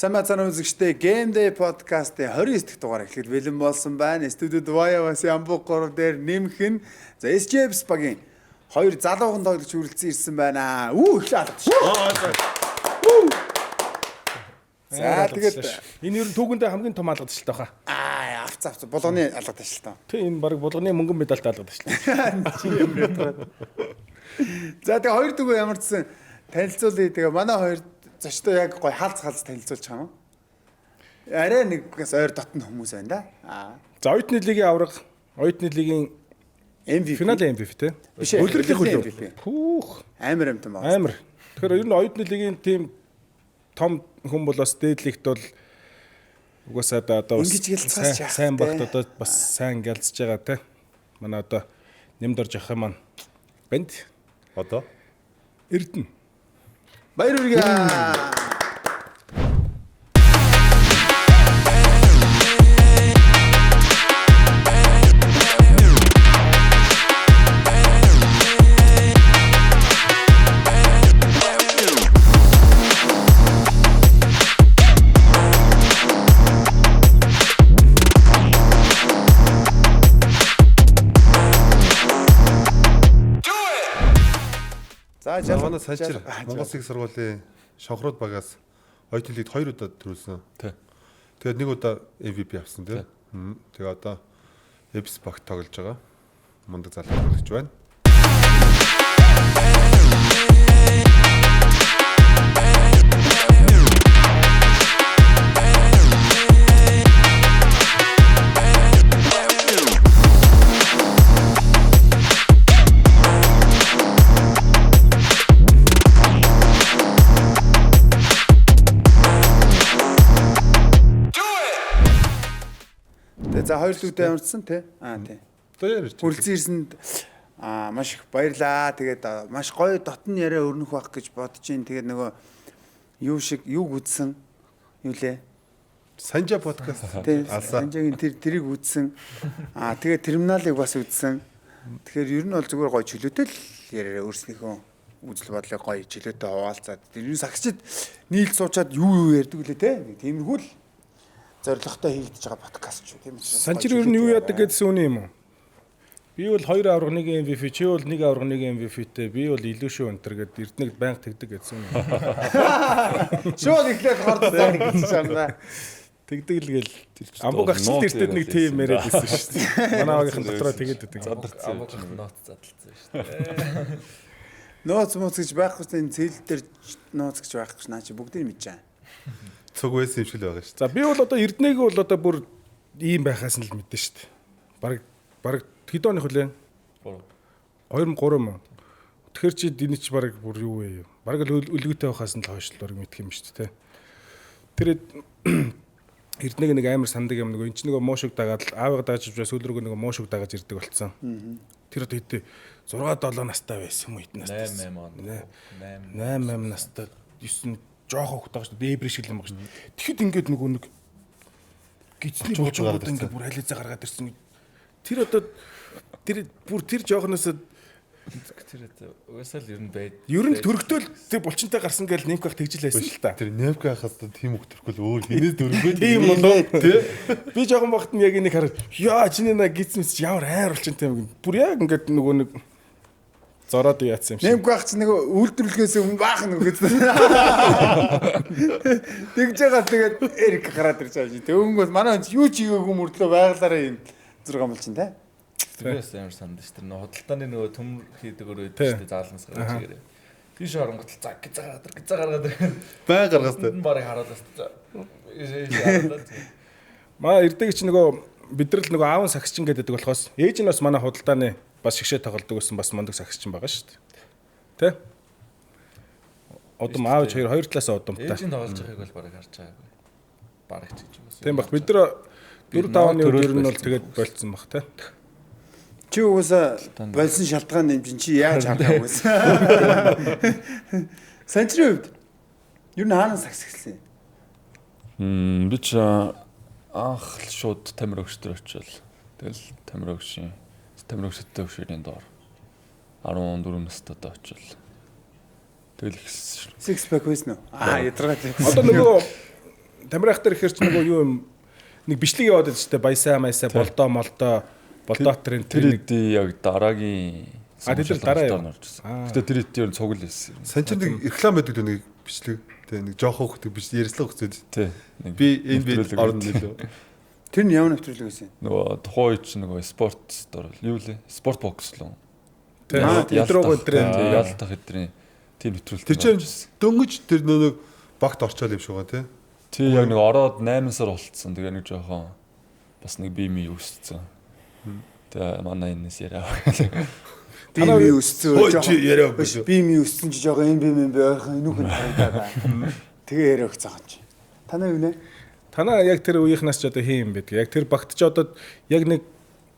Сайн байцгаана үзэгчдээ Game Day podcast-ийн 29 дахь дугаар эхлэхэд бэлэн болсон байна. Студид Vaya-бас Ямбуг 3 дээр нэмэх нь за SJS багийн хоёр залуухан тоглогч үргэлжлэн ирсэн байна. Үү эхлээ алгадчих. За тэгээд энэ ер нь түүхэндээ хамгийн том алгадчлаа хаа. Аа авц авц булганы алгадчлаа. Тэ энэ баг булганы мөнгөн медальтай алгадчлаа. За тэгээ хоёр дүүгээ ямар ч сан танилцуулъя. Тэгээ манай хоёр зочдоо яг гой халц халц танилцуулж байгаа юм. Арай нэг бас ойр дотн хүмүүс байна да. Аа. За оюутны лигийн авраг, оюутны лигийн MVP. Финал MVP те. Улирлын хөлөө. Пүүх. Амар амтан байна. Амар. Тэгэхээр ер нь оюутны лигийн тийм том хүн бол бас дээдлэгт бол угаасаа одоо бас ингэж гэлцээс сайн багт одоо бас сайн гэлцэж байгаа те. Манай одоо нэмд орж явах юм маань банд. Одоо Эрдэнэ. Баяр хүргэе. За манай Санчир Монгол Улсын сургуулийн шонхрууд багаас оюутны лигт 2 удаа төрүүлсэн. Тий. Тэгээд нэг удаа MVP авсан тий. Тэгээ одоо Эпс багт тоглож байгаа. Мундаг залуу тоглогч байна. За хоёр дүүтэй ямарчсан тий. Аа тий. Хүрэлцэн ирсэнд маш их баярлаа. Тэгээд маш гоё дотн яриа өрнөх байх гэж бодож байна. Тэгээд нөгөө юу шиг юг үзсэн юу лээ? Санжа подкаст. Тий. Санжагийн тэрийг үзсэн. Аа тэгээд терминалыг бас үзсэн. Тэгэхээр ер нь бол зүгээр гоё чөлөөтэй л яриараа өөрснийхөө үзэл бодлыг гоё чөлөөтэй хуваалцаад. Тэр нь сагчид нийлд суучаад юу юу ярьдаг лээ те. Тиймэрхүү л зорилготой хийгдэж байгаа подкаст шүү тийм үү. Санчир ер нь юу яадаг гэдсэн үний юм уу? Би бол 2 аварга 1 MVP, чи бол 1 аварга 1 MVP-тэй, би бол илүү шүү өнтер гэд Эрдэнэг байнга тэгдэг гэсэн юм. Шууд эхлээд хордсон гэж байна. Тэгдэг л гээл амбуг агчлалт эртэд нэг тийм яриад байсан шүү дээ. Манай багийнхан дотроо тэгээд байдаг. Амбуг агт нууц задлцсан шүү дээ. Нууц мууц гэж байхгүй энэ цэл дээр нууц гэж байхгүй наа чи бүгдийг мэдэж байгаа. Цуг байсан юм шиг л байгаа шүү. За би бол одоо Эрдэнэг бол одоо бүр ийм байхаас нь л мэдэн шүү дээ. Бараг хэд оных вүлээ? 3. 2003 юм уу? Тэгэхээр чи энэ чи бараг бүр юу вэ? Бараг л өлгөөтэй байхаас нь л хойш л бараг мэдх юм шүү дээ. Тэр Эрдэнэг нэг амар сандаг юм нөгөө эн чи нөгөө муу шиг дагаад аавыгаа дааж явж сүүл рүүгээ нөгөө муу шиг дагаж ирдэг болцсон. Тэр одоо хэдий 6 7 настай байсан юм уу хэдэн настай? 8 8 он. 8 8 настай 9 жоох хөхт байгаа шүү дээ. Дээбэр шиг юм байгаа шүү дээ. Тэгэхэд ингээд нөгөө нэг гидсний булчингууд ингээд бүр халиазаа гаргаад ирсэн. Тэр одоо тэр бүр тэр жоохноос тэр угаасаа л ер нь байд. Ер нь төрөгтөөл тэр булчинтай гарсан гээл нэмк байх тэгжил байсан л та. Тэр нэмк байхаас тийм үг төрөхгүй л өөр хинээс дөрөнгөө тийм болоо тий. Би жоохон багт нь яг энийг хараад яа чиний на гидс мэс ямар хайр булчинтай юм гэн. Бүр яг ингээд нөгөө нэг зороод яатсан юм шиг. Нэмк байх чи нэг үйлдвэрлэхээс өмнө баах нэг гэж. Тэгж байгаа тэгээд Эрик гараад ирж байгаа шин. Тэнгүүс манай хүн юу ч хийгээгүй мөртлөө байглаараа юм зургаан болчин те. Би бас амар сандаж тэр нөө худалдааны нөгөө төмөр хийдэг өрөө байдаг шүү дээ заалнаас гарч ирээ. Тийш оронгот л за гиза гаргаад ир гиза гаргаад ир. Бай гаргаас те. Барыг харуулаас. Маа Эрдэнэ чи нөгөө бид нар л нөгөө аавын сагсчин гэдэг болохоос ээж нь бас манай худалдааны бас шигшээ тоглодог гэсэн бас мундаг сагсчин байгаа шүү дээ. Тэ? Удам аав хоёр талаас удамтай. Ээж нь тоглож байгааг бол барыг харж байгаагүй. Бараг ч гэж юм. Тийм баг. Бид нар 4 5 оны үед ер нь бол тэгээд болцсон баг тэ. Чи угаасаа болсон шалтгаан нэмжин чи яаж харах вэ? Санчрын хувьд ер нь хаанаас сагс эхэлсэн? Би ч анх л шууд тамир өгш төр очил. Тэгэл тамир өгшийн тамир өгшөдтэй өгшөрийн доор 14 настай очил. Тэгэл ихсэн. Six pack байсан уу? Аа ядаргаа. Одоо нөгөө Тамирах дээр ихээр чи нөгөө юу юм нэг бичлэг яваад байсан шүү дээ. Баясаа майсаа болдоо молдоо болдоо трен тэр нэг яг дараагийн А тэд нар дараа орж ирсэн. Гэтэ тэр хэд ер нь цуг л байсан. Сан чинь нэг реклам байдаг дөө нэг бичлэг. Тэ нэг жоохон хөхтэй биш ярьслага хөцөөд. Тий. Би энэ би орно нэлээ. Тэр нь ямар нэвтрүүлэг байсан? Нөгөө тухайн үед чинь нөгөө спорт дор юу лээ? Спорт бокс лөө. Тий. Ядрог өдрийн ялтах өдрийн тийм нэвтрүүлэг. Тэр чинь дөнгөж тэр нөгөө багт орчоол юм шиг байгаа тий. Тий яг нэг ороод 8 сар болцсон. Тэгээ нэг жоохон бас нэг бие мий өссөн. Тэгээ манай энэс яриа. Би ми өссөн жоохон яриа өгсөн. Би ми өссөн чи жоохон энэ би ми ойрхон энүүхэн харагдаад байна. Тэгээ яриа өгсөн юм чи. Танаа юу нэ? Танаа яг тэр үеийнхнаас ч одоо хин юм бэ? Яг тэр багт ч одоо яг нэг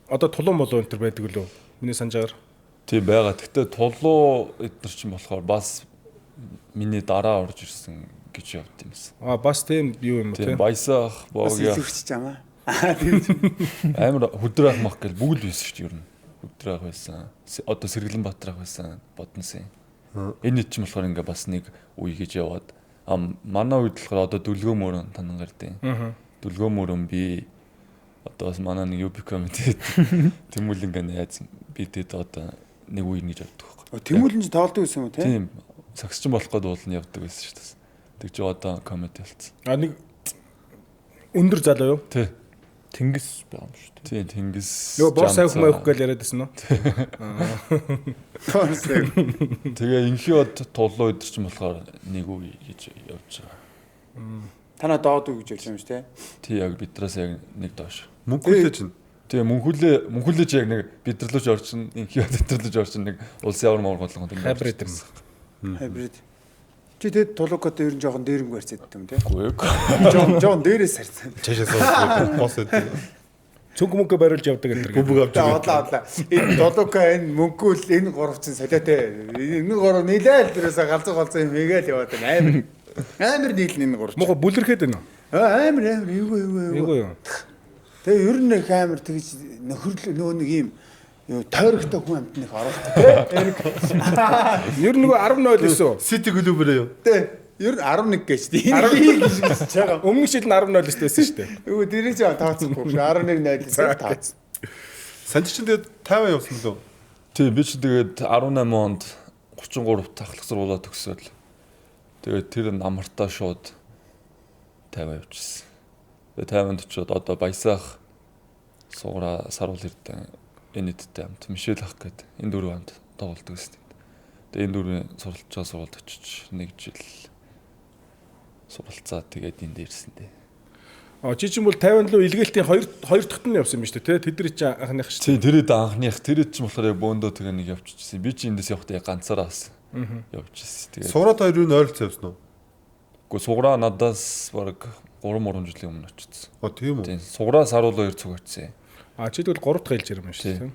одоо тулуун болов энэ төр байдаг лөө. Миний санджаар. Тийм байгаа. Гэтэ тулуу эднэр чинь болохоор бас миний дараа орж ирсэн гэж явд юм байсан. Аа бас тийм юу юм бэ? Тийм баясаах боог яа. Бас илүүрч чамаа. Аа тийм. Амар хөдрөх мах гэл бүгд байсан шүү дээ ер нь. Хөдрөх байсан. Одоо Сэргэлэн Баатарах байсан. Бодносын. Энэ чинь болохоор ингээ бас нэг үе гэж яваад а манай үед болохоор одоо дүлгөө мөрөн танан гардیں۔ Дүлгөө мөрөн би одоо бас манай нэг UP комитет Тэмүүлэн ингээ найз би тэд одоо нэг үе ингэж явдаг байхгүй. Тэмүүлэн ч тоглодог байсан юм уу те? Тийм. Сагсчин болох гээд уулна явдаг байсан шүү дээ. Тэг чи одоо комеди болсон. А нэг өндөр залуу юу? Тий. Тэнгис байгаа юм шүү дээ. Тийм, Тэнгис. Нөгөө бор сайх майх гэж яриад байсан уу? Бор сайх. Тэгээ инхий бод тулуу өдр чинь болохоор нэг үе гэж явж байгаа. Танаа доод үе гэж явж байгаа юм шүү дээ. Тий, яг бидраас яг нэг доош. Мөнхүлээ чинь. Тэгээ мөнхүлээ ч яг нэг бидэрлүүч орчин, инхий бод бидэрлүүч орчин нэг улсын явар мовр болгонд ингэ хибрид юм. Хибрид. Чи тэгэд тулукот ер нь жоохон дээрэнгүй харьцаад юм тий. Үгүй ээ. Жохон дээрээс харьцаа. Цаашаа сууж босс гэдэг. Цүнх мөнгө бариулж явдаг гэдэг. Бөмбөг авч яваа. Энэ тулука энэ мөнгөөл энэ гурав чинь солиотой. Энэ гурав нийлээл тэрээсээ галзуу юм хийгээл яваад байна. Амар. Амар нийлнэ энэ гурав. Мохо бүлэрхэд байна уу? Амар амар эвгүй. Эвгүй юу. Тэгээ ер нь их амар тэгж нөхөрлө нөгөө нэг юм юу тойрогтой хүн амт нэг орохгүй тий. Эрик. Ер нь нөгөө 10-0 гэсэн. Сити клубэрээ юу? Тий. Ер нь 11 гэж тий. 11 гэж байгаа. Өмнөх жил нь 10-0 байсан шүү дээ. Үгүй тэр чинь тооцохгүй. 11-0 гэсэн тооц. Санж чинь тэгээд 50 явсан лөө. Тий, би чи тэгээд 18 онд 33 тахлах сургуулаа төгсөөл. Тэгээд тэр намартаа шууд 50 явчихсан. Тэгээд 50-нд очиод одоо баясаах сууграа саруул эрдэн энэ эдтэй хамт Мишель ах гээд энэ дөрөв хамт тоглолдог гэсэн. Тэгээ энэ дөрвийн суралцж байгаа сургуульд очиж нэг жил суралцаа тэгээд энд ирсэн дээ. А чи чинь бол 50 лөө илгээлтийн хоёр дахьт нь явсан юм шүү дээ, тэ? Тэдний чинь анхных шүү. Тий, тэр хэд анхных, тэр хэд чинь болохоор яг бөөндөө тэгээ нэг явчихсан. Би чи эндээс явахдаа яг ганцаараа бас явчихсан. Тэгээд Суурат хоёр юу ойролцоо явсан уу? Үгүй суураа надаас бараг 3 жилийн өмнө очсон. А тийм үү. Тийм, суураа саруул хоёр цуг очсон. А чи тэгвэл 3 дахь хэлж ирсэн юм шүү дээ.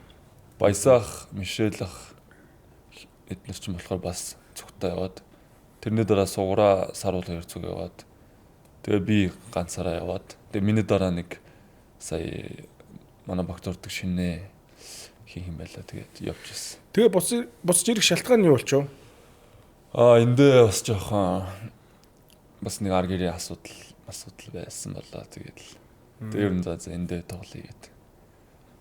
Баясаах, Мишель ах эднэр чинь болохоор бас цугтаа яваад тэрний дараа суураа саруул хоёр цуг яваад тэгээ би ганцаараа яваад тэгээ миний дараа нэг сая манай багт ордог шинэ хин юм байла тэгээд явж ирсэн. Тэгээ буцаж ирэх шалтгаан нь юу болчихов? А эндээ бас жоохон бас нэг ар гэрийн асуудал байсан болоо тэгээд л тэгээ ер нь за эндээ тоглоё гэдэг.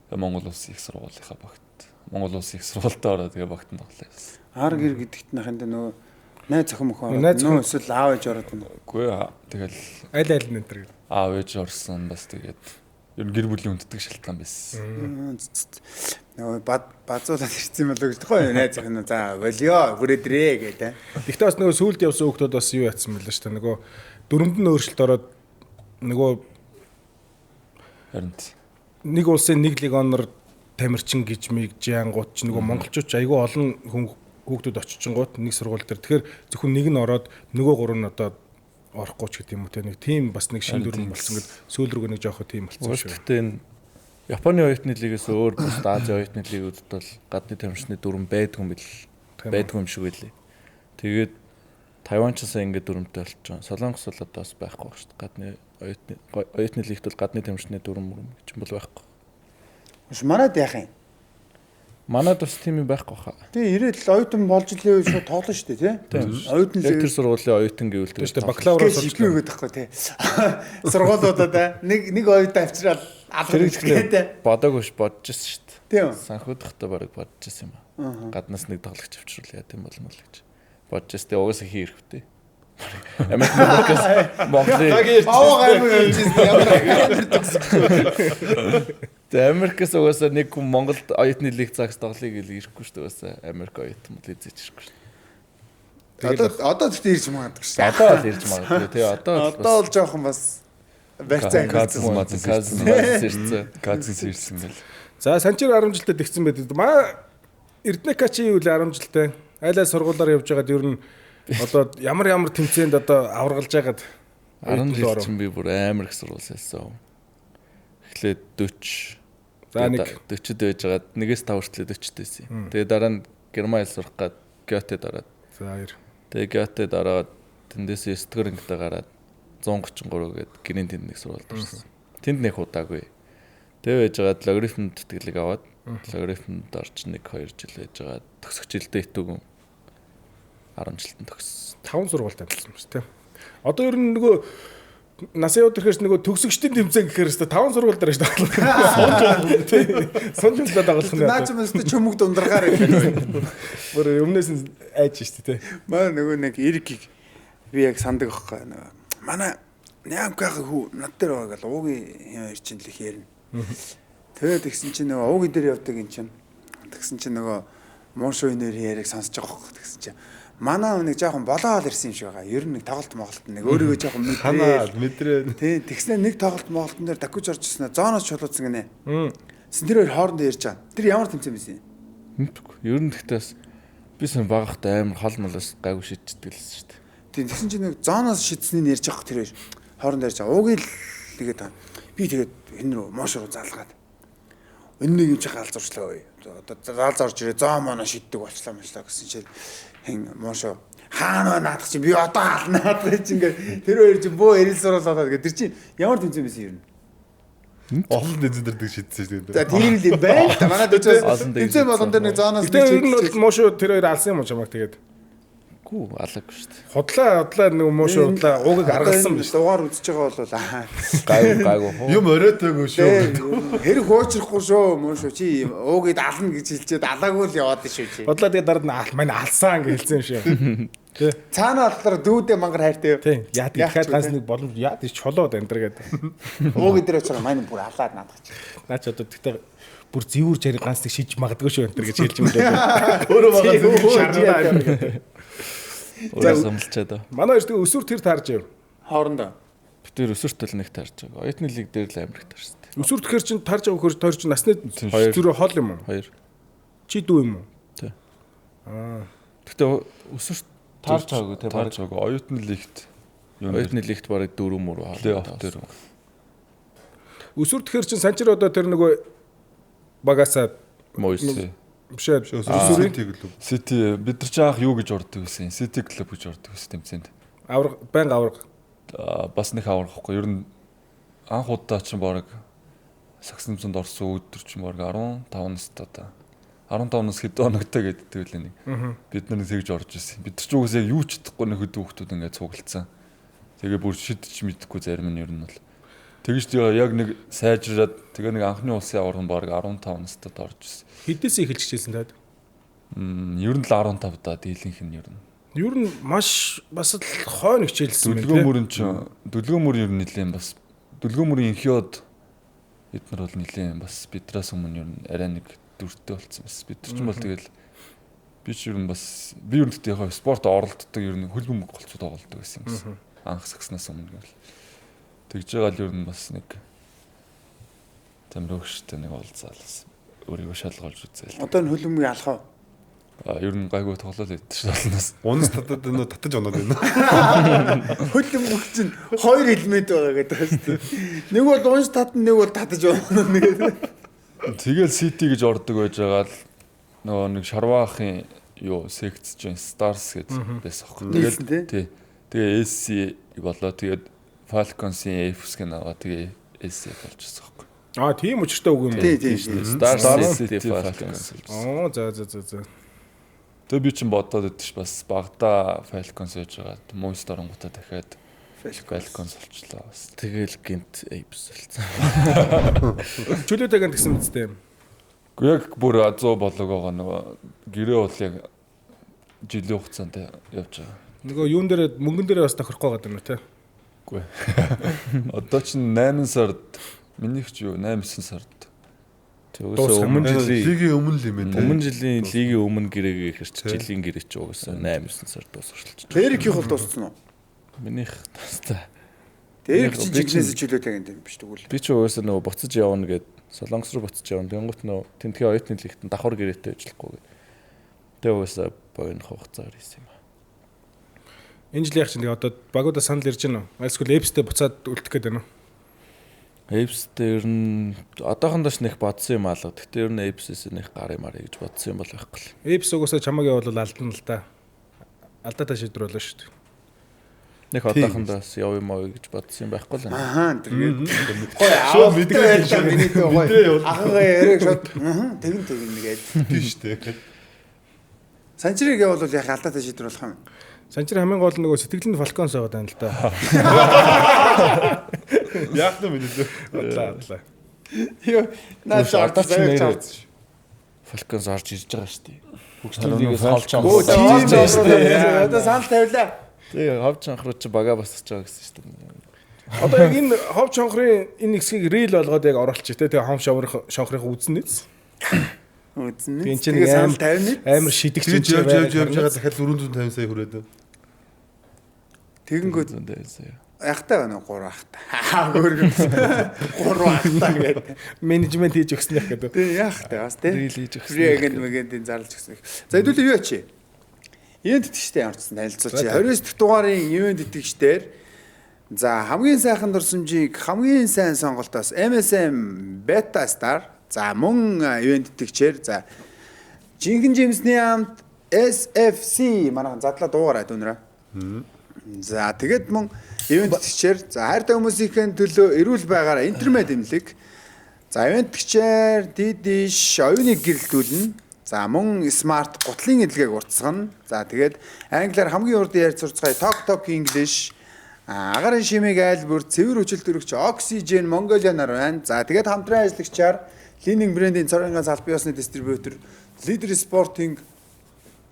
Тэгээ Монгол улсын их сургуулийнхаа багт Монгол улсын их сургуультаа ороод тэгээ багт нь тоглоё гэсэн. Ар гэр гэдэгт наханд нөгөө найз охин мөхөн ороод нөө эсвэл аав ээж ороод байна. Үгүй тэгэл аль аль нь энэ төр. Аав ээж орсон бас тэгээд ер нь гэр бүлийн хүнддэг шалтгаан байсан. Нөгөө базуулаад ирсэн юм болоо гэж тохой найз охин за болио бүрээдрээ гэдэг. Гэхдээ бас нөгөө сүүлд явсан хүүхдүүд бас юу яатсан бэлээ шүү дээ. Нөгөө дөрөмд нь өөрчлөлт ороод нөгөө харин нэг улсын нэг легионер тамирчин гэж мэг жиангууд ч нөгөө монголчууд ч айгүй олон хүн хүүхдүүд очичингууд нэг сургууль дээр тэгэхээр зөвхөн нэг нь ороод нөгөө гурав нь одоо орохгүй ч гэдэг юм уу те нэг тийм бас нэг шин дүрм болсон гэд сүүл рүүгээ нэг жоохоо тийм болсон шүү. Гэхдээ энэ Японы оюутны лигээс өөр бус Азийн оюутны лигүүдэд бол гадны тамирчны дүрм байдгүй юм бэл байдгүй юм шиг байлээ. Тэгээд Тайван ч сая ингээд дүрмтэй болчихсон. Солонгос бол одоо бас байхгүй баг шүү дээ. Гадны оюутны лигт бол гадны тамирчны дүрм гэж юм бол байхгүй. Маш манад яах юм? Манад бас тийм юм байхгүй хаа. Тий, ирээд л оюутан болж лээ шууд тоглоно шүү дээ, тий. Оюутан Яг тэр сургуулийн оюутан гэвэл Тийм шүү дээ. Бакалавраа сурч сурч өгöd байхгүй тий. Сургуулиудаа нэг оюутан авчираад Тэр алгах гэдэг. бодоогүй ш бодож ирсэн шүү дээ. Тийм. Санхүүдэхдээ бараг бодож ирсэн юм аа. Гаднаас нэг тоглогч авчруулъя тийм болмол гэж. Бодож ирсэн. Тэгээ угаасаа хий ирэхтэй. Америк Америкас Монголын Аваа гаймаг явж ирсэн ямар төгсөж. Тэгээ Америкас угаасаа нэг хүн Монголд оюутны лиг загс тоглоё гэж ирэхгүй шүү дээ угаасаа Америк оюутан бол эзэж ирэхгүй шүү Одоо одоо тэгтээ ирж магадгүй шүү дээ. Одоо бол ирж магадгүй тий одоо дээ. бол Одоо бол жоохон бас барьцаа Каз ангилсан. мазас Казн ирсэн. мазас ирсэн. Казс ирсэн гэл. За Санчир 10 жилдээ тэгсэн байдаг. Маа Эрдэнэкачи юу лээ 10 жилдээ. Айл айл сургуулаар явж байгаад ер нь одоо ямар ямар тэмцээнд одоо аваргалж байгаад 10 жил чинь би бүр амар их сургууль хэлсэн. Эхлээд 40. За, нэг. 40-д байж байгаад 1-ээс 5 хүртэл 40-д байсан юм. Тэгээ дараа нь Герман хэл сурах гад Гётед ороод. За хоёр. Тэгээ Гётед ороод тэндээс 9 дугаар ангидаа гараад 133 гээд гэрийн тэнд нэг сургуульд орсон. Тэнд нэг удаагүй. Тэгээ байж байгаад логарифм тэтгэлэг аваад логарифмд орч 1 2 жил байж байгаад төгсөх жилдээ итүүгэн 10 жилд нь төгссөн. 5 сургуульд амжилсан ба шүү дээ. Одоо ер нь нөгөө насын явд ирэхээс нөгөө төгсөгчдийн тэмцээн гэхээр өстө 5 сургууль дээр шүү дээ. Сунж болоо тоглох нь. Наа ч юм өстө чөмөг дундаргаар юм. Бүр өмнөөс нь айж шүү дээ. Маа нөгөө нэг Эрикийг би яг сандаг байхгүй нөгөө манай Нямкагийн хүү над дээр байгаа гэл уугийн юм хоёр чинь л их ярина. Тэгээд тэгсэн чинь нөгөө уугийн дээр явдаг юм чинь. Тэгсэн чинь нөгөө муушуу нэр яриг сонсож байгаа байхгүй тэгсэн чинь манай нэг жоохон болоол ирсэн юм шиг байгаа. Ер нь нэг тоглолт моголт нэг өөрийгөө жоохон Ханаа мэдрээ. мэдрээ. Тий, тэгснэ нэг тоглолт моголтон дээр дакуж орж ирсэн. Зооноос чулууцсан гинэ. Тэгсэн тэр хоёр хоорондоо ярьж байгаа. Тэр ямар тэмцээн байсан юм? Мэдгүй. Ер нь гэхдээ бас би сэн багахтай амар хол молоос гайгүй шидчихдэг лсэн шүү дээ. Тийм тэгсэн чинь нэг зооноос шидсэнийг ярьж байгаа тэр хоёр хоорондоо ярьж байгаа. Уугийн л тэгээд та. Би тэгээд энэ рүү моош руу залгаад. Энэ нэг юм чи галзуурчлаа ой. Одоо заал зорж ирээ зоо моно шиддэг болчлаа мэлээ гэсэн чинь хин муушо хаана вэ наадах чинь би одоо хаална наадах чинь ингээд тэр хоёр чинь бөө эрэл суруулаад гэдэг тэр чинь ямар тэмцээн байсан юм. Олон тэмцээн дээр дэг шидсэн шүү За дээ. тийм л юм байна л та. Манай дөчөөс Олон тэмцээн шидсэн. болгон дээр нэг зооноос Гэтэ ер нь бол муушуу тэр хоёр алсан юм уу чамайг тэгээд. Гүү алаагүй шүү дээ. Худлаа худлаа нөгөө муушуу худлаа уугийг аргалсан биш. Дугаар үзэж байгаа бол аа. Гайгүй гайгүй. хуу. Юм оройтойгүй шүү. Тэ хэрэг хуучрахгүй шүү муушуу чи уугийг ална гэж хэлчихэд алаагүй л яваад шүү чи. Худлаа тэгээд дараа нь ал маань алсан гэж хэлсэн юм шиг. Тэ. Цаана болохоор дүүдээ мангар хайртай юу? Тийм. Яа Яах дахиад ч ганц вэ? нэг боломж яа тийч чолоод энэ төр гэдэг. Ууг дээр очиж маань бүр алаад наадах чи. Наа чи одоо тэгтээ бүр зэвүүр жариг ганц нэг шиж магадгүй шүү энэ төр гэж хэлж мөлөө. Өөрөө байгаа Зэвүүр шарнаа энэ төр гэдэг. Өөрөө сумлчаад. Манай хоёр тэгээ өсвөр тэр таарж яв. Хоорондоо. Би тэр өсвөрт л нэг таарч байгаа. Оюутны лиг дээр л амар их таарсан. Өсвөр тэгэхээр чин таарж байгаа хөр тойр чин насны Хоёр. зүрх хол юм уу? Хоёр. Чи дүү юм уу? Тий. Гэтэ өсвөрт таарч байгаагүй те Таарч баг. байгаагүй. Оюутны лигт юун дээр Оюутны лигт бараг 4 мөр плей-офф дээр. Өсвөр тэгэхээр чин санчир одоо тэр нөгөө багасаа Мойс. Тий. биш ээ Өсвөрийн тэглүү. City бид нар чи анх юу гэж ордог байсан? City Club гэж ордог байсан тэмцээнд. авраг байнга авраг. Аа, бас нэг аврахгүй. Ер нь анх удаа чинь бараг сагсан тэмцээнд орсон өдөр чинь бараг 15 настай та. 15 нас хэдэн хоногтой гэдэг үлээ нэг. Бид нар нэг тэгж орж ирсэн. Бид нар ч угсаа яг юу ч чадахгүй нэг хөдөө хүмүүс ингээд цуглдсан. Тэгээ бүр шидэж мэдэхгүй зарим нь ер нь бол. Тэгж тэгээ яг нэг сайжраад тэгээ нэг анхны улсын аварга нь бараг 15 настай орж ирсэн. Хэдээс эхэлж хичээлсэн таад? Ер нь л 15 да дийлэнх нь ер нь. Ер нь маш бас л хойно хичээлсэн байна Дүлгөө мөрөн чинь дүлгөө мөр ер нь нэлээд бас дүлгөө мөрийн инхиод бид нар бол нэлээд бас бидраас өмнө ер нь арай нэг дүртэй болцсон бас бид нар ч юм бол тэгэл би ч ер нь бас би ер нь гэхдээ яг спорт оролддог ер нь хөлбөмбөг голцоо тоглолдог байсан юм бас анх сагснаас өмнө гэл тэгж байгаа л ер нь бас нэг тамирогчтой нэг уулзаал бас өөрийгөө шалгуулж үзээл Одоо энэ хөлбөмбөгийг алах уу? а ер нь гайгүй тоглоод идэж шээ олноос Унас татад нөө татаж унаад байна. Хөлбөмбөг чинь хоёр элемент байгаа гэдэг байна шүү дээ. Нэг бол унш татна, нэг бол татаж унана гэдэг. Тэгэл City гэж ордог байж байгаа л нөгөө нэг Шарваахын юу секц чинь Stars гэж байсан аахгүй. Нийлсэн, тий? тий. Тэгээ SC болоо тэгээд Falcons-ийн F-г наваа тэгээ SC болчихсон аахгүй. Аа, тийм учиртай үг юм уу? Тий, тий. Star City Falcons. Аа, за. Тэгээ би чинь бодоод өгдөг ш бас багада Falcons байж байгаа. Moist оронгуудаа дахиад Falcons болчлоо бас. Тэгэл гинт Apes болсон. Чөлөөтэй гэнт гэсэн мэт тийм. Гэхдээ яг бүр 100 болоог байгаа нөгөө гэрээ бол яг жилийн хугацаанд явж байгаа. Нөгөө юун дээр мөнгөн дээр бас тохирохгүй байгаа юм уу те? Үгүй. Одоо чинь 8 сард минийх ч юу 8 9 сард. Тэгээс өмнө жилийн лигийн өмнө л юм ээ. Өмнө жилийн лигийн өмнө гэрээгээ ихэр чи жилийн гэрээ чи угаасаа 8 9 сард дуусгалж. Эрикийн хол дууссан уу? Минийх тастаа. Эрик чинь жигнэсээ чөлөөтэй гэнт юм биш тэгвэл. Би ч угаасаа нөгөө буцаж явна гэд Солонгос руу буцаж явна. Тэнгуут нөгөө тентхийн оюутны лигт давхар гэрээтэй ажиллахгүй гэд. Тэгээ угаасаа богино хугацаар хийсэн юм. Энэ жил яг чинь тэгээ одоо багуудаа санал ирж байна уу? Альсгүй Эпстэй буцаад үлдэх гээд байна уу? Эпстэй ер нь одоохондоо ч нэг бодсон юм алга. Гэтэ ер нь Эпсээс нэг гар юм арай гэж бодсон юм бол байхгүй л. Эпс угаасаа чамаг явуул алдана л да. Алдаатай шийдвэр болно шүү дээ. Нэг одоохондоо бас яв юм аа гэж бодсон юм байхгүй л байна. Ахаа тэгээд гой аа мэдээ ярьлаа миний дөө гой. Ахыгаа яриаг шууд тэгэн тэгэн нэгээд Тийм шүү дээ. Санчрыг явуул яг алдаатай шийдвэр болох юм. Санчир хамгийн гол нөгөө сэтгэл нь Falcons байгаа даа л да. Яах нь мэдээ. Бодлаа. Йоо наа Одоо ч заяа нэрээ чарц. Falcons орж ирж байгаа шүү дээ. Хөгжлийн лигээс хавч Өө анхруулж тийм шүү дээ. Одоо санал тавилаа. Тэгээ хавч анхруулж чи бага босч байгаа гэсэн шүү дээ. Одоо яг энэ хов чонхрын энэ хэсгийг рил болгоод яг оруулчих те. Тэгээ хов шонхрын үзнэ биз. Үзнэ. Тийм чинь Тэгээ нэг санал тавина. Амар шидэгч Тэгж явж явж явж байгаа дахиад 450 сая хүрээд. Тэгэнгүүт 150 сая. яхтай байна уу? 3 ахтай. Хөөргөн. 3 ахтай гэдэг. Менежмент хийж өгсөн яг гэдэг. Тэг яхтай бас тий. Рил хийж өгсөн. Фри агент мэгэнтийн зарлж өгсөн. За хэдүүлээ юу ачи? Ивент итгэжтэй ямарчсан танилцуулчих. 29 дахь дугаарын ивент итгэжтэр за хамгийн сайхан дурсамжийг хамгийн сайн сонголтоос MSM Beta Star за мөн ивент итгэгчээр за Жинхэнэ Жимсний хамт SFC манайхан задлаа дуугараа дүүнрээ. За тэгээд мөн ивент итгэгчээр за хайртай хүмүүсийн төлөө эрүүл байгаараа интермед имлэг. За ивент итгэгчээр дидиш оюуныг гэрэлтүүлнэ. За мөн смарт гутлын эдлэгийг уртсгана. За тэгээд англиар хамгийн урд ярьж сурцгаая Talk Talk English агарын шимийг айл бүр цэвэр хүчил төрөгч Oxygen Mongolian-аар байна. За тэгээд хамтран ажиллагчаар Leaning брендийн цорын ганц албан ёсны дистрибьютор Leader Sporting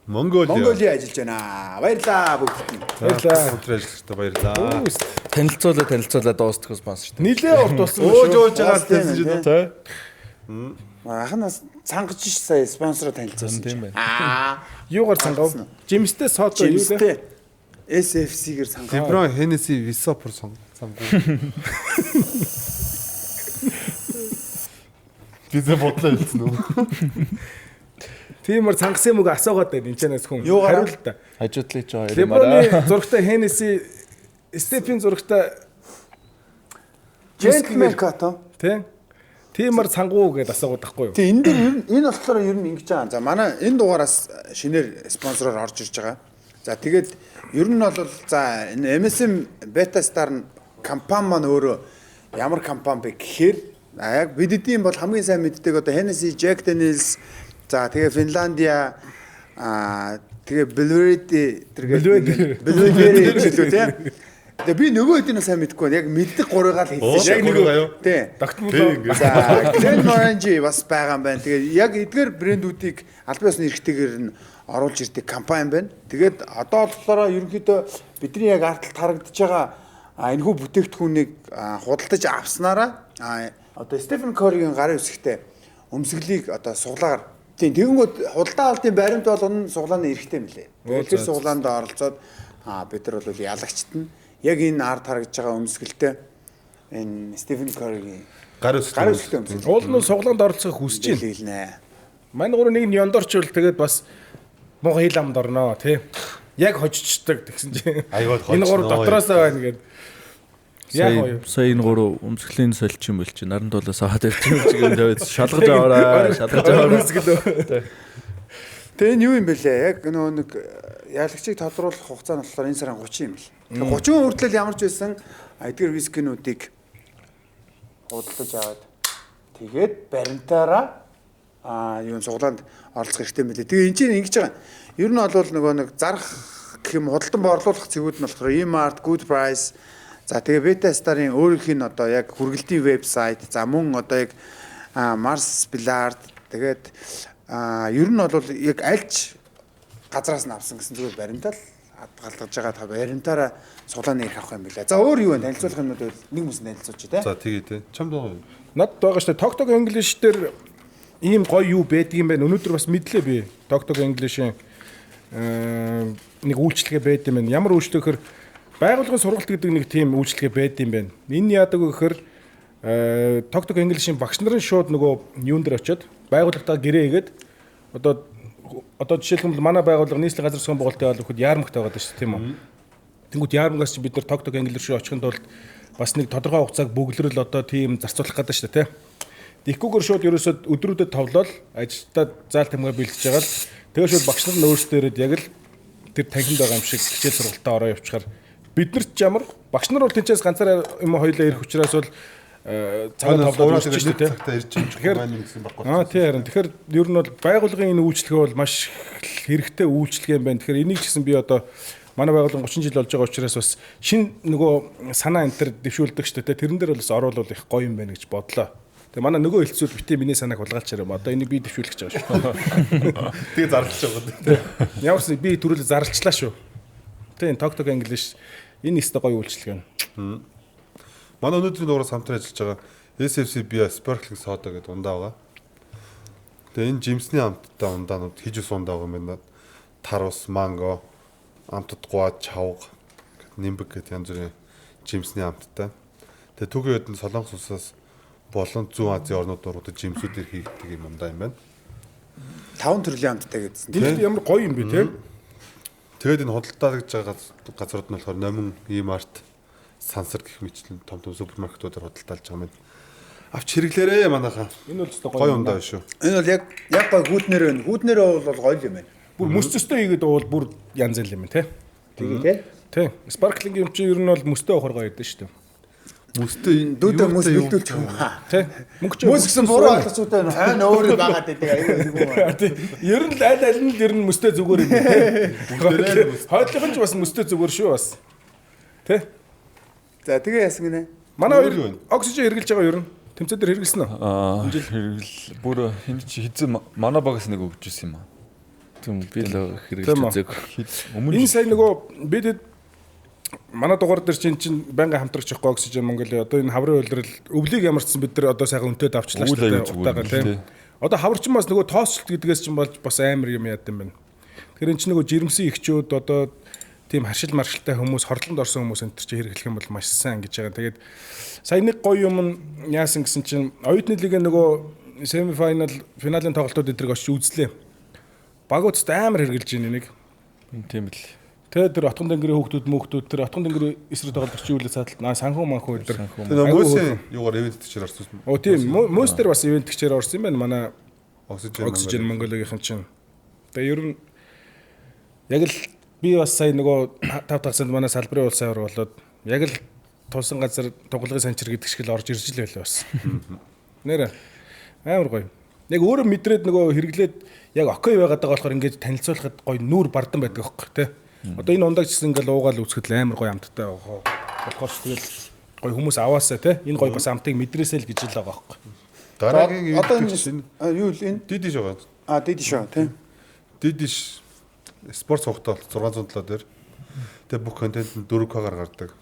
Монголиа. Mongolia ажиллаж байна. Баярлалаа бүгдд нь. Баярлалаа. Хамтран ажиллагчдаа баярлалаа. Танилцуулаа танилцуулаа дуустах спонсор шүү дээ. Нилээ урт болсон Өөж шүү. өөж байгаа гэсэн чинь Тэ? Ах нь бас цангаж ш сая спонсороо танилцуулсан. Тийм байна. Аа. Юугаар цангав? Жимстэй сото юу лээ? Жимстэй SFC-гэр цангав. Леброн Хеннеси Висопор сонгоо. Би зэ бодлоо хэлсэн үү? Тиймэр цангасан юм уу асуугаад байна энэ чанаас хүн. Юугаар? Хариулт та. Хажуудлыг чи хоёр юм Леброны араа. зурагтай Хеннеси, Стефен зурагтай Gentleman cut. тий. Тиймэр цангуу гэдээ асуугаад байхгүй юу? Тэг энэ дээр ер нь энэ болохоор ер нь ингэж байгаа. За манай энэ дугаараас шинээр спонсороор орж ирж байгаа. За тэгээд ер нь бол за энэ MSM Beta Star нь компани маань өөрөө ямар компани бэ гэхээр яг бидний бол хамгийн сайн мэддэг одоо Hennessy, Jack Daniels за тэгээ Финландия тэгээ Belvedere тэргээ Belvedere ч илүү тийм. Тэгээ би нөгөө хэдийг нь сайн мэдэхгүй байна. Яг мэддэг гурыгаа л хэлсэн. Яг нөгөө юу? Тийм. Тогтмол. За, Glenmorangie бас байгаа юм байна. Тэгээд яг эдгээр брэндүүдийг албан ёсны эрхтэйгээр нь оруулж ирдэг компани байна. Тэгээд одоо болохоор ерөнхийдөө бидний яг ард талд харагдаж байгаа энэхүү бүтээгдэхүүнийг худалдаж авснараа одоо Стефен Корригийн гарын үсгтээ өмсгөлийг одоо суглаагаар тийм тэгэнгүүт худалдаа авалтын баримт болгоно суглааны эрхтэй мөлий. Тэгээд тэр суглаанд оролцоод бид нар бол ялагчт нь яг энэ ард харагдаж байгаа өмсгөлтэй энэ Стефен Корригийн Гар өсөлт. гарын үсгтэй өмсгөл Уул нь суглаанд оролцохыг хүсэж байна. хэлнэ. Манай гурав нэг нь ёндорчвол тэгээд бас муухай хил амд орноо тий. Яг хожичдаг тэгсэн чинь. Аюул Энэ гурав хожно. дотроосоо байна гээд. Яг гоё. Сая энэ гурав өмсгөлийн сольч юм бол чи наран тулаас аваад явчих юм чиг тавиад шалгаж аваарай. Шалгаж аваарай. Өмсгөл. Тэгээ энэ юу юм бэ лээ? Яг нөгөө нэг ялагчийг тодруулах хугацаа нь болохоор энэ сарын 30 юм бэл. Тэгээ 30 хүртэл ямар ч байсан эдгээр вискинүүдийг худалдаж аваад Тэгээд баримтаараа юун суглаанд оролцох хэрэгтэй мөлий. Тэгээ энэ чинь ингэж байгаа. Ер нь бол нөгөө нэг зарах гэх юм худалдан борлуулах цэгүүд нь болохоор E-Mart, Good Price, за тэгээ Beta Star-ын өөрийнх нь одоо яг хүргэлтийн вебсайт, за мөн одоо яг Mars Billard тэгээд ер нь бол яг альч газраас нь авсан гэсэн зүгээр баримтаал хадгалж байгаа та баримтаараа суглааны эрх авах юм билээ. За өөр юу вэ? Танилцуулах юмнууд байвал нэг хүмүүс танилцуулчих тий. За тэгээ тий. Чамд байгаа юу? Над байгаа шүү дээ. Talk Talk English дээр ийм гоё юу байдаг юм бэ? Өнөөдөр бас мэдлээ би. Talk Talk English-ийн нэг үйлчилгээ байд юм байна. Ямар үйлчлэг гэхээр байгууллагын сургалт гэдэг нэг тийм үйлчилгээ байд юм байна. Энэ яадаг вэ гэхээр Talk Talk English-ийн багш нарын шууд нөгөө юун дээр очиод байгууллагатаа гэрээ хийгээд одоо жишээлх юм бол манай байгууллага нийслэлийн газар зүйн боголтын албад яармагтай байгаа шүү дээ, тийм үү? Тэнгүүт яармагаас чи бид нар Talk Talk English руу очихын тулд бас нэг тодорхой хугацааг бөглөрөл одоо тийм зарцуулах гэдэг шүү дээ, тийм. Тэгэхгүйгээр шууд ерөөсөө өдрүүдэд товлол ажилтнаа заал тамгаа бэлтэж байгаа л тэгээ шууд багш нар нь өөрсдөө ирээд яг л тэр танхимд байгаа юм шиг хичээл сургалтаа ороо явчихаар бид нар ч ямар багш нар бол тэнцээс ганцаараа юм хоёлаа ирэх учраас бол цагаа товлоод ирж шүү дээ. Тэгэхээр тий харин тэгэхээр ер нь бол байгууллагын энэ үйлчлэгээ бол маш хэрэгтэй үйлчлэгээ юм байна. Тэгэхээр энийг ч гэсэн би одоо манай байгууллага 30 жил болж байгаа учраас бас шин нөгөө санаа энэ төр дэвшүүлдэг шүү дээ. Тэрэн дээр бол бас оруулал их гоё юм байна гэж бодлоо. Тэгээ манай нөгөө хэлцүүл битээ миний санааг хулгайлчаар юм. Одоо энийг би дэвшүүлэх гэж байгаа шүү. Тэгээ зарлж байгаа. Ямар ч би түрүүлээ зарлчлаа шүү. Тэгээ энэ Talk Talk English энэ ихтэй гоё үйлчлэг юм. Манай өнөөдрийн дугаараас хамтран ажиллаж байгаа SFC Sparkling Soda гэдэг ундаа байгаа. Тэгээ энэ жимсний амттай ундаанууд хиж ус ундаа байгаа юм байна. Тар ус, манго, амтд гуа, чавга, нимбэг гэдэг янз бүрийн жимсний амттай. Тэгээ түүхийн үед нь Солонгос улсаас болон зүүн Азийн орнууд руу жимсүүдээр хийгддэг юм ундаа юм байна. 5 төрлийн амттай гэдсэн. Энэ ямар гоё юм бэ те? Тэгээд энэ худалдаалж байгаа газрууд нь болохоор Номин, E-Mart, Сансар гэх мэтлэн том том супермаркетуудаар худалдаалж байгаа юм байна. Авч хэрэглээрээ манайхаа. Энэ бол өстой гоё ундаа шүү. Энэ бол яг гоё гүтнэр байна. Гүтнэр бол гоё юм байна. Бүр мөс төстэй хийгээд уул бүр янз янз юм те. Тэгээ те. Тий. Sparkling юм чи ер нь бол мөстэй явахаар гоё байдаг шүү дээ. Мөстэй дүүдээ мөс бэлдүүлж юм аа. Тий. Мөнгө чи мөс гэсэн буруу алгацуудаа хойно өөр байгаад байдаг аюу юм уу. Тий. Ер нь аль аль нь ер нь мөстэй зүгээр юм те. Хойдлох нь ч бас мөстэй зүгээр шүү бас. Тий. За тэгээ яасан гинэ? Манай хоёр оксижен хэрглэж байгаа ер нь. Тэмцээн дээр хэрэглэсэн үү? Энэ жил хэрэгэл бүр хин чи хизээ манай багаас нэг өгч ирсэн юм аа. Тийм би л хэрэглэж үзээгүй. Өмнө энэ сая нөгөө бид манай дугаар дээр чинь байнгын хамтрагч ихгүй оксижен Монголын одоо энэ хаврын улирал өвлийг ямарчсан бид нар одоо сайхан өнтөд авчлаа шүү дээ. Утаагаа тийм. Одоо хавар чинь бас нөгөө тоосчлт гэдгээс чинь болж бас амар юм яд юм байна. Тэгэхээр энэ чинь нөгөө жирэмсэн ихчүүд одоо тийм харшил маршилтай хүмүүс хорлонд орсон хүмүүс энэ төр чинь хэрэглэх юм бол маш сайн гэж байгаа. Тэгээд сая нэг гоё юм нь яасан гэсэн чинь оюутны лигийн нөгөө semi final финалийн тоглолтууд эдрийг очиж үзлээ. Багуудад амар хэрэглэж байна энийг. Тийм л. Тэгээд тэр Отгон Тэнгэрийн хүүхдүүд мөөхтүүд тэр Отгон Тэнгэрийн эсрэг тоглолт очиж үлээ цааталт наа санхүү манхүү эдэр. Тэр мөсийн юугаар ивент тэгчээр орсон. Оо тийм мөс дээр бас ивент тэгчээр орсон юм байна манай Oxygen Mongolia-гийн чинь. Тэгээд ер нь яг л би бас сая нөгөө 5 тагсанд манай салбарын улсын авар болоод яг л тулсан газар тугалгын санчир гэдэг шиг л орж ирж л байлаа бас. Нэрэ амар гоё. Яг өөрөө мэдрээд нөгөө хэрэглээд яг окей байгаад байгаа болохоор ингээд танилцуулахад гоё нүүр бардан байдаг аахгүй тий. Одоо энэ ундагч гэсэн ингээл уугаал үзэхэд л амар гоё амттай байгаа. Болохоор ч тэгэл гоё хүмүүс аваасаа тий. Энэ гоё бас амтыг мэдрээсэй л гэж л байгаа аахгүй. Дараагийн одоо энэ юу л энэ Дидиш байгаа. А Дидиш байгаа тий. Дидиш спорт сувгтай бол 607 дээр. Тэгээ бүх контент нь 4K-гаар гардаг.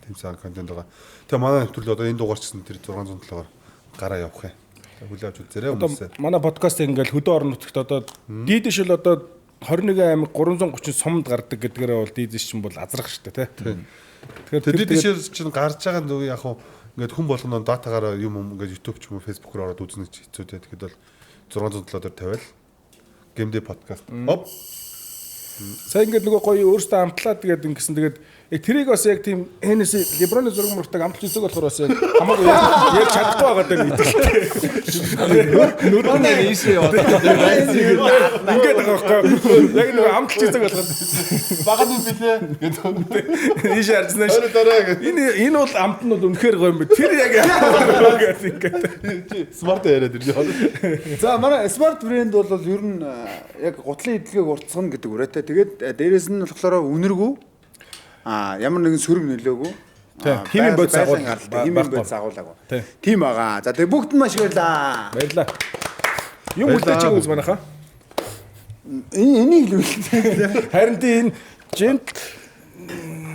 Тийм сайн контент байгаа. Тэгээ манай нэвтрүүлэг одоо энэ дугаар ч гэсэн тэр 607-оор гараа явах юм. Хүлээ авч үзээрэй хүмүүсээ. Манай подкаст ингээл хөдөө орон нутагт одоо Дидиш л одоо 21 аймаг 330 сумд гардаг гэдгээрээ бол Дидиш чинь бол азрах штэ тий. Тэгэхээр Дидишээр чинь гарч байгаа нөгөө яг хуу ингээд хүн болгоно датагаараа юм ингээд YouTube ч юм уу Facebook руу ороод үзнэ гэж хэцүү те. Тэгэхэд бол 607 дээр тавиал GameDay podcast. Оп. Сайн ингээд нөгөө гоё өөртөө амтлаад тэгээд ингэсэн тэгээд Яг тэрийг бас яг тийм Hennessy LeBron-ы зураг муртаг амталж үзэг болохоор бас яг хамаагүй яг чадахгүй байгаа даа итгэлтэй. Нүрэн ийшээ яваад. Ингээд байгаа байхгүй. Яг нэг амталж үзэг болохоор Багад юм билээ гэдэг. ийшээ харжсан ш. Өөрөө дараа гэдэг. Энэ бол амт нь бол үнэхээр гоё юм бэ. Тэр яг яагаад ингээд. Чи смарт яриад ирж байна. За манай смарт брэнд бол ер нь яг гутлын эдлэгийг уртсгана гэдэг үрээтэй. Тэгээд дээрээс нь болохоор үнэргүй. Аа ямар нэгэн сөрөг нөлөөгүй. Химийн бодис агуул- химийн байхгүй. бодис агуулаагүй. Тий. Тийм байгаа. За тэгээд бүгд нь маш их баярлаа. Баярлаа. Юм үлдээч үз манайхаа. Энэ энийг л үлдээ. Харин тий энэ жент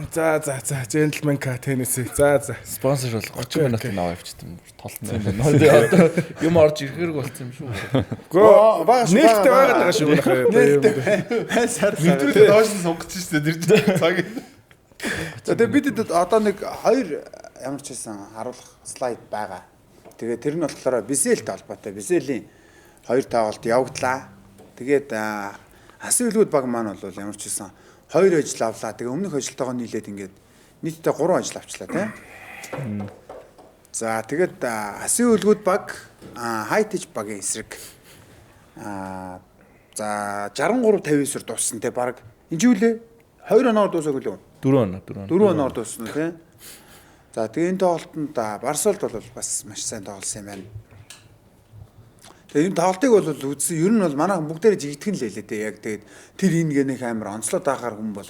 за за за gentleman ка Tennessee. За за. Спонсор бол 30 минутын аваа явчихсан юм. Толцсон юм байна. Тэгээ одоо юм орж ирэхэрэг болсон юм шүү. Гөө бага шүү, нээлттэй бага, байгаад байгаа шүү манайхаа. Нээлттэй. Сар. Нэвтрүүлэг доош нь сунгаж штэ тэр чинь цаг. За тэгээд бид одоо нэг хоёр ямар ч байсан харуулах слайд байгаа. Тэгээд тэр нь болохоор Бисэлтэй холбоотой. Бисэлийн хоёр тоглолт явагдлаа. Тэгээд Асын үлгүүд баг маань бол ямар ч байсан хоёр ажил авлаа. Тэгээ өмнөх ажилтайгоо нийлээд ингээд нийтдээ 3 ажил авчлаа тийм. За тэгээд Асын үлгүүд баг Хайтэж багийн эсрэг за 63 59-оор дууссан те баг. Энэ жилээ 2 оноор дуусаагүй лөө. 4 оноо 4 оноо. 4 оноор дууссан уу тий. За тэгээ энэ тоглолтод Барсалд бол бас маш сайн тоглосон юм байна. Тэгээ энэ тоглолтыг бол үзсэн ер нь бол манайхан бүгдээрээ жигдхэн л хэлээ тий. Яг тэгээд тэр энэ гэнэх амар онцлог даахаар хүн бол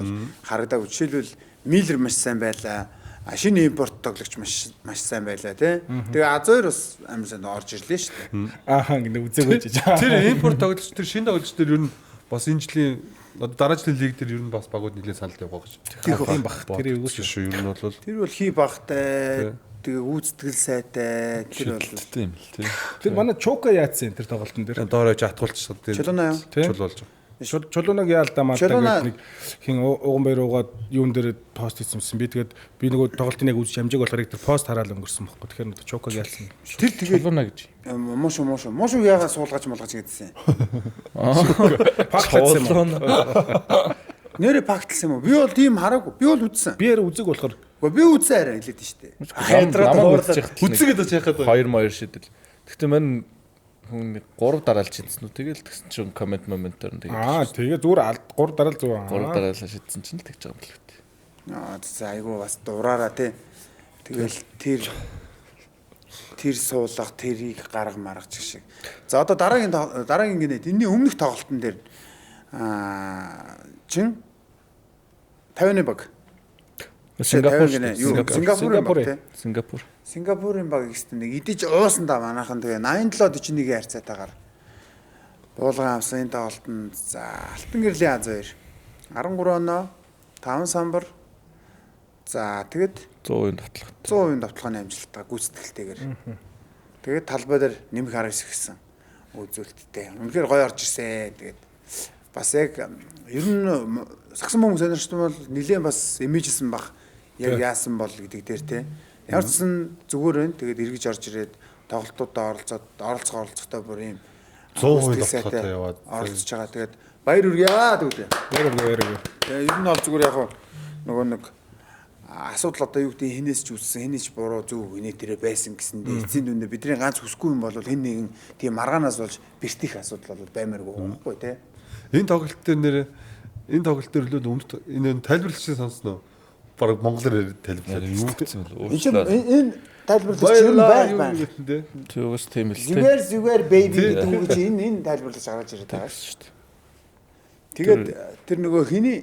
харагдаагүй. Жишээлбэл Миллер маш сайн байлаа. Шинэ импорт тоглогч маш маш сайн байлаа тий. Тэгээ Азойр бас амар сайн орж ирлээ шүү дээ. Ааха ингэ үзээгүй ч. Тэр импорт тоглогч тэр шинэ тоглогч тэр ер нь бас энэ жилийн одоо дараа жилийн лиг дээр ер нь бас багууд нэлээд санал явах гэж. Тийм бах. Тэр юу шүү шүү ер нь бол Тэр бол хий багтай тэгээ гүйцэтгэл сайтай тэр бол Шилдэлтэй юм л тий. Тэр манай Чука яатсан тэр тоглолтын дээр. доор явж атгуулчихсан тийм. Чулуунаа юу? Тий. Чулуу болж байгаа. Чулуунаг яалдаа маа Чулууна- гэдэг нэг хин уган баяр уугаад юун дээр пост хийсэн юмсан. Би тэгээд би нөгөө тоглолтын яг үзэж амжааг болохоор яг тэр пост хараал өнгөрсөн бохгүй. Тэгэхээр нөгөө Чукаг яалсан. Тэр тэгээд Чулууна гэж. мушу мушу мушу яагаад суулгаж мулгаж гэдсэн. Пактлсан юм. Чулууна. Нэрэ пактлсан юм уу? Би бол тийм хараагүй. Би бол үзсэн. Би яар үзег болохоор Гэхдээ би үзсэн арай хэлээд нь штэ. Намайг үзчих. Үзсэн гэдэг чи яхад Хоёр моёр шидэл. Гэхдээ мань хүн 3 дараалж шидсэн үү? Тэгэл тэгсэн чинь коммент моментоор нь тэгээд аа тэгээ зүгээр 3 дараал зүг. 3 дараалал шидсэн чинь л тэгж байгаа юм л үү. Аа за айгуу бас дураараа тий. Тэгэл тэр тэр суулгах тэрийг гарга маргаж гэх шиг. За одоо дараагийн дараагийн гинэ энэний өмнөх тоглолтын дээр чин 50-ны баг. Сингапур 50 гинэ. Юу Сингапурын баг тий. Сингапур. Сингапурын баг ихсэн нэг идэж уусан да манайхан тэгээ 87 41-ийн харьцаатаагаар буулган авсан энэ тоглолтод за Алтан гэрлийн Аз 2 13 оноо 5 самбар за тэгэд 100% довтлого. 100% довтлогооны амжилттай гүйцэтгэлтэйгээр тэгээд талбай дээр нэмэх 19 гэсэн үзүүлэлттэй. Үнэхээр гоё орж ирсэн. Тэгээд бас яг ер нь сагсан бөмбөг сонирхчд бол нэлээд бас имижсэн бах яг яасан бол гэдэг дээр те. Ямар ч сан зүгээр байна. Тэгээд эргэж орж ирээд тоглолтуудаа оролцоод оролцохтой бүр ийм 100% гүйцэтгэл сайтай довтлоготой яваад. оролцож байгаа. Тэгээд баяр хүргье тэгвэл. Баяр баяр. Тэгээ ер нь бол зүгээр яг нөгөө нэг асуудал одоо юу гэдэг хинээс ч үүссэн хинээс ч буруу зөв хинээ тэрэ байсан гэсэндээ эцсийн дүндээ бидний ганц хүсэхгүй юм бол хэн нэгэн тийм маргаанаас болж бэртих асуудал бол баймааргүй байхгүй тий. Энэ тоглолт дээр нэр энэ тоглолт дээр лөө өмнө энэ тайлбарлагчийг сонсноо. Бараг монголоор яриад тайлбарлаад. Юу гэсэн бэл Энэ чинь уучлаарай. энэ тайлбарлагч ер нь байг байна. Баярлалаа. Тэгээс тийм л тийм. Зүгээр зүгээр baby гэдэг үг чи энэ энэ тайлбарлагч гаргаж ирээд байгаа шүү дээ. Тэгээд тэр нөгөө хиний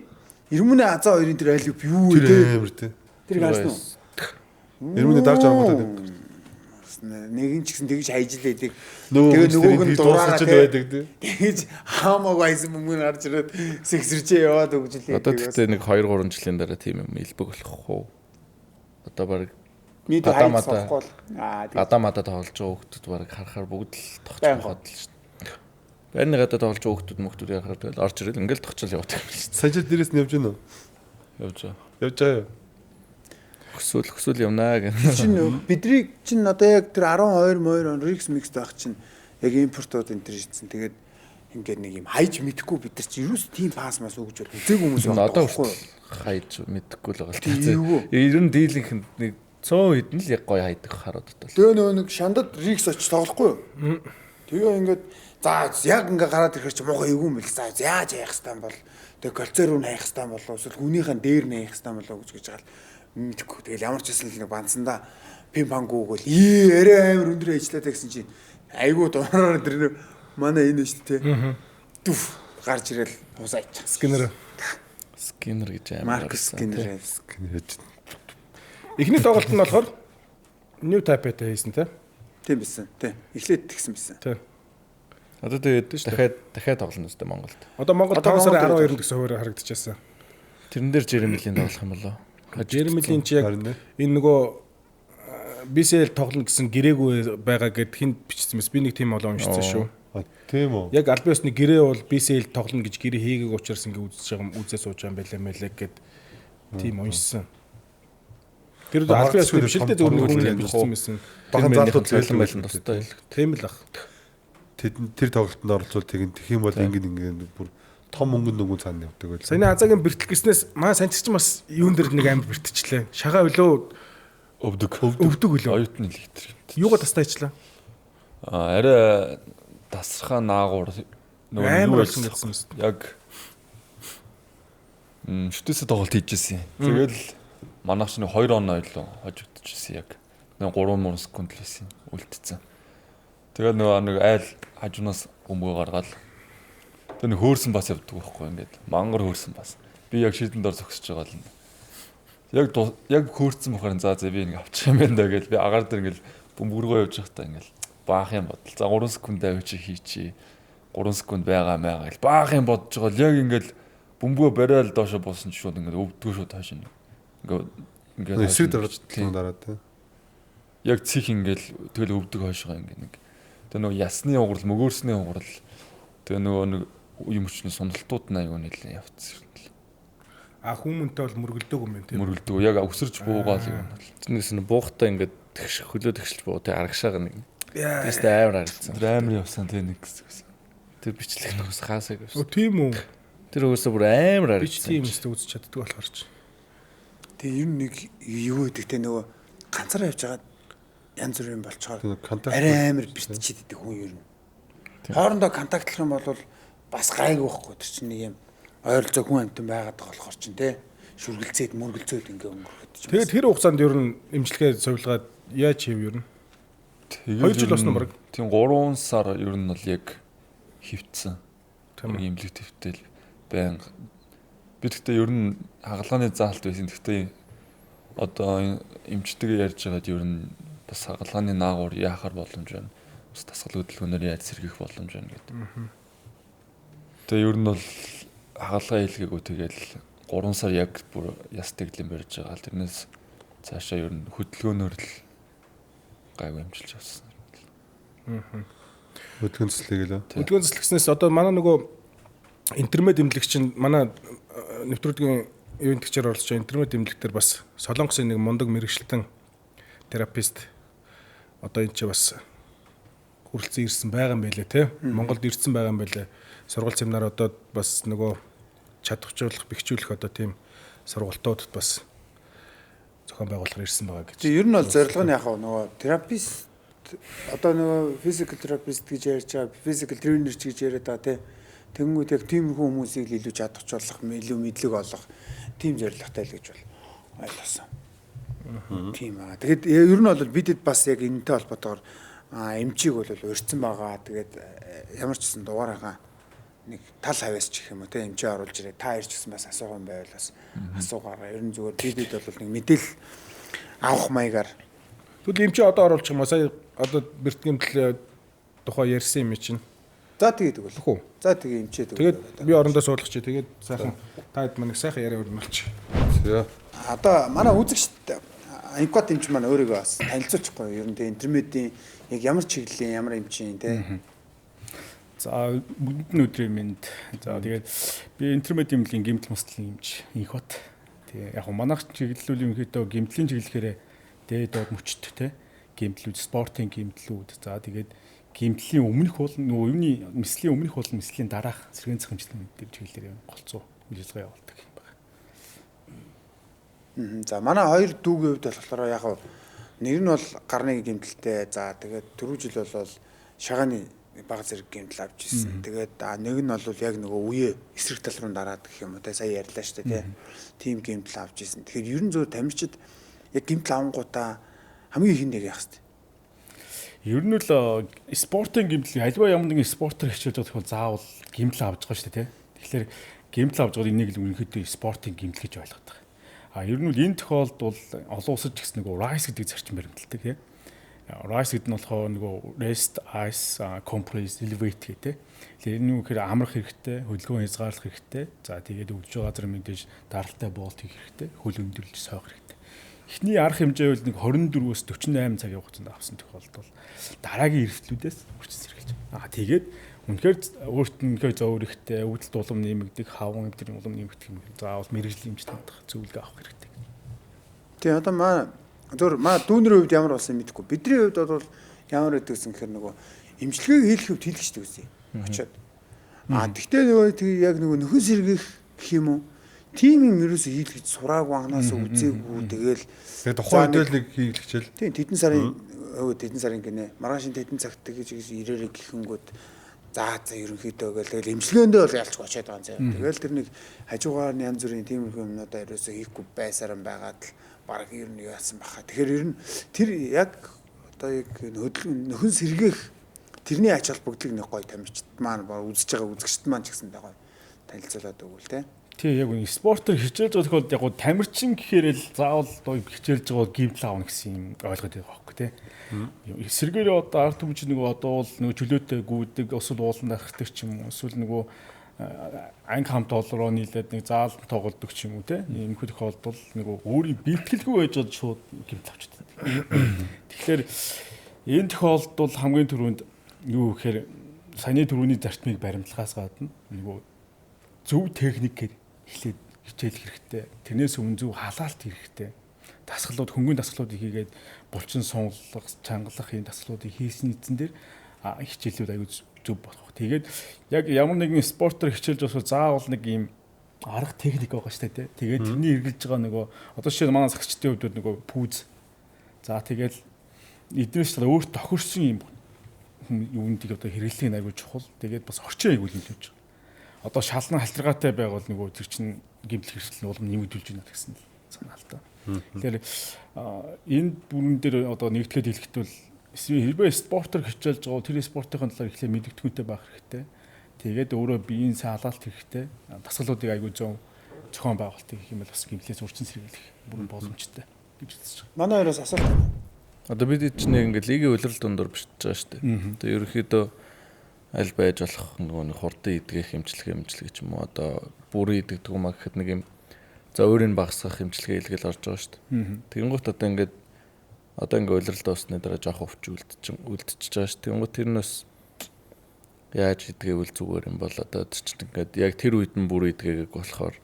Ирмүнэ Азаа хоёрын тэр аль юу вэ Тэр те? амар тий. Тэр гарсан уу? Ирмүнэ дарж оронгууд байдаг. Нэг нь ч гэсэн тэгж хайж л байдаг. Нөгөө Тэгээ нөгөөх нь дураараа дуусч те. байдаг тий. Тэгж хаамаагүй айсан мөнгө нь гарч ирээд сэгсэрчээ яваад өгч л Одоо тэгтээ нэг 2 3 жилийн дараа тийм юм илбэг болох уу? Одоо баг Нийт Гадаа хайж мадаа. сохгүй бол аа тийм. гадаа мадаа тоглож байгаа хүүхдүүд баг харахаар бүгд л Баян тогтчих хаад л шүү дээ. Байрны гадаа тоглож байгаа хүүхдүүд мөхтүүд ярахаар тэгэл орж ирэл ингээл тогтчол явдаг юм шүү Санчир дээрээс нь явж гэнэ үү? дээ. Явж байгаа. Явж байгаа юу? Хөсөөл хөсөөл явнаа гэх. Чин бидний чин одоо яг тэр 12 мойр он Rix Mix байх чинь яг импортууд энэ төр шидсэн. Тэгээд ингээд нэг юм хайж мэдхгүй бид нар чи юус тийм пас мас өгж бол үзег хүмүүс Одоо байхгүй. хүртэл хайж мэдэхгүй л байгаа л Тийм та. Ер нь дийлэнх нь нэг 100 хэдэн л яг гоё хайдаг харууд бол. Тэгээ нөгөө нэг шандад Рикс очиж тоглохгүй юу? Тэгээ ингээд за яг ингээ гараад ирэхэр чи муухай эвгүй юм бэл. За яаж яах хэвээр бол тэгээ кольцо руу наях хэвээр болов эсвэл хүнийхэн дээр наях хэвээр болов гэж гэж байгаа л мэдэхгүй. Тэгэл ямар ч байсан л нэг бансандаа пин пангуугөл ии арай амар өндөр ажиллаад гэсэн чинь айгүй дураараа тэр нэг манай энэ шүү дээ. Дүф гарч ирэл хусаач. Скинер. Скинер гэж амар. Маркус Скинер. Скинер. Эхний тоглолт нь болохоор New Taipei-тэй хийсэн те. Тийм бисэн. Тийм. Эхлээд тэгсэн бисэн. Тий. Одоо тэгээд дахиад тоглоно үстэй Монголд. Одоо Монгол Одоо 5 сарын Монголд 12-нд гэсэн хуваар харагдчихсан. Тэрэн дээр Жеремилийн тоглох юм болоо. Жеремилийн чи яг Харин энэ нөгөө BCL тоглоно гэсэн гэрээгүй байгаа гэд хинт бичсэн мэс. Би нэг тийм олон уншсан шүү. А тийм үү. Яг албан ёсны гэрээ бол BCL тоглоно гэж гэрээ хийгээг учраас ингээ үзэж байгаа юм үзээ сууж байгаа юм байлаа мэлээ гэд тийм уншсан. Тэр үл албан ёсны биш л дээ зөвхөн нэг хүн бичсэн мэсэн. Бахан залууд цалин байлан тустай хэлэх. Тийм л ах. Тэд тэр тоглолтод оролцвол тэгин тэх юм бол ингэн ингэн бүр том өнгөн нүгэн цаана явдаг байл. Саяны Азагийн бэртэл гиснээс маа санчирч бас юун дээр нэг амар бэртчлээ. Шагаа өлөө Өвдөг. өвдөг өлөө. Оюутны лиг тэр. Юугаа тастаа ичлээ. А арай тасархаа наагур нөгөө Амар юу болсон байсан гэсэн мэт. Яг шүтээсээ тоглолт хийжсэн. Тэгэл манайх чинь 2 оноо илүү хожигдчихсэн яг. Нэг 3 3 секунд л байсан үлдсэн. Тэгээд нөгөө нэг айл хажуунаас өмгөө гаргаал. Тэр нэг хөөрсөн бас явдаг байхгүй ингээд. Мангар хөөрсөн бас. Би яг шийдэн дор зогсож байгаа л. Яг яг хөөрцөн бохор за за би нэг авчих юм байна да гэж би агаар дээр ингээд бөмбөргөө явж байхдаа ингээд баах юм бодол. За 3 секунд авчи хийчи. 3 секунд байгаа маяга гэл баах юм бодож байгаа л яг ингээд бөмбөгөө бариад доошо буусан ч шууд ингээд өвдгөө шууд хойш нь. Ингээд ингээд Эсрэг хойш нь. дараад Тийм. дараа тий. Яг цих ингээл тэгэл өвдөг хойшоо ингээд нэг. Тэгээ нөгөө ясны уграл, мөгөөрсний уграл. Тэгээ нөгөө нэг юм хүчний сонолтууд нь аюу нэлээ явцсан. А хүмүүнтэй бол мөргөлдөг юм байна тийм. Мөргөлдөг. Яг өсөрч буугаал юм бол. Тэрнээс нь буухтаа ингээд тэгш хөлөө тэгшилж буу тэг арагшаага нэг. Яа. Тэрстэй амар харагдсан. Тэр амар явсан тэ нэг хэсэг гэсэн. Тэр бичлэг нөхөс хаасаг Өө явсан. тийм үү. Тэр угсаа бүр амар Би ч харагдсан. тийм өстө үзэж чаддаг болохоор ч. Тэгээ ер нь нэг юу гэдэг те нөгөө ганцаараа явж байгаа янз бүрийн болчоор Тэр контакт арай амар бэртчихэд идэг хүн ер нь. Хоорондоо контактлах юм бол бас гайгүй байхгүй тэр чинь нэг юм ойролцоо хүн амтан байгаад байгаа болохоор чинь те шүргэлцээд мөргөлцөөд ингээ өнгөрөхөд чинь. Тэгээд тэр хугацаанд ер нь эмчилгээ совилгаад яаж хийв ер нь? Тэгээд Хоёр жил ер нь болсон уу бараг? Тийм 3 сар ер нь бол яг хөвтсөн. Тийм үү. Имлэг твтэл байнга. Би тэгтээ ер нь хагалгааны заалт байсан. Тэгтээ одоо эмчтэйгээ ярьж байгаад ер нь бас хагалгааны наагур яахаар боломж байна. Бас дасгал хөдөлгөөнөөр яаж сэргийх боломж байна гэдэг. Тэгээ ер нь бол хагалгаа хийлгээгүй тэгэл 3 сар яг бүр яс тэглэн барьж байгаа. Тэрнээс цаашаа ер нь хөдөлгөөнөөр л гайгүй амжилж авсан. Хөдөлгөөн төслийг лөө. Хөдөлгөөн заслагснаас одоо манай нөгөө интермед эмнэлэг чинь манай нэвтрүүлгийн ивент тэгчээр оролцож байгаа интермед эмнэлэг дээр бас Солонгосын нэг мундаг мэрэгчлэн терапевт одоо энэ чи бас хүрэлцэн ирсэн байгаа юм байлээ те. Монголд ирсэн байгаа юм байлээ. Сургалт семинар одоо бас нөгөө чадварчуулах, бэхжүүлэх одоо тийм сургалтуудад бас зохион байгуулахаар ирсэн байгаа гэж. Тэгээ ер нь бол зорилго нь яг нөгөө терапевт одоо нөгөө physical therapist гэж ярьж байгаа, physical trainer ч гэж яриад байгаа тий. Тэнгүүд яг тиймэрхүү хүмүүсийг л илүү чадварчуулах, илүү мэдлэг олох тийм зорилготой л гэж бол ойлгосон. Тийм аа. Тэгээд ер нь бол бидэд бас яг энэтэй холбоотойгоор эмчийг бол урьдсан байгаа. Тэгээд ямар ч гэсэн дугаараагаа нэг тал хавьяас ч гэх юм уу те эмчээ оруулж ирээ. Та ирж гисэн бас асуух юм байвал бас асуугаараа. Ер нь зүгээр бидэд бол нэг мэдээлэл авах маягаар Тэгвэл эмчээ одоо оруулчих юм уу? Сая одоо бэрт гэмтэл тухай ярьсан юм чинь. За тэгээд тэгвэл. Тэхүү. За тэгээ эмчээ Тэгээд тэгвэл. би орондоо суулгачих. Тэгээд сайхан та хэд маань сайхан яриа өрнөлч. За. Одоо манай үзэгчд Инкват эмч маань өөрийгөө бас танилцуулчихгүй. Ер нь тэгээ интермедийн яг ямар чиглэлийн ямар эмчийн те. За бүгдэнд нь өдрийн мэнд. За тэгээд би интермед эмнэлгийн гэмтэл мостлын эмч Инхот. Тэгээ яг нь манайх чиглэл ерөнхийдөө гэмтлийн чиглэлээрээ дээд доод мөчт те гэмтлүүд, спортын гэмтлүүд. За тэгээд гэмтлийн өмнөх бол нөгөө юуны мэслийн өмнөх бол мэслийн дараах сэргээн цахимжлын дээр чиглэлээр голцоо үйл ажиллагаа явуулдаг юм байна. За манай хоёр дүүгийн хувьд болохоор яг нэг нь бол гарны гэмтэлтэй. За тэгээд түрүү жил бол шагааны баг зэрэг гэмтэл авч ирсэн. Тэгээд нэг нь бол яг нөгөө үе эсрэг тал руу дараад гэх юм уу те сая ярьлаа шүү дээ те. Тим гэмтэл авч ирсэн. Тэгэхээр ер нь зөв тамирчид яг гэмтэл авангуудаа хамгийн ихэнд яг яах хэвтэй. Ер нь л спортын гэмтэл альва ямар нэгэн спортоор хичээлж байгаа тохиол заавал гэмтэл авч байгаа шүү дээ те. Тэгэхээр гэмтэл авч байгаа энийг л үнэхээр спортын гэмтэл гэж ойлгоод байгаа. А ер нь бол энэ тохиолдолд бол олон улсад ч гэсэн нөгөө RICE гэдэг зарчим баримталдаг тий. RICE гэдэг нь болохоор нөгөө rest, ice, compress, elevate гэдэг. Тэгэхээр энэ юу гэхээр амрах хэрэгтэй, хөдөлгөөн хязгаарлах хэрэгтэй. За тэгээд өвдөж байгаа газар мэдээж даралтай боолт хийх хэрэгтэй, хөл өндөрлөж сойх хэрэгтэй. Эхний арга хэмжээ бол нэг 24-өөс 48 цагийн хугацаанд авсан тохиолдолд бол дараагийн эрсдлүүдээс хүчин сэргийлж. Аа тэгээд үнэхээр өөрт нь үнэхээр зовөр ихтэй, өвдөлт улам нэмэгдэх, хаван энэ улам нэмэгдэх юм. Заавал мэргэжлийн эмч тандах, зөвлөгөө авах хэрэгтэй. Тийм одоо маа зөв маа дүүнэрийн хувьд ямар болсон мэдэхгүй. Бидний хувьд бол ямар байдаг гэсэн гэхээр нөгөө эмчилгээг хийх хувьд хийлгэждэг гэсэн. Очоод. Аа тэгтээ нөгөө тэг яг нөгөө нөхөн сэргийх гэх юм уу? Тийм юм ерөөсөө хийлгэж сураагүй анханаас үзээгүй тэгэл тэгээ тухайн үед л нэг хийлгэжэл. Тийм тэдэн сарын өө тэдэн сарын гинэ. Маргааш тэдэн цагт тэгэж ирээрэй гэхэнгүүт за ерөнхийдөө гэл тэгэл эмчилгээндээ бол ялч очиад байгаа юм заяа. Тэгэл тэр нэг хажуугаар нь янз бүрийн тиймэрхүү юмнуудаа ерөөсөө хийхгүй байсаар байгаад л баг ер нь яасан баха. Тэгэхээр ер нь тэр яг одоо яг нөхөн сэргээх тэрний ач холбогдлыг нэг гоё тамирчид маань үзэж байгаа үзэгчд маань ч гэсэндээ гоё танилцуулаад өгвөл те. Тий яг үн спортоор хичээлж байгаа тохиолдолд яг гоо тамирчин гэхээр л заавал одоо хичээлж байгаа гимтэл авна гэсэн юм ойлгоод байгаа байхгүй тий. Эсвэргээр одоо ард түмэн нөгөө одоо бол нөгөө чөлөөтэй гүйдэг, эсвэл ууланд архдаг ч юм уу, эсвэл нөгөө анги хамт олон руу нийлээд нэг заалан тоглодог ч юм уу тий. Иймэрхүү тохиолдолд нөгөө өөрийн бэлтгэлгүй байж байгаа шууд гимтэл авчдаг. Тэгэхээр энэ тохиолдолд бол хамгийн түрүүнд юу гэхээр саяны түрүүний зарчмыг баримтлахаас гадна нөгөө зөв техникээр эхлээд хичээлэх хэрэгтэй. Тэрнээс өмнө зөв халаалт хэрэгтэй. Дасгалууд, хөнгөн дасгалуудыг хийгээд булчин сунгалах, чангалах ийм дасгалуудыг хийсний эзэн дээр хичээлүүд аягүй зөв болох. Тэгээд яг ямар нэгэн спортоор хичээлж болохоор заавал нэг ийм арга техник байгаа шүү дээ. Тэгээд тэрний эргэлж байгаа нөгөө одоо жишээ нь манай сагчдын хувьд нөгөө пүүз. За тэгээд эднээс ч өөрт тохирсон юм юундыг одоо хэрэглэх нь аягүй чухал. Тэгээд бас орчин аягүй нөлөөлж байгаа. Одоо шалнан халтаргаатай байвал нөгөө тэр чинь гэмтэл хэрсэл нь улам нэмэгдүүлж байна гэсэн л санаа л та. Тэгэхээр энэ бүрэн дээр одоо нэгтгэхэд хэлэхэд бол хэрвээ спортоор хичээлж байгаа тэр спортын талаар эхлээ мэдэгдэхүүнтэй байх хэрэгтэй. Тэгээд өөрөө биеийн сайн халаалт хэрэгтэй. Дасгалуудыг аягүй зөв зохион байгуулалтыг хийх юм бол бас гэмтлээс урчин сэргийлэх бүрэн боломжтой гэж үзэж байгаа. Манай хоёроос асуулт байна. Одоо бид чинь нэг ингээд лигийн улирал дундуур бичиж байгаа шүү дээ. Одоо ерөнхийдөө аль байж болох нөгөө нэг хурдан идгэх эмчилгээ ч юм уу одоо бүрэн идэгдэг юм а гэхэд нэг юм за өөрийг багасгах эмчилгээ илгээл орж байгаа шүү дээ. Тэгэнгүүт одоо ингээд одоо ингээд улирал дуусны дараа жоох өвч үлдчихэж байгаа шүү. Тэгэнгүүт тэр нь бас яаж идгээвэл зүгээр юм бол одоо тэр чинь ингээд яг тэр үед нь бүрэн идгээгээг болохоор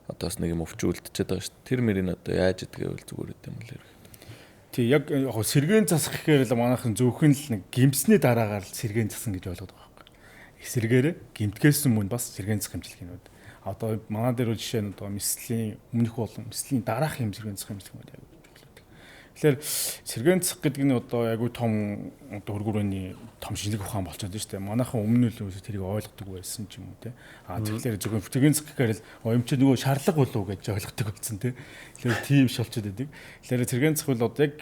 одоо бас нэг юм өвч үлдчихэд байгаа шүү дээ. Тэр мөрийг одоо яаж идгээвэл зүгээр юм бол хэрэг. Тий яг яг сэргээн засах гэхээр л манайхан зөвхөн л нэг гимсний дараагаар л сэргээн засан гэж ойлгоод байгаа байхгүй. Эсэргээрээ гимтгэсэн мөн бас сэргээн засах хэмжлэгнүүд. Одоо манай дээр бол жишээ нь одоо мэслийн өмнөх болон мэслийн дараах юм сэргээн засах хэмжлэгнүүд яг чухал. Тэгэхээр сэргээн засах гэдэг нь одоо айгүй том одоо хөргөрөөний том шинжлэх ухаан болчиход байна шүү дээ. Манайхан өмнө нь л тэрийг ойлгодог байсан ч юм уу те. А тэгэхээр зөвхөн сэргээн засах гэхээр л юм чи нөгөө шаардлага болов уу гэж ойлгодог болсон те. Тэгэхээр тийм шолчод байдаг. Тэгэхээр сэргээн засах бол одоо яг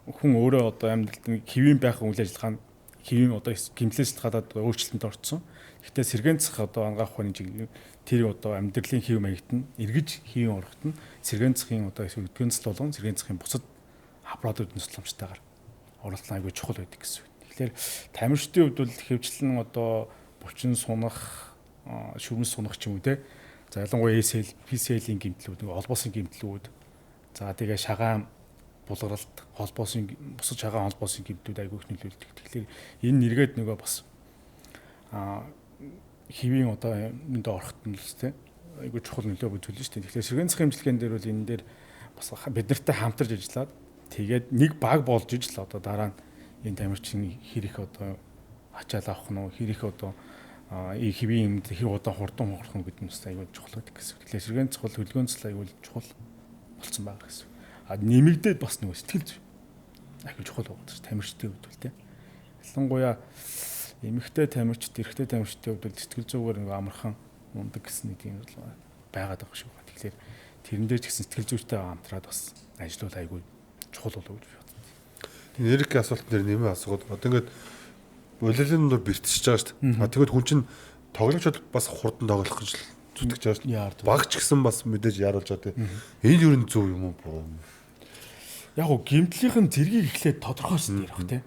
хүн өөрөө одоо амьдралд хэвийн байх үйл ажиллагаа нь хэвийн одоо гэмтлээс гадаад өөрчлөлтөнд орцсон. Гэхдээ сэргээн засах одоо ангаах ухааны чиглэл тэр одоо амьдралын хэв маягт нь эргэж хэвийн орохт нь сэргээн засахын одоо эсвэл өдгөн засал болон сэргээн засахын бусад аппаратуудын тусламжтайгаар оролцсон айгүй чухал байдаг гэсэн үг. Тэгэхээр тамирчдын хувьд бол хөвчлэн одоо булчин сунах, шүрмэс сунах ч юм уу те. За ялангуяа ACL, PCL-ийн гэмтлүүд, нөгөө холбоосын гэмтлүүд. За тэгээ шагаан булгаралт, холбоосын бусад шагаан холбоосын гэмтлүүд айгүй их нөлөөлдөг. Тэгэхээр энэ нэргээд нөгөө бас хэвийн одоо энд орохт нь л те айгүй чухал нөлөө үзүүлнэ шүү дээ. Тэгэхээр сэргээн засах хэмжлэгэн дээр бол энэ дээр бас бид нартай хамтарч ажиллаад тэгээд нэг баг болж ижил одоо дараа нь энэ тамирчин хэрэг одоо ачаал авах нь хэрэг одоо хэвийн юмд хэр удаан хурдан хохирох нь гэдэг нь бас айгүй чухал байдаг гэсэн. Тэгэхээр сэргээн засах бол хөдөлгөөн засал айгүй чухал. болцсон байгаа гэсэн. А нэмэгдээд бас нөгөө сэтгэл зүй айгүй чухал байгаа шүү тамирчдын хувьд бол тий. Ялангуяа эмэгтэй тамирчид, эрэгтэй тамирчдын хувьд бол сэтгэл зүгээр нөгөө амархан ундаг гэсэн нэг тийм байгаад байгаа шүү. Тэгэхээр тэрэн дээр ч гэсэн сэтгэл зүйтэй хамтраад бас ажиллавал айгүй чухал болов гэж би бодсон. Эрик асуулт дээр нэмээ асуугаад одоо ингээд улирлын дундуур бэртчихэж байгаа шүү дээ. А тэгвэл хүн чинь тоглогч бол бас хурдан тоглох гэж зүтгэж байгаа шүү дээ. Багч гэсэн бас мэдээж яаруулж байгаа тийм. Энэ юу н зөв юм уу буруу юм? Яг гоо гимтлийнхэн зэргийг эхлээд тодорхойлсон дээр бах тийм.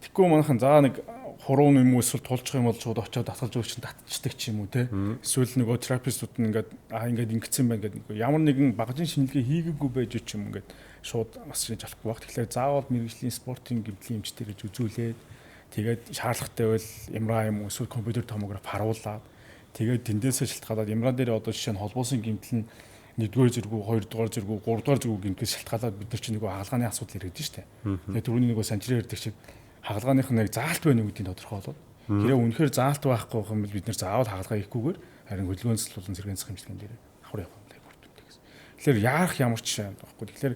Тэгэхгүй манайхан за нэг хуруу юм уу эсвэл тулчих юм бол шууд очиод дасгалж өгч татчихдаг ч юм уу те. Эсвэл нөгөө терапевтууд нь ингээд аа ингээд ингэсэн байна гэдэг ямар нэгэн багажийн шинжилгээ хийгээгүй байж ч юм ингээд шууд бас шинж болохгүй баг. Тэгэхээр заавал мэрэгжлийн спортын гэмтлийн эмчтэй гэж үзүүлээд тэгээд шаардлагатай байвал MRI юм уу эсвэл компьютер томограф харуулад тэгээд тэндээсээ шалтгаалаад MRI дээр одоо жишээ нь холбоосын гэмтэл нь 1-р зэргүү, 2-р зэргүү, 3-р зэргүү гэмтэл шалтгаалаад бид нар чинь нөгөө хагалгааны асуудал яригдэн штэ. Тэгээд түрүүний нөгөө санчрын ярьдаг шиг хагалгааных нь яг заалт байна уу гэдгийг тодорхойлоод хэрэг үнэхээр заалт байхгүй юм бол бид нэр заавал хагалгаа хийхгүйгээр харин хөдөлгөөн засал болон сэргээн засах хэмжлэгэн дээр давхар явах юм айгүй үр дүнтэй гэсэн. Тэгэхээр яарах ямар ч жишээ байхгүй. Тэгэхээр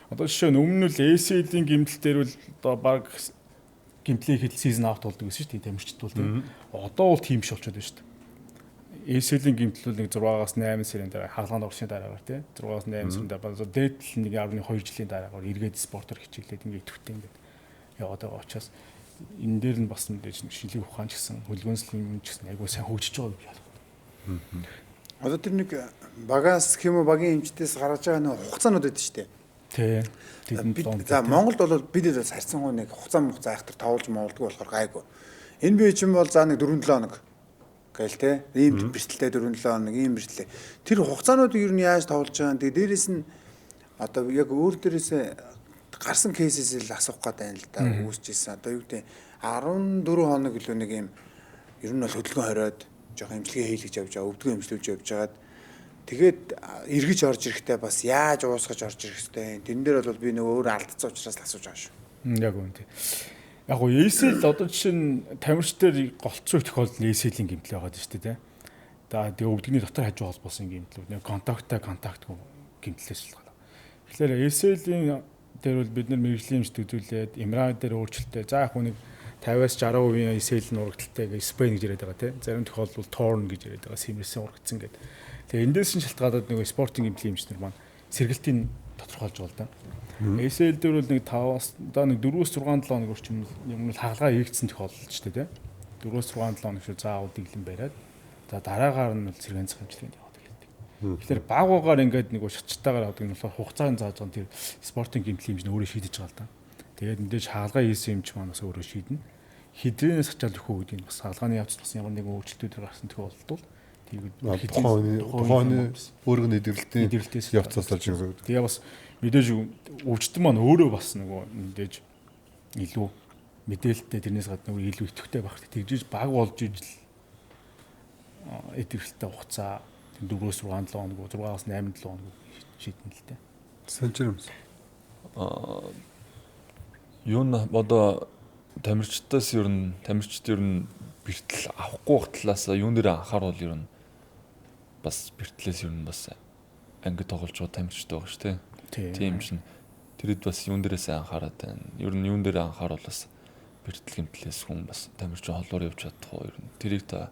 одоо жишээ нь өмнө нь л ACL-ийн гэмтэл дээр бол одоо баг гэмтлийн хэл season out болдог гэсэн шүү дээ тамирчид бол тийм. Одоо бол тийм биш болчиход байна шүү дээ. ACL-ийн гэмтэл бол нэг 6-аас 8 сарын дараа хагалгаанд орсны дараагаар тийм 6-аас 8 сарын дараа дээдл 1.2 жилийн дараагаар эргээд спортоор хичээлээд ингээд идэвхтэй ингээд яваад байгаа учраас энэ дээр нь бас мэдээж шинжлэх ухаан ч гэсэн хөдөлгөөнслийн юм ч гэсэн айгүй сайн хөгжиж байгаа гэж ойлгох. Одоо тэр нэг багаас гэх юм уу багийн эмчдээс гаргаж байгаа нэг хугацаанууд байдаг шүү дээ. Тий. За Монголд бол бид бас харьцангуй нэг хугацаа мугацаа айхтар тоолж моолдгүй болохоор гайгүй. NBA ч юм бол за нэг 4-7 хоног гээл те. Ийм бэртэлтэй 4-7 хоног, ийм бэртлээ. Тэр хугацаануудыг ер нь яаж тоолж байгаа юм. Тэгээ дээрэс нь одоо яг өөр дээрээсээ гарсан кейсээс л асуух гээд байна л да үүсчихсэн. Одоо юу гэдэг 14 хоног илүү нэг юм ер нь бол хөдөлгөөн хориод жоох эмчилгээ хийлгэж явж байгаа, өвдгөө эмчлүүлж явж байгаад тэгээд эргэж орж ирэхдээ бас яаж уусгаж орж ирэх хэвтэй. Тэрэн дээр бол би нөгөө өөр алдсан учраас л асууж байгаа шүү. Яг үнэ тий. Яг гоо ACL одоо жишээ нь тамирч дээр голцсон их тохиолдол ACL-ийн гэмтэл байгаа шүү дээ тий. За тэгээ өвдгний дотор хажуу холбоосын гэмтэл, нэг контакттай контактгүй гэмтлээс л байна. Тэгэхээр ACL-ийн дээр бол бид нар мэрэгжлийн эмчт үзүүлээд MRI дээр өөрчлөлттэй. За яг нэг 50-аас 60% ACL нь урагдaltaй гэж Spain гэж яриад байгаа тий. Зарим тохиолдолд torn гэж яриад байгаа. Симэрсэн урагдсан гэдэг. Тэгээ эндээс нь шалтгаалаад нөгөө спортын гэмтлийн эмч нар маань сэргэлтийг тодорхойлж байгаа л да. ACL дээр бол нэг 5-аас одоо нэг 4-6 7 хоног орчим юм л хагалгаа хийгдсэн тохиолдол ч тий. 4-6 7 хоног шүү заавал дэглэм бариад за дараагаар нь бол сэргээн засах хэмжлэгэнд яваад эхэлдэг. Тэгэхээр баг багаар ингээд нэг шатчтайгаар авдаг нь болохоор хугацааг зааж байгаа тэр спортын гэмтлийн эмч нь өөрөө шийдэж байгаа л да. Тэгээд мэдээж хагалгаа хийсэн эмч маань бас өөрөө шийднэ. Хэдрэнээс ачаал өгөх үү гэдгийг бас хагалгааны явцад бас ямар нэгэн өөрчлөлтүүд гарсан тохиолдолд бол тэгээд тухайн өөрөг нь эдгэрэлтийн явцаас болж байгаа. Тэгээ бас мэдээж өвчтөн маань өөрөө бас нөгөө мэдээж илүү мэдээлэлтэй тэрнээс гадна илүү идэвхтэй байх. Тэгжиж баг болж ижил эдгэрэлттэй хугацаа 4-6 7 хоног, 6-аас 8 7 хоног шийднэ л дээ. Санжир юмсан. Юу н одоо тамирчдаас ер нь тамирчид ер нь бэртэл авахгүй бах талаас юун дээр анхааруул ер нь бас бэртлээс ер нь бас анги тоглож байгаа тамирчид байгаа шүү дээ. Тийм чинь тэрэд бас юун дээрээс анхаарат байна. Ер нь юун дээр анхааруул бас бэртэл гэмтлээс хүн бас тамирчин холоор явж чадах уу ер нь тэрийг та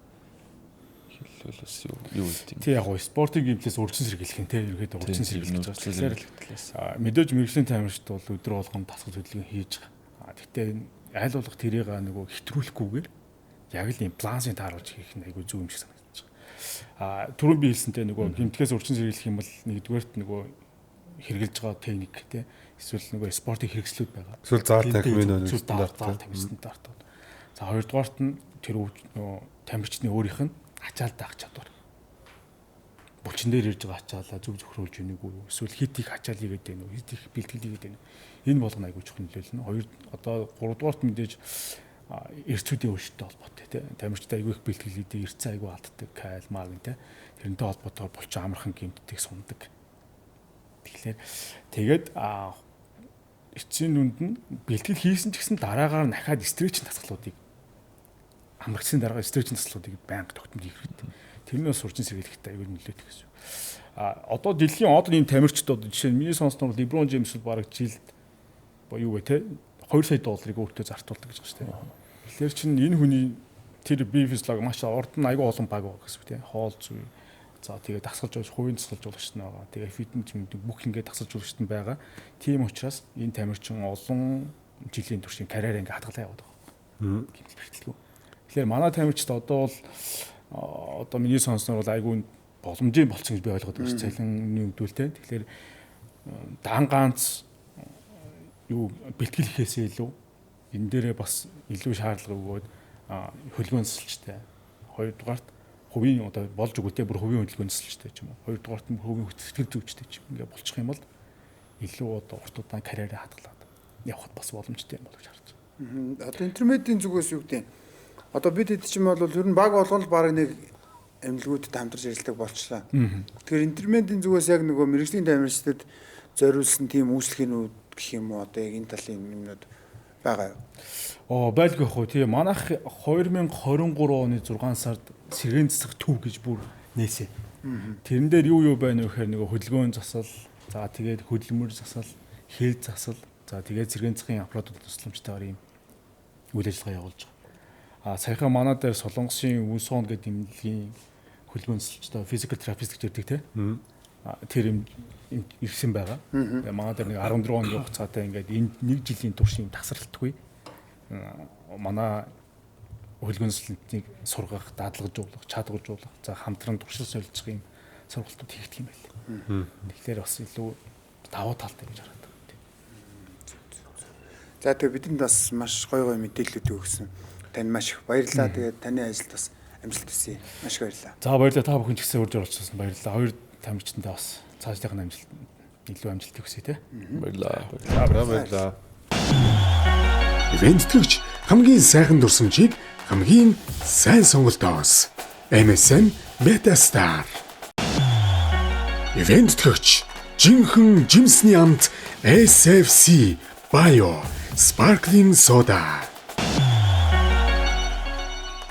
хэлвэл бас юу гэдэг юм. Тий яг гоо спортын гэмтлээс урьдчилан сэргийлэх юм те ерөөхдөө урьдчилан сэргийлэх гэж байгаа. Тэгэхээр мэдээж мэрэгжлийн тамирчид бол өдөр болгон дасгал хөдөлгөөн хийж байгаа. Гэхдээ аль болох тэрийг нөгөө хэтрүүлэхгүйгээр яг л юм балансыг тааруулж хийх нь айгүй зөв юм шиг санагдаж байгаа. Түрүүн би хэлсэнтэй нөгөө гэмтгэхээс урьдчилан сэргийлэх юм бол нэгдүгээрт нөгөө хэрэгжилж байгаа техник те эсвэл нөгөө спортын хэрэгслүүд байгаа. Эсвэл заал танхимын нөгөө стандарт. За хоёрдугаарт нь тэр нөгөө тамирчны өөрийнх нь ачаал даах чадвар. Булчин дээр ирж байгаа ачаалаа зөв зөвхөрүүлж ийнэг үү? Эсвэл хит их ачаал хийгээд байна уу? Хит их бэлтгэл хийгээд байна уу? Энэ болгоно айгүй чухал нөлөөлнө. Хоёр одоо гуравдугаарт мэдээж эрцүүдийн өөрчлөлттэй холбоотой тий. Тамирчид айгүй их бэлтгэл хийдэг, эрцэн айгүй алддаг, кайл маг тий. Тэрнтэй холбоотойгоор булчин амархан гэмтдэг, сундаг. Тэгэхээр тэгээд эцсийн дүнд нь бэлтгэл хийсэн ч гэсэн дараагаар нь дахиад стречинг дасгалуудыг амрагчсан дараагаар стречинг дасгалуудыг байнга тогтмол хийх хэрэгтэй. Тэр нь бас сурчин сэргийлэхтэй аюул нөлөөтэй гэсэн. А одоо дэлхийн одоо ийм тамирчид одоо жишээ нь миний сонсноор LeBron James бол бараг жилд юу вэ те 2 сая долларыг өөртөө зартуулдаг гэж байна шүү дээ. Тэгэхээр чин энэ хүний тэр бие физиолог маш урд нь аюул олон баг байгаа гэсэн үг те. Хоол зүй. За тэгээ дасгалж хувийн дасгалжуулагч нь байгаа. Тэгээ фитнес юм бүх ингээд дасгалжуулагч нь байгаа. Тийм учраас энэ тамирчин олон жилийн туршийн карьер ингээд хадгалаа яваад байгаа. Гэмтэл бэрхтэлгүй. Тэгэхээр манай тамирчид одоо бол одоо миний сонсноор бол айгүй боломжийн болцсон гэж би ойлгоод байна. Цалин өвдүүлтэй. Тэгэхээр дан ганц юу бэлтгэл хийхээсээ илүү энэ дээрээ бас илүү шаардлага өгөөд хөлгөөн засалчтай. Хоёрдугаарт хувийн одоо болж өгөөтэй бүр хувийн хөдөлгөөн засалчтай ч юм уу. Хоёрдугаарт нь хувийн сэтгэл зүйчтэй ч юм ингээ болчих юм бол илүү одоо урт удаан карьерээ хадгалаад явхад бас боломжтой юм болов гэж харж байна. Одоо интермедийн зүгээс юу гэдэг юм? Одоо бид хэд ч юм бол ер нь баг болгон л баг нэг эмнэлгүүдэд хамтарч ажилладаг болчлаа. Тэгэхээр интермедийн зүгээс яг нөгөө мэргэжлийн тамирчдад зориулсан тийм үйлчлэгээнүүд гэх юм уу одоо яг энэ талын юмнууд байгаа юу? Оо байлгүй яах вэ? Тийм манайх 2023 оны 6 сард сэргээн засах төв гэж бүр нээсэн. Тэрэн дээр юу байна вэ гэхээр нөгөө хөдөлгөөн засал, за тэгээд хөдөлмөр засал, хэл засал, за тэгээд сэргээн засахын аппаратууд тусламжтайгаар ийм үйл ажиллагаа явуулж байгаа. А саяхан манай дээр Солонгосын Үнсон гэдэг эмнэлгийн хөдөлгөөн засалчтай physical therapist гэж ярьдаг те. Тэр юм ирсэн байгаа. Тэгээ манай дээр нэг 14 хоногийн хугацаатай ингээд энэ нэг жилийн турш юм тасралтгүй манай хөдөлгөөн засалтыг сургах, дадлагжуулах, чадваржуулах, за хамтран туршил солилцох юм сургалтууд хийгдэх юм байл. Тэгэхээр бас илүү давуу талтай гэж хараад байгаа. За тэгээ бидэнд бас маш гоё гоё мэдээллүүд өгсөн. Танд маш их баярлалаа. Тэгээд таны ажилд бас амжилт хүсье. Маш их баярлалаа. За баярлалаа. Та бүхэн ч гэсэн урьж оролцсон баярлалаа. Хоёр тамирчдаа бас цаашдынх нь амжилт илүү амжилт хүсье те. Баярлалаа. Баярлалаа. Ивент тэтгэгч хамгийн сайхан дурсамжийг хамгийн сайн сонголтоос MSN Metastar. Ивент тэтгэгч жинхэнэ жимсний амт SFC Bio Sparkling Soda.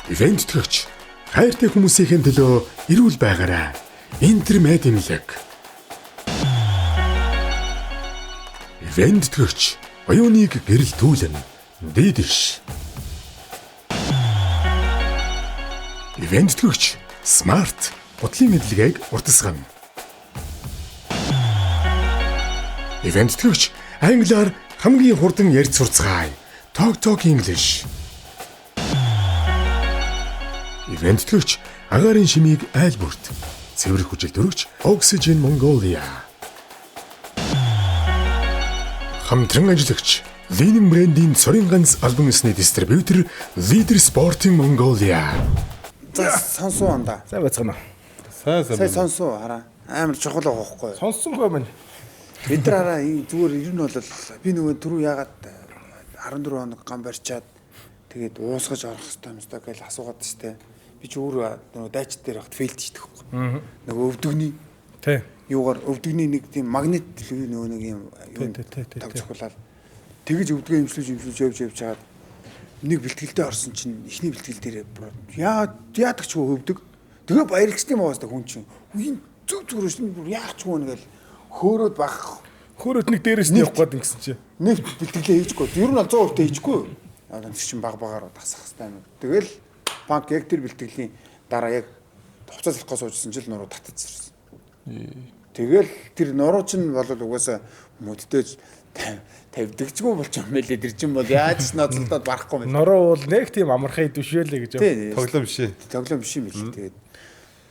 Ивент тэтгэгч хайртай хүмүүсийн төлөө эрүүл байгаарай. Интермед имлэг. Ивент тэтгэгч оюуныг гэрэлтүүлэн дийдш. Ивент тэтгэгч смарт бодлын мэдлэгийг уртасгана. Ивент тэтгэгч англиар хамгийн хурдан ярьж сурцгаая. Talk Talk English. Ивент тэтгэгч агаарын шимийг айл бүрт цэвэр хүчил төрөгч Oxygen Mongolia. Хамтран ажиллагч Lenin брендийн цорын ганц албан ёсны дистрибьютор Leader Sporting Mongolia. За сонсуу андаа. Сайн байцгаана. Сайн сайн. Сайн сонсуу хараа. Амар чухал байгаа байхгүй юу? Сонссонгүй маань. Бид нар хараа зүгээр ер нь бол би нөгөө түрүү яагаад 14 хоног гам барьчаад тэгээд уусгаж орох хэрэгтэй юм өстой гэж асуугаад штэ. Би ч өөрөө нөгөө дайч дээр багт фейлдчихдэг байхгүй. Нөгөө өвдөгний Тэ. юугаар өвдөгний нэг тийм магнит нөгөө нэг юм Тэ, тэ, тэ, таг цохиулаад тэгэж өвдгөө имшлүүж явж явж хагаад нэг бэлтгэлдээ орсон чинь эхний бэлтгэл дээрээ яадаг ч өвдөг. Тэгээ баярлцсан юм уустай хүн чинь. Үгүй зүг зүгээр шин бүр яах ч хүн ингээл хөөрөөд баг Хөөрөөд нэг дээрээс нь явах гээд ингэсэн чи. нэг бэлтгэлээ хийжгүй. Ер нь бол 100% хийжгүй. Одоо тэр чинь баг багаар дасах хэрэгтэй юм. Тэгэл панк яг тэр бэлтгэлийн дараа яг хувцас салах гоо суужсэн чил нуруу татчихсан. Тэгэл тэр нуруу чинь бол угаасаа мөдтэй тавьдагчгүй болчих юм байлээ. Тэр чинь бол яаж ч ноцолдоод барахгүй юм. Нороо бол нэг тийм амархай дүшээлээ гэж. Тий. Тоглоом биш ээ. Тоглоом биш юм билээ. Тэгээд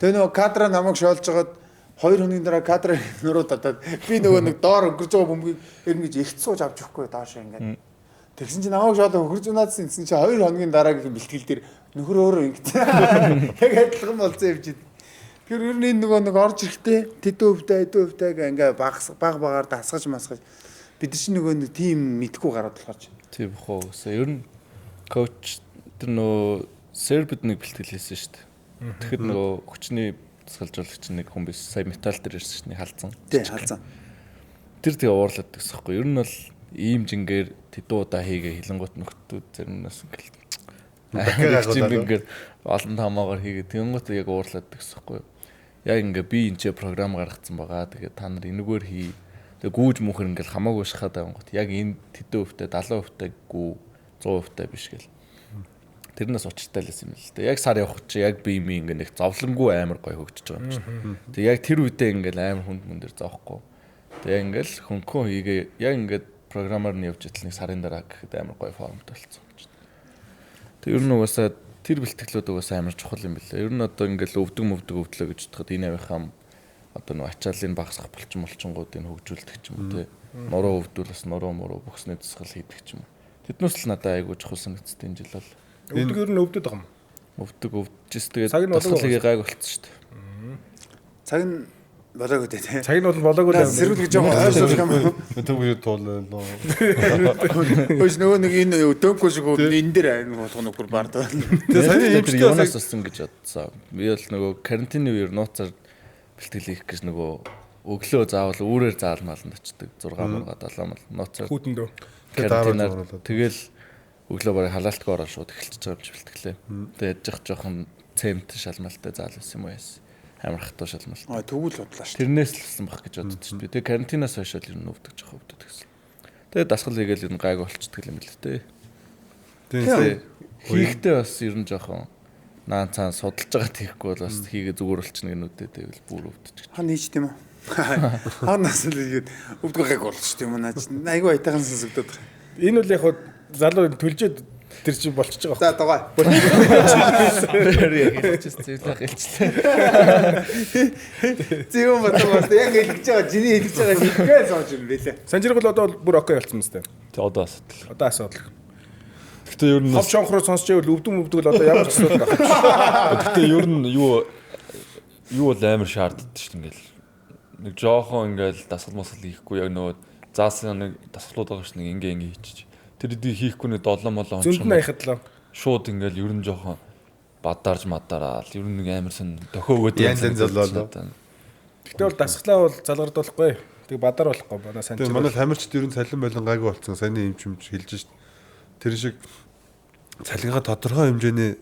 тэгээ нөгөө кадра намайг шоолж хагаад 2 хоногийн дараа кадра нуруу татаад би нөгөө нэг доор өнгөрч байгаа бөмбөгийг яг ингэж ихт сууж авч өгөхгүй доош ингээд. Тэгсэн чинь намайг шоолоо хөрж унаадсан гэсэн чинь 2 хоногийн дараагийн бэлтгэл дээр нөхөр өөрөө ингэж яг адилхан болсон юм чи. Тэгэхээр ер нь энэ нөгөө нэг орж ирэхдээ тэдэн өвтэй эдэн өвтэй гэ ингээ баг баг багаар дасгаж масгаж бид нар чинь нөгөө нэг тийм мэдхгүй гараад болохоор чинь. Тийм бах уу. Ер нь коуч тэр нөгөө Сербид нэг бэлтгэл хийсэн шүү дээ. Тэгэхэд нөгөө хүчний дасгалжуулагч нэг хүн биш сая металл дээр ирсэн шүү дээ халзан. Тий, халзан. Тэр тэгээ уурлаад гэсэн хэвгүй. Ер нь бол ийм жингээр тэдүү удаа хийгээ хилэнгуут нөхдүүд зарим нас ингээл Амар ингээд олон тамаагаар хийгээд тэнгуут яг уурлаад гэсэн юм. Яг ингээ би энэ ч програм гаргацсан байгаа. Тэгээд та нар энэгээр хий. Тэгээ гүүж мөнхөр ингээл хамаагүй шахаад авангууд яг энэ тэдэн хувьтай 70% гүү 100% биш гэл. Тэрнээс учиртай л байсан юм л дээ. Яг сар явах чи яг би юм ингээ нэг зовлонгүй амар гоё хөгжиж байгаа юм чи. Тэгээ яг тэр үедээ ингээл амар хүнд мөн дээр зовхгүй. Тэгээ ингээл хөнгөн хийгээ яг ингээд програмаар нь явж идэл нэг сарын дараа гэхэд амар гоё формт болцсон юм чи. Тэгээ ер нь угаасаа тэр бэлтгэлүүд угаасаа амар чухал юм билээ. Ер нь одоо ингээл өвдөг мөвдөг өвдлөө гэж бодоход энэ авийнхаа одоо нэг ачааллыг багасгах булчингуудыг хөгжүүлдэг ч юм уу те. Нуруу өвдөл бас нуруу муруу бүхсний дасгал хийдэг ч юм уу. Тэднээс л надад айгүй чухал санагдсан энэ жил бол. Өвдөг ер нь өвдөд байгаа юм. Өвдөг өвдөжс тэгээд дасгалыг гайг болцсон шүү дээ. Цаг нь болоогүй дээ те. Цаг нь бол болоогүй л. Сэрүүл гэж юм ойрсуулах юм. Төв туулаа. Хөөс нөгөө нэг энэ дөмкөө шиг энэ дээр аян болгох нөхөр баард байна. Тэгээ саяны эмчтэй юунаас болсон гэж бодсон. Би бол нөгөө карантины үеэр нууцаар бэлтгэл хийх гэж нөгөө өглөө заавал үүрээр заалмааланд очдөг 6 мурга 7 мал нууцаар хүүтэндөө. Карантинаар тэгэл өглөө бараг халаалтгүй ороод шууд эхэлчихэж байгаа юм чи бэлтгэлээ. Тэгээ яж зах жоохон цемент шалмалтай заал байсан юм уу яасан. Амар хатуу шалмалтай. Аа тэгвэл бодлоо шүү. Тэрнээс л болсон баг гэж боддоо шүү. Би тэгээ карантинаас хойш л ер нь өвдөг жоох өвдөг гэсэн. Тэгээ дасгал хийгээл ер нь гайг болчдөг юм л дээ. Тийм. Хийхдээ бас ер нь жоохон наан цаан судалж байгаа тийхгүй бол бас хийгээ зүгээр болчихно гэнүүдээ тэгэл бүр өвдөж. Хан хийж тийм үү? Хан нас л хийгээд өвдөг гайг болчих тийм үү? Наа чинь айгүй аятайхан сонсогдоод байгаа. Энэ бол яг хуу залуу төлжөөд тэр чинь болчихж байгаа. За дугай. Яг хэлчихсэн зүйл хэлчихлээ. Зэвэн бодлоо бас яг хэлж байгаа чиний хэлж байгаа шиггээ сууж юм бэлээ. Санжиргал одоо бүр окей болсон мэт. Тэ одоо асуудал. Одоо асуудал. Гэхдээ ер нь хов шонхроо сонсч байвал өвдөг мөвдөг л одоо ямар ч асуудал байх. Гэхдээ ер нь юу бол амар шаарддаг шүү дээ ингээл. Нэг жоохон ингээл дасгал масгал хийхгүй яг нөгөө заасан нэг дасгалууд байгаа шүү нэг ингээ ингээ хийчих. Тэр эдийг хийхгүй нэг 7 молоо онцгой. Зөнд нь аяхад л шууд ингээл ер нь жоохон бадарж мадараад ер нь нэг амар сон дохио өгөөд янз янз болоо. Гэтэ бол дасгалаа бол залгардуулахгүй. Тэг бадар болохгүй манай санчир. Тэг манай тамирчид ер нь цалин болон гайгүй болцсон. Саяны эмч юмч хэлж шít. Тэр шиг цалингаа тодорхой хэмжээний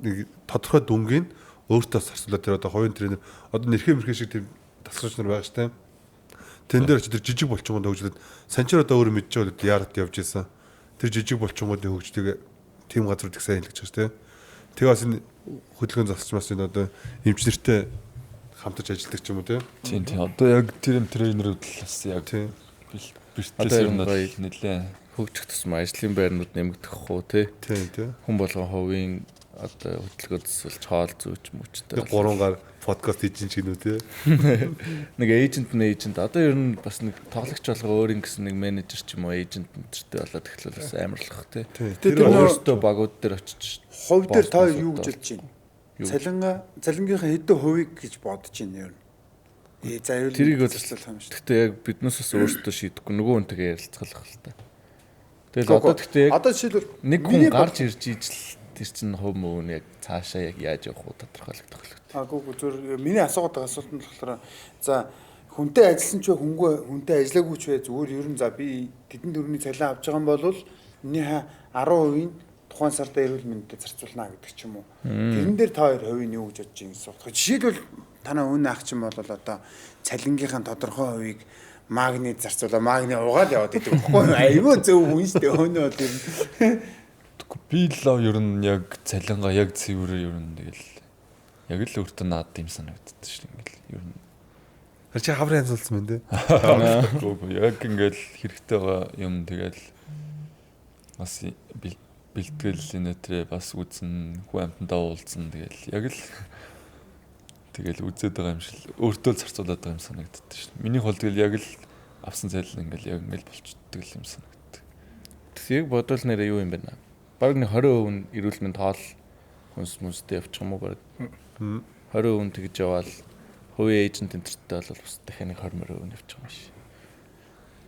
нэг тодорхой дүнгийн өөртөө зарцуулаад тэр одоо хувийн тренер одоо нэрхээ мэрхээ шиг тэр дасгалж нар байгаа шүү дээ. Тэн дээр очиж тэр жижиг булчингууд хөгжлөд санчир одоо өөрөө мэдж байгаа бол яарад явж исэн. Тэр жижиг булчингуудын хөгжлийг тийм газрууд их сайн хэлж байгаа шүү дээ. Тэгээ бас энэ хөдөлгөөн засч бас энэ одоо эмч нартай хамтарч ажилладаг ч юм уу тий. Тийм тийм. Одоо яг тэр юм тренерүүд л бас яг тийм бэлтгэлээс ер нь нэлээ хөгжих тусмаа ажлын байрнууд нэмэгдэх хуу тий. Тийм тий. Хүн болгон хувийн одоо хөдөлгөөн засвалж хоол зүүч мөчтэй. Гурван гар подкаст хийж чинь гинүү тий. Нэг эйжент нь эйжент одоо ер нь бас нэг тоглогч болго өөр ингэсэн нэг менежер ч юм уу эйжент энтертэй болоод эхлүүл бас амарлах тий. Тэр өөртөө багууд дээр очиж хувь дээр та юу гэж бодож байна? Цалингийнхаа хэдэн хувийг гэж бодож байна ер нь. За ер нь тэрийг зарцуулах юм шүү. Гэхдээ яг биднээс бас өөртөө шийдэхгүй нөгөө хүнтэйгээ ярилцах л та. Тэгэл одоо гэхдээ яг одоо жишээлбэл нэг хүн гарч ирж ижил тэр чинь хувь мөвн яг цаашаа яг яаж явах уу тодорхойлогдох л. Аагүй зүгээр миний асуугаад байгаа асуулт нь болохоор за хүнтэй ажилласан ч вэ хүнгүй хүнтэй ажиллаагүй ч вэ зүгээр ер нь за би тэдэн төгрөгийн цалин авч байгаа юм бол минийхээ 10% нь тухайн сарда эрүүл мэндэд зарцуулна гэдэг ч юм уу. Тэрэн дээр та хоёр хувийг юу гэж бодож байгаа гэсэн үг. Жишээлбэл танай өн ах чинь бол одоо цалингийнхаа тодорхой хувийг магни зарцуулаа магни угаал яваад идэг байхгүй юу? Айгүй зөв хүн шүү дээ. Өнөө бол ер нь би л ер нь яг цалингаа яг цэвэр ер нь тэгэл яг л өөртөө наад юм санагддаг шүү дээ. Ингээл ер нь чи хаврын янз болсон байна те. Үгүй яг ингээл хэрэгтэй байгаа юм тэгэл бас бэлтгэл энэтрээ бас үзэн хүн амьтандаа уулзсан тэгэл яг л тэгэл үзээд байгаа юм шиг өөртөө л зарцуулаад байгаа юм санагддаг шүү дээ. Миний хол тэгэл яг л авсан цалин ингээл яг ингээл болчдөг юм санагддаг. Тэг бодвол нэрээ юу юм бэ? Бараг нэг 20% нь эрүүл мэнд хоол хүнс мүнстэй явчих юм уу бараг. 20% нь тэгж яваал хувийн эйжент энтертэй бол бас дахиад нэг 20% нь явчих юм шиг.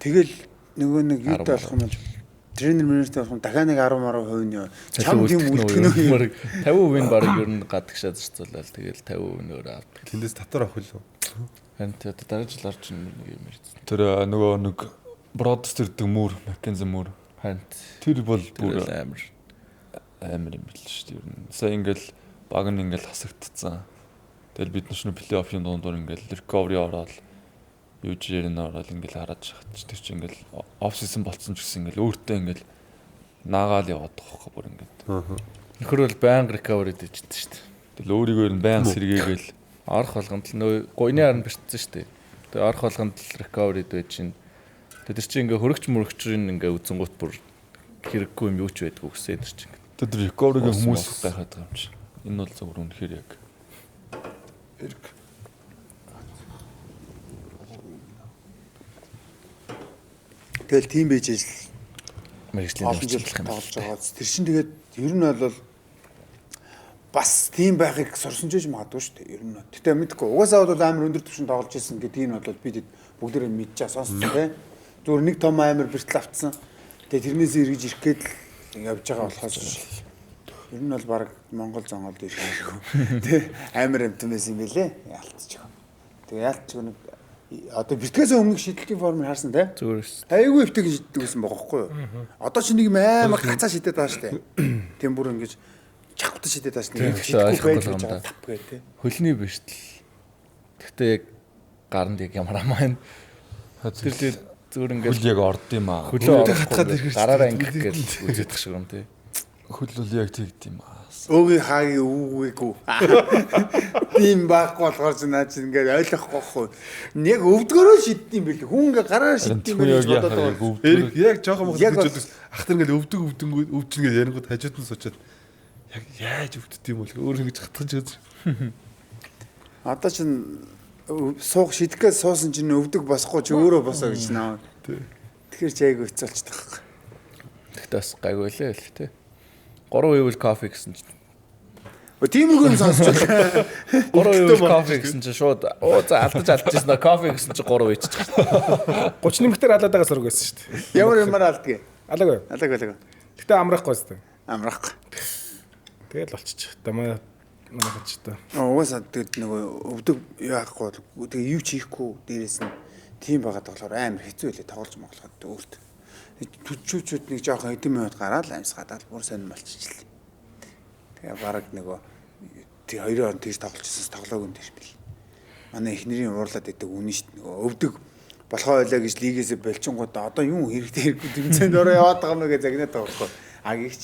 Тэгэл нөгөө нэг юутай болох юм бол тренер менежертэй болох юм дахиад нэг 10% нь чам юм үлдэх нь бараг 50% нь бараг ер нь гадагшаа зарцуулаад тэгэл 50% нь өөрөө авдаг. Тэндээс татвар авах үлээ. Харин тэ одоо дараа жил орж нэг юм ярьсан. Тэр нөгөө нэг Бродерс ирдэг мөр, Маккензи мөр. Харин тэр бол бүр амар амар юм бэл шүү дээ. Ер нь сая ингээл баг нь ингээл хасагдцсан. Тэгэл бид нар ч плей-оффын дундуур ингээл recovery ороод UGR нь ороод ингээл хараад шахаж тэр чинь ингээл оф сизон болцсон ч гэсэн ингээл өөртөө ингээл наагаал яваад байгаа байхгүй бүр ингээд. Нөхөр бол байнга recovery дэж дээ шүү дээ. Тэгэл өөрийгөө ер нь баян сэргээгээл Орох болгонд л нөө гуйны ар нь бэртсэн шүү дээ. Тэгээ орох болгонд л recovery байж чинь. Тэгээ тэр чинь ингээ хөрөгч мөрөгчрийн ингээ үзэнгуут бүр хэрэггүй юм юу ч байдгүй гэсэн тэр чинь. тэр recovery-г Ус хүмүүс мус. гайхаад байгаа юм чи. Энэ бол зөвхөн үнэхээр яг Эрг. Тэгэл тийм байж ижил Мэргэжлийн олон жил дэмжлэх юм тоглож байгаа. Тэр чинь тэгээд ер нь бол бас тийм байхыг сурсан ч гэж магадгүй шүү дээ. Ер нь. Гэтэ мэдгүй. Угаасаа бол амар өндөр түвшинд тоглож исэн гэдгийг нь бол бид бүгдээрээ мэдчихээ сонссон тийм. Зүгээр нэг том амар бэртэл автсан. Тэгээ тэрнээс эргэж ирэх гээд л явж байгаа болохоос ер нь бол баг Монгол зонголд ирэх хэрэггүй. Тэ амар амтан байсан юм бэлээ. Ялтчих. Тэгээ ялтчих нэг одоо бэртгэхээс өмнөх шидэлтийн формыг харсан тийм. Зүгээр шүү. Айгүй өвтөг шиддэг гэсэн байгаа байхгүй юу? Одоо чи нэг юм амар гацаа шидэд байгаа шүү дээ. Тийм бүр ингэж чавхтай шидэд байгаа шүү дээ. Тийм, Шидэхгүй ойлгохгүй байж юм да. байгаа тап гэ тэ. Хөлний бэртэл. Гэхдээ яг гаранд яг ямар амаа юм. Тэр дээр зүгээр хөл ингээ яг орд юм аа. хөлөө Хөлтэй хатгаад орохгүй ирэх гараараа хэрэгтэй. ингэх гээл үзэдэх шиг юм тий. Хөл бол яг тэгд юм аа. Өөгийн хаагийн өвгүйгүү. Тийм байхгүй болохоор чи наа чи ингээд ойлгохгүй байхгүй. Яг өвдгөрөө шиддэг юм бэл. Хүн ингээд гараараа шиддэг юм Яг гэж бодоод байгаа. Эрг яг жоохон мохот Яг гэж бодсон. Ах нар ингээл өвдөг өвдөнгүүд өвчин гэж ярингууд хажууд нь суучаад яг яаж өвддөг юм бол өөр ингэж хатгаж өз. Одоо чин суух шидэх гэж суусан чинь өвдөг босохгүй чи өөрөө босоо гэж наа. Тэгэхээр чи айгүй хэцүү болчихдог байхгүй. Тэгтээ бас гайгүй лээ л тий. 3 үевэл кофе гэсэн чинь Тиймэрхүү юм сонсч байна. 3 үевэл кофе гэсэн чинь шууд оо за алдаж алдчихсан аа кофе гэсэн чинь 3 иччих. 30 нэмэгтэр алаад байгаа сураг байсан шүү дээ. Ямар ямар алдгийг. Алаагүй. Алаг алаг. Гэтэ амрахгүй шүү дээ. Амрахгүй. Тэгэл болчих. Дамаа манайхан ч та. Угаасаа тэгээд нөгөө өвдөг яахгүй бол тэгээ юу ч хийхгүй дээрээс нь тийм байгаад болохоор амар хэцүү байлээ тоглож моглоход өөрт. Түчүүчүүд нэг жоохон хэдэн минут гараад амьсгаадаа бүр сонирн болчихлээ. Тэгээ бараг нөгөө тэг хоёрын он тийш тоглож ирсэн тоглоог юм тийш бил. Манай эхнэрийн уурлаад идэг үнэн шүү дээ. Нөгөө өвдөг болохоо ойлаа гэж лигээсээ болчингууд одоо юу хэрэгтэй хэрэггүй тэмцээнд ороо яваад байгаа юм уу гэж загнаад байгаа байхгүй. Агигч.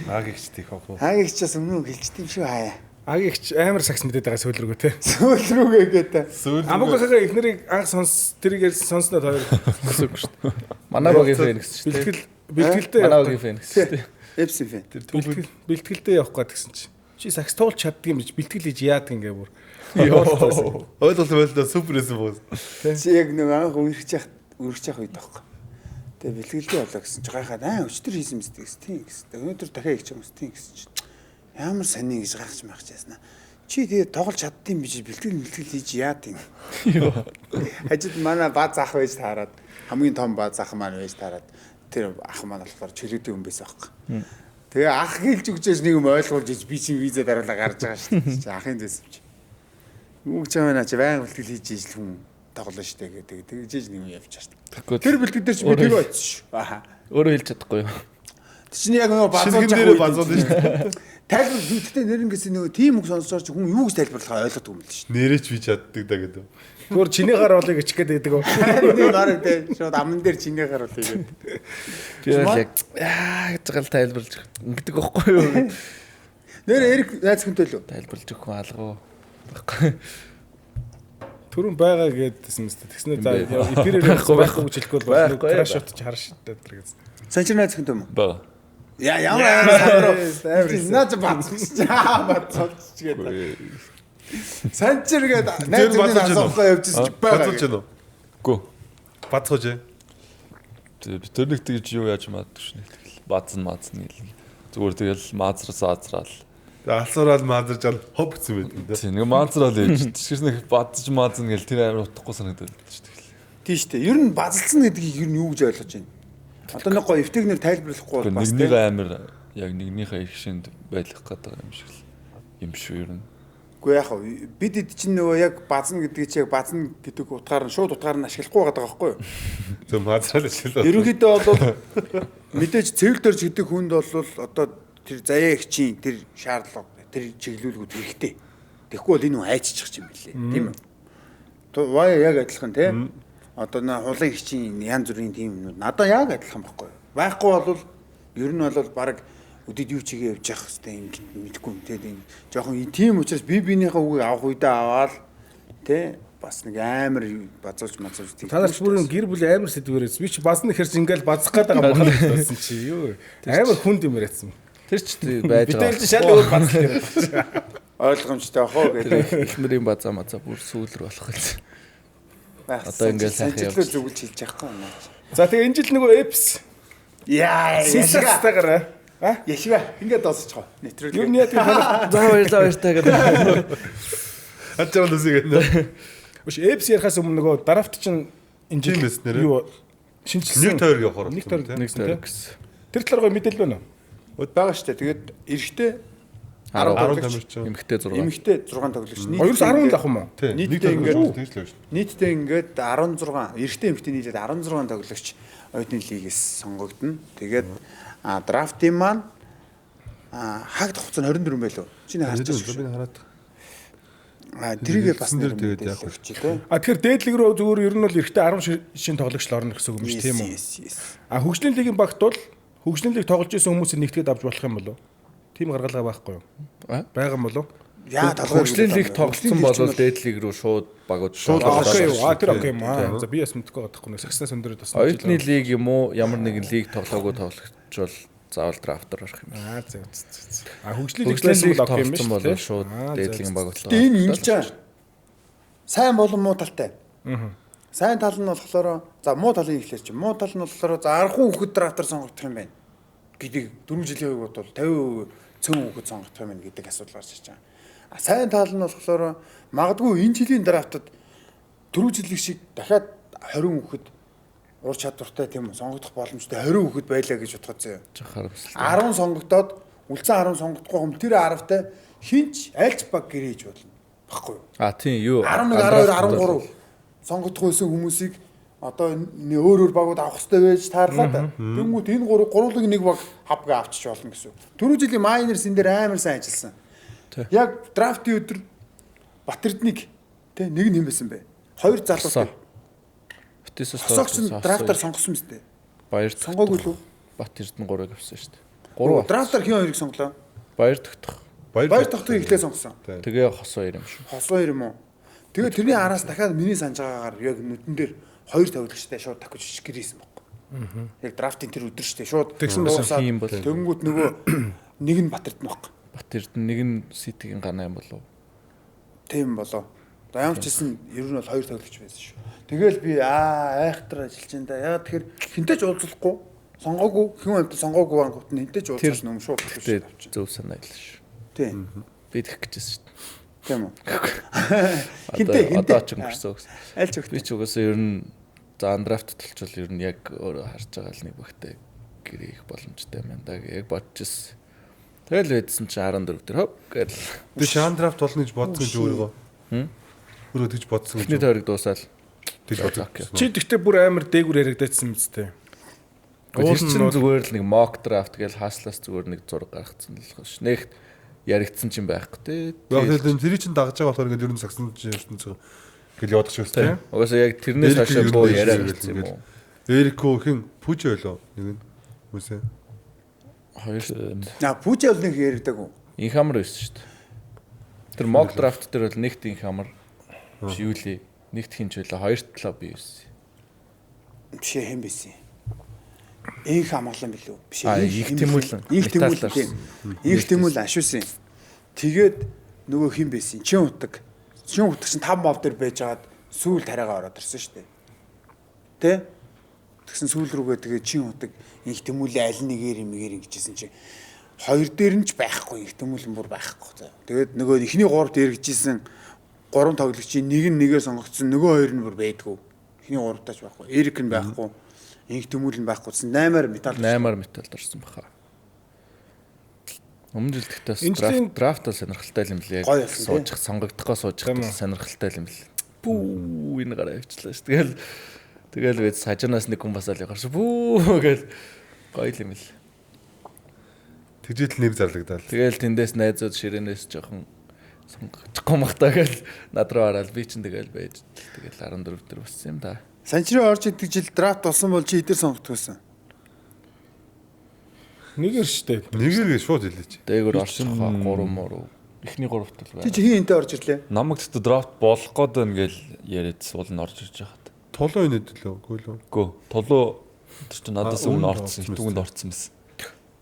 Наагч тийх ах. Агигч бас өмнө хэлчихдээ юм шүү хаяа. Агигч амар сакс мэдээд байгаа сүүл рүүгээ те. Сүүл рүүгээ гэдэг. Амгийнхаа эхнэрийг анх сонс тэрийг ярьсан сонсноо та хоёр Гэсэн үг шүү дээ. Манай багийн фэн гэсэн шүү дээ. бэлтгэл бэлтгэлдээ Манай явах багийн фэн гэсэн шүү дээ. Эпси фэн. бэлтгэл бэлтгэлдээ явах гээд гэсэн чи. Чи сакс туулж чаддаг юм биш бэлтгэл хийж яадаг ингээ бүр. Ойлголт байлаа супер байсан боо. Чи яг нэг анх үргэж яах үргэж яах үед таахгүй. Тэгээ бэлгэлдээ болоо гэсэн чи гайхаад аа өчтөр хийсэн мэт гэсэн тийм гэсэн. Тэгээ өнөөдөр дахиад хийчих юм уу тийм гэсэн чи. Ямар сони гэж гайхаж мархаж яснаа. Чи тэгээ тоглож чаддсан биш бэлтгэл бэлтгэл хийж яад юм. Хажид манай бааз ах байж таарад хамгийн том бааз ах маань байж таарад тэр ах маань болохоор чөлөөтэй хүн байсан аахгүй. Тэгээ ах хэлж өгчээс нэг юм ойлгуулж иж би чинь виза дараалал гарч байгаа шүү дээ. Чи ахын зэс юм чи. Юу гэж юм наа чи байнга бэлтгэл хийж ижил хүн тоглоно шүү дээ гэдэг. Тэгж иж нэг юм явж байгаа шүү дээ. Тэр бэлтгэл дээр чи би тэр очсон шүү. Аа. Өөрөө хэлж чадахгүй юу? Тэр чинь яг нөгөө базуулж Шингэн дээрээ базуулна шүү дээ. Тайлбар гэхдээ нэрнгээс нөгөө тийм үг сонсож чи хүн юу гэж тайлбарлахаа ойлгодог юм л шүү Нэрээч би чаддаг да гэдэг. Зүгээр чиний гар болыг ичих гээд байдаг. дээ. Нэг гараг дээ шууд аман дээр чиний гар болыг гэдэг. Би бол яг яа гэж гал тайлбарлаж ингэдэг байхгүй юу? Нэр Эрик найз хүнтэй лүү? Тайлбарлаж өгөх хүн алгуу. Байхгүй. Түрүүн байгаа гэдсэн мэт. Тэгснэ за эпэрээр Байхгүй, байхгүй гэж хэлэхгүй бол Байхгүй, краш шот чи харж шүү дээ тэр гэсэн. Санчир найз хүнтэй юм уу? Бага. Яа ямар амар сандруу. Наа чи бацч. Бацч гэдэг. Санчир гэдэг найз Тэр хүний бацж гэнэ үү? асуухгүй явж ирсэн чи байгаа. Базуулж гэнэ үү? Үгүй. Базгууж ээ. Тэгээ би тэр нэг тэгж юу яаж магадгүй ш нэг тэгэл баазн маазн гэл. Зүгээр тэгэл маазраас аазраал. Тэгээ алсуурал маазарж ал хоп гэсэн байт юм да. Тийм нэг маазраал ээж. Тэгшээс нэг баазж маазн гэл тэр амар утгагүй санагдаад шүү тэгэл. Тийм шүү дээ. Ер нь базалсан гэдгийг ер нь юу гэж ойлгож байна? Одоо нэг гоё эвтэгнэр тайлбарлахгүй бол бас Нэгнийгээ тийм. амар яг нэгнийхээ их шинд байлгах гэдэг юм шиг л юм шүү ер нь. Үгүй яах вэ? Бид эд чинь нөгөө яг базна гэдгийг чи яг базна гэдэг утгаар нь шууд утгаар нь ашиглахгүй байгаа байхгүй юу? Зөв маазрал ашиглаа. Ерөнхийдөө бол мэдээж цэвэл дөрж гэдэг хүнд бол одоо Тэр заяа эгчийн тэр шаардлага тэр чиглүүлгүүд хэрэгтэй. Тэгэхгүй бол энэ хүн айччих юм билээ. Тийм үү? Вая яг адилхан тий. Одоо нэ хулан эгчийн янз бүрийн тийм юмнууд надад яг адилхан байхгүй юу? Байхгүй бол ер нь бол баг өдөд юу чигээ явж явах хэвээр ингэ мэдэхгүй юм тий. Тийм жоохон тийм учраас би биенийхээ үгийг авах үедээ аваад тий бас нэг амар базуулж мазуулж Та нар ч бүр гэр бүлийн амар сэдвэр байсан. Би чи базна гэхэр чи ингээл базах гээд байгаа юм байна гэсэн чи юу. Амар хүнд юм яриадсан. Тэр ч байж Бид байгаа. тэр чи шал өөр базлах яриад. ойлгомжтой ах уу гэдэг. Эхмэрийн базаа мазаа бүр сүүл рүү болох байсан. Одоо ингээл сайхан санчлал явж. зүгэлж хэлж яахгүй юм аа. За тэгээ энэ жил нөгөө Эпс Яа, яшга. сенсацтайгаар а Яшга. Ингээд дуусчих. Нэвтрүүлэг. ер нь яг тэр За баярлалаа баяртай гэдэг. Ачаал үсэг гэнэ. Биш Эпс ярихаас өмнө нөгөө драфт чинь энэ Тийм жил байсан нэрээ. юу шинжилсэн. Нэг тойрог явахаар Нэг болсон тойрог тийм. Нэг тойрог гэсэн. Тэр талаар гоё мэдээлэл байна уу? Өд байгаа штэ. Тэгээд эрэгтэй 10 10 тамирчин. Эмэгтэй 6. Эмэгтэй 6 тоглогч. Ерөөс 10 л авах юм уу? Тийм. Нэг Нийтдээ тойрог ингээд тэгж л явж шин. нийтдээ ингээд 16 эрэгтэй эмэгтэй нийлээд 16 тоглогч оюутны лигээс сонгогдно. Тэгээд драфтын маань хаагдах хугацаа нь 24 байлуу. Чи нэг харж Би байгаа. хараад. Тэрийгээ бас Хэлсэн дээр нэр тэгээд яах мэдээлэл вэ? өгч тий. А тэгэхээр дээд лиг рүү зүгээр ер нь бол эрэгтэй 10 шин тоглогч л орно гэсэн үг юм шиг тийм үү? Yes, yes. А хөгжлийн лигийн багт бол хөгжлийн лиг тоглож исэн хүмүүсийг нэгтгээд авч болох юм болов уу? Тийм гаргалгаа байхгүй юу? А? Байгаа юм болов уу? Яа толгой Хөгжлийн лиг тоглосон бол дээд лиг рүү шууд багууд Шууд орж Окей орж юу? А тэр окей юм аа. За би бас мэдэхгүй байгаа байхгүй нэг сагснаас өндрөөд бас. Оюутны лиг юм уу ямар нэгэн лиг тоглоогүй тоглогч бол заавал драфтаар орох юм. Аа зэ зэ. А хөгжлийн лиг Хөгжлийн байсан лиг бол окей юм тоглосон шүү бол дээ. шууд дээд лигийн баг боллоо. Гэтэ энэ ингэж байгаа. Сайн болон муу талтай. Сайн тал нь болохоор за муу талын эхлэх чинь муу тал нь болохоор за 10 хүүхэд драфтаар сонгогдох юм байна гэдэг 4 жилийн үед бол 50% цөөн хүүхэд сонгогдох юм байна гэдэг асуудал гарч ирж байгаа. А сайн тал нь болохоор магадгүй энэ жилийн драфтад 4 жилийн шиг дахиад 20 хүүхэд ур чадвартай тийм үү сонгогдох боломжтой 20 хүүхэд байлаа гэж бодоход заяа. Харамсалтай. 10 сонгогдоод үлдсэн 10 сонгогдохгүй юм тэр 10-тай хинч альч баг гэрээж болно. Баггүй юу? А тийм юу 11 12 13 сонгогдох байсан хүмүүсийг одоо өөр өөр багууд авах хэрэгтэй байж таарлаа да. Тэнгүүт энэ гурав гурвыг нэг баг хавга авчиж болно гэсэн. Түрүү жилийн Майнерс энэ дээр амар сайн ажилласан. Яг драфтын өдөр Батэрднийг тэ нэг нь хэн байсан бэ? Хоёр залуу. Битээсээс Хосоогч нь драфтаар сонгосон мэт дээ. Баяр Сонгоогүй лүү? Бат Эрдэнэ 3-ыг авсан шүү дээ. 3 Драфтаар хэн хоёрыг сонглоо? Баяр тогтох. Баяр тогтох эхлээ сонгосон. Тэгээ хос хоёр юм шүү. Хос хоёр юм уу? Тэгээ тэрний араас дахиад миний санаж байгаагаар яг нүдэн дээр хоёр тавигчтай шууд такж гэрээсэн байхгүй. Яг драфтын тэр өдөр штэ шууд Тэгсэн байсан. Тийм бол. Тэнгүүт нөгөө нэг нь Батэрдэн байхгүй. Бат Эрдэнэ нэг нь Ситигийн гана юм болов. Тийм болоо. Одоо ямар ч гэсэн ер нь бол хоёр тоглогч байсан шүү. Тэгэл би аа айхтар ажиллаж байна да. Ягаад тэгэхээр хинтээ ч уулзахгүй сонгоогүй хэн амт сонгоогүй ангууд нь хинтээ ч уулзах юм шууд Гэтэ зөв санаа илээ шүү. Тийм. Би тэгэх гэжсэн шүү дээ. Тийм үү. Хинтээ хинтээ. Одоо ч өнгөрсөн гэсэн. Аль ч өгт. Би ч угаасаа ер нь за андрафт толчвол ер нь яг өөрөө харж байгаа л нэг багтай гэрээх боломжтой юм байна да. Яг бодож ирсэн. Тэгэл байдсан чи 14 дээр хоп гэл. Би шандрафт болно гэж бодсон гэж өөрийгөө. Өөрөө тэгж бодсон гэж. Эхний тойрог дуусаал. Тэгж бодсон. Чи тэгтээ бүр амар дээгүр яригдаадсан мэт те. Тэр чинь зүгээр л нэг mock draft гээл хааслаас зүгээр нэг зураг гаргацсан л шүү. Нэгт яригдсан чинь байхгүй те. Яг тэр чинь дагаж байгаа болохоор ингээд ер нь сагсан чинь ертөнцийн гэл яваад шүү дээ. Угаасаа яг тэрнээс хойш боо яриа гарсан юм уу? Эрико хин Пүж байлоо нэг нь хүмүүсээ. Хоёр На Пүж бол нэг яригдаагүй. Инх амар байсан шүү дээ. Тэр mock draft дээр бол нэгт инх амар биш юу лээ. Нэгт хинч байлаа, хоёр талаа би байсан. Биш хэн байсан юм? Инх амгалан билүү? Биш Аа, Инх Тэмүүлэн. Инх Тэмүүлэн Металлаар тийм. Инх Тэмүүлэн ашуусан. Тэгээд нөгөө хэн байсан? Чин утаг. Чин утаг чинь 5 мав дээр байж хагаад сүүл тариагаа ороод ирсэн шүү дээ. Тэ? Тэгсэн сүүл рүүгээ тэгээд чин утаг Инх Тэмүүлэн аль нэгээр юмгээр ингэжсэн чинь хоёр дээр нь ч байхгүй Инх Тэмүүлэн бүр байхгүй. Тэгээд нөгөө эхний гуравт эргэжсэн гурван тоглогчийн нэг нь нэгээр сонгогдсон нөгөө хоёр нь бүр байдгүй. Эхний гуравтаач байхгүй. Эрик нь байхгүй. Инх Тэмүүлэн байхгүй. Тэгсэн 8-аар металл. 8-аар металд орсон баха. Өмнө жил тэгтээ бас Энэ жилийн- драфт драфт сонирхолтой юм лээ. Гоё болсон, тий? Суучих сонгогдохоо суучих сонирхолтой юм лээ. Бүү энэ гараа явчлаа ш. Тэгэл тэгэл бид сажанаас нэг хүн басаал гарч бүү гэл гоё юм л. Тэгжэл нэр зарлагдаад. Тэгэл тэндээс найзууд ширээнээс жоохон сонгочихгүй махтаа гэл над руу хараад би чинь тэгэл байж тэгэл 14 дээр өссөн юм да. Санчрын орж идэх жил драфт болсон бол чи эдэр сонгодог байсан. Нэгээр штэ. Нэгээр гээ шууд хэлээч. Дээгүүр орчих хаа 3 муруу. Эхний гуравт л Чи байна. чи хин энтэй орж ирлээ? Намаг тэгтээ драфт болох гээд байна гэл яриад суул нь орж ирж байхад. Тулуун энэ төлөө үгүй лүү. Үгүй тулуу тэр чинь надаас А, өмнө өмнө орцсон, орсон хитүүгэнд орцсон байсан.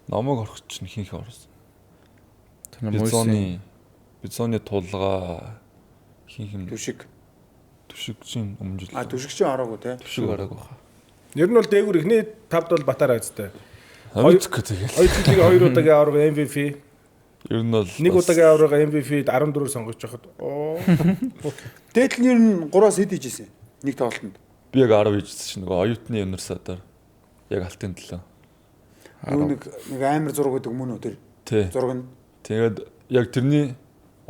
Намаг орох чинь хин хин орсон. Тэр Мойсийн Бизоны тулгаа хин хин Түшиг. Түшиг чинь өмнө жил. А түшиг чинь ороогүй те. түшиг ороогүй хаа. Ер нь бол дээгүүр эхний тавд бол Батар айцтай. Хоёр тэгэл. Хоёр жилийн хоёр удаагийн аварга MVP, Ер нь бол нэг удаагийн аварга MVP 14-оор сонгож байхад оо Дээдл нь ер нь 3-аас хэд хийжсэн? Нэг тоглолтод. би яг 10 хийжсэн чинь нөгөө оюутны университетаар яг алтын төлөө. Нөгөө нэг нэг амар зураг гэдэг мөн үү тэр? Тий. Зураг нь. Тэгээд яг тэрний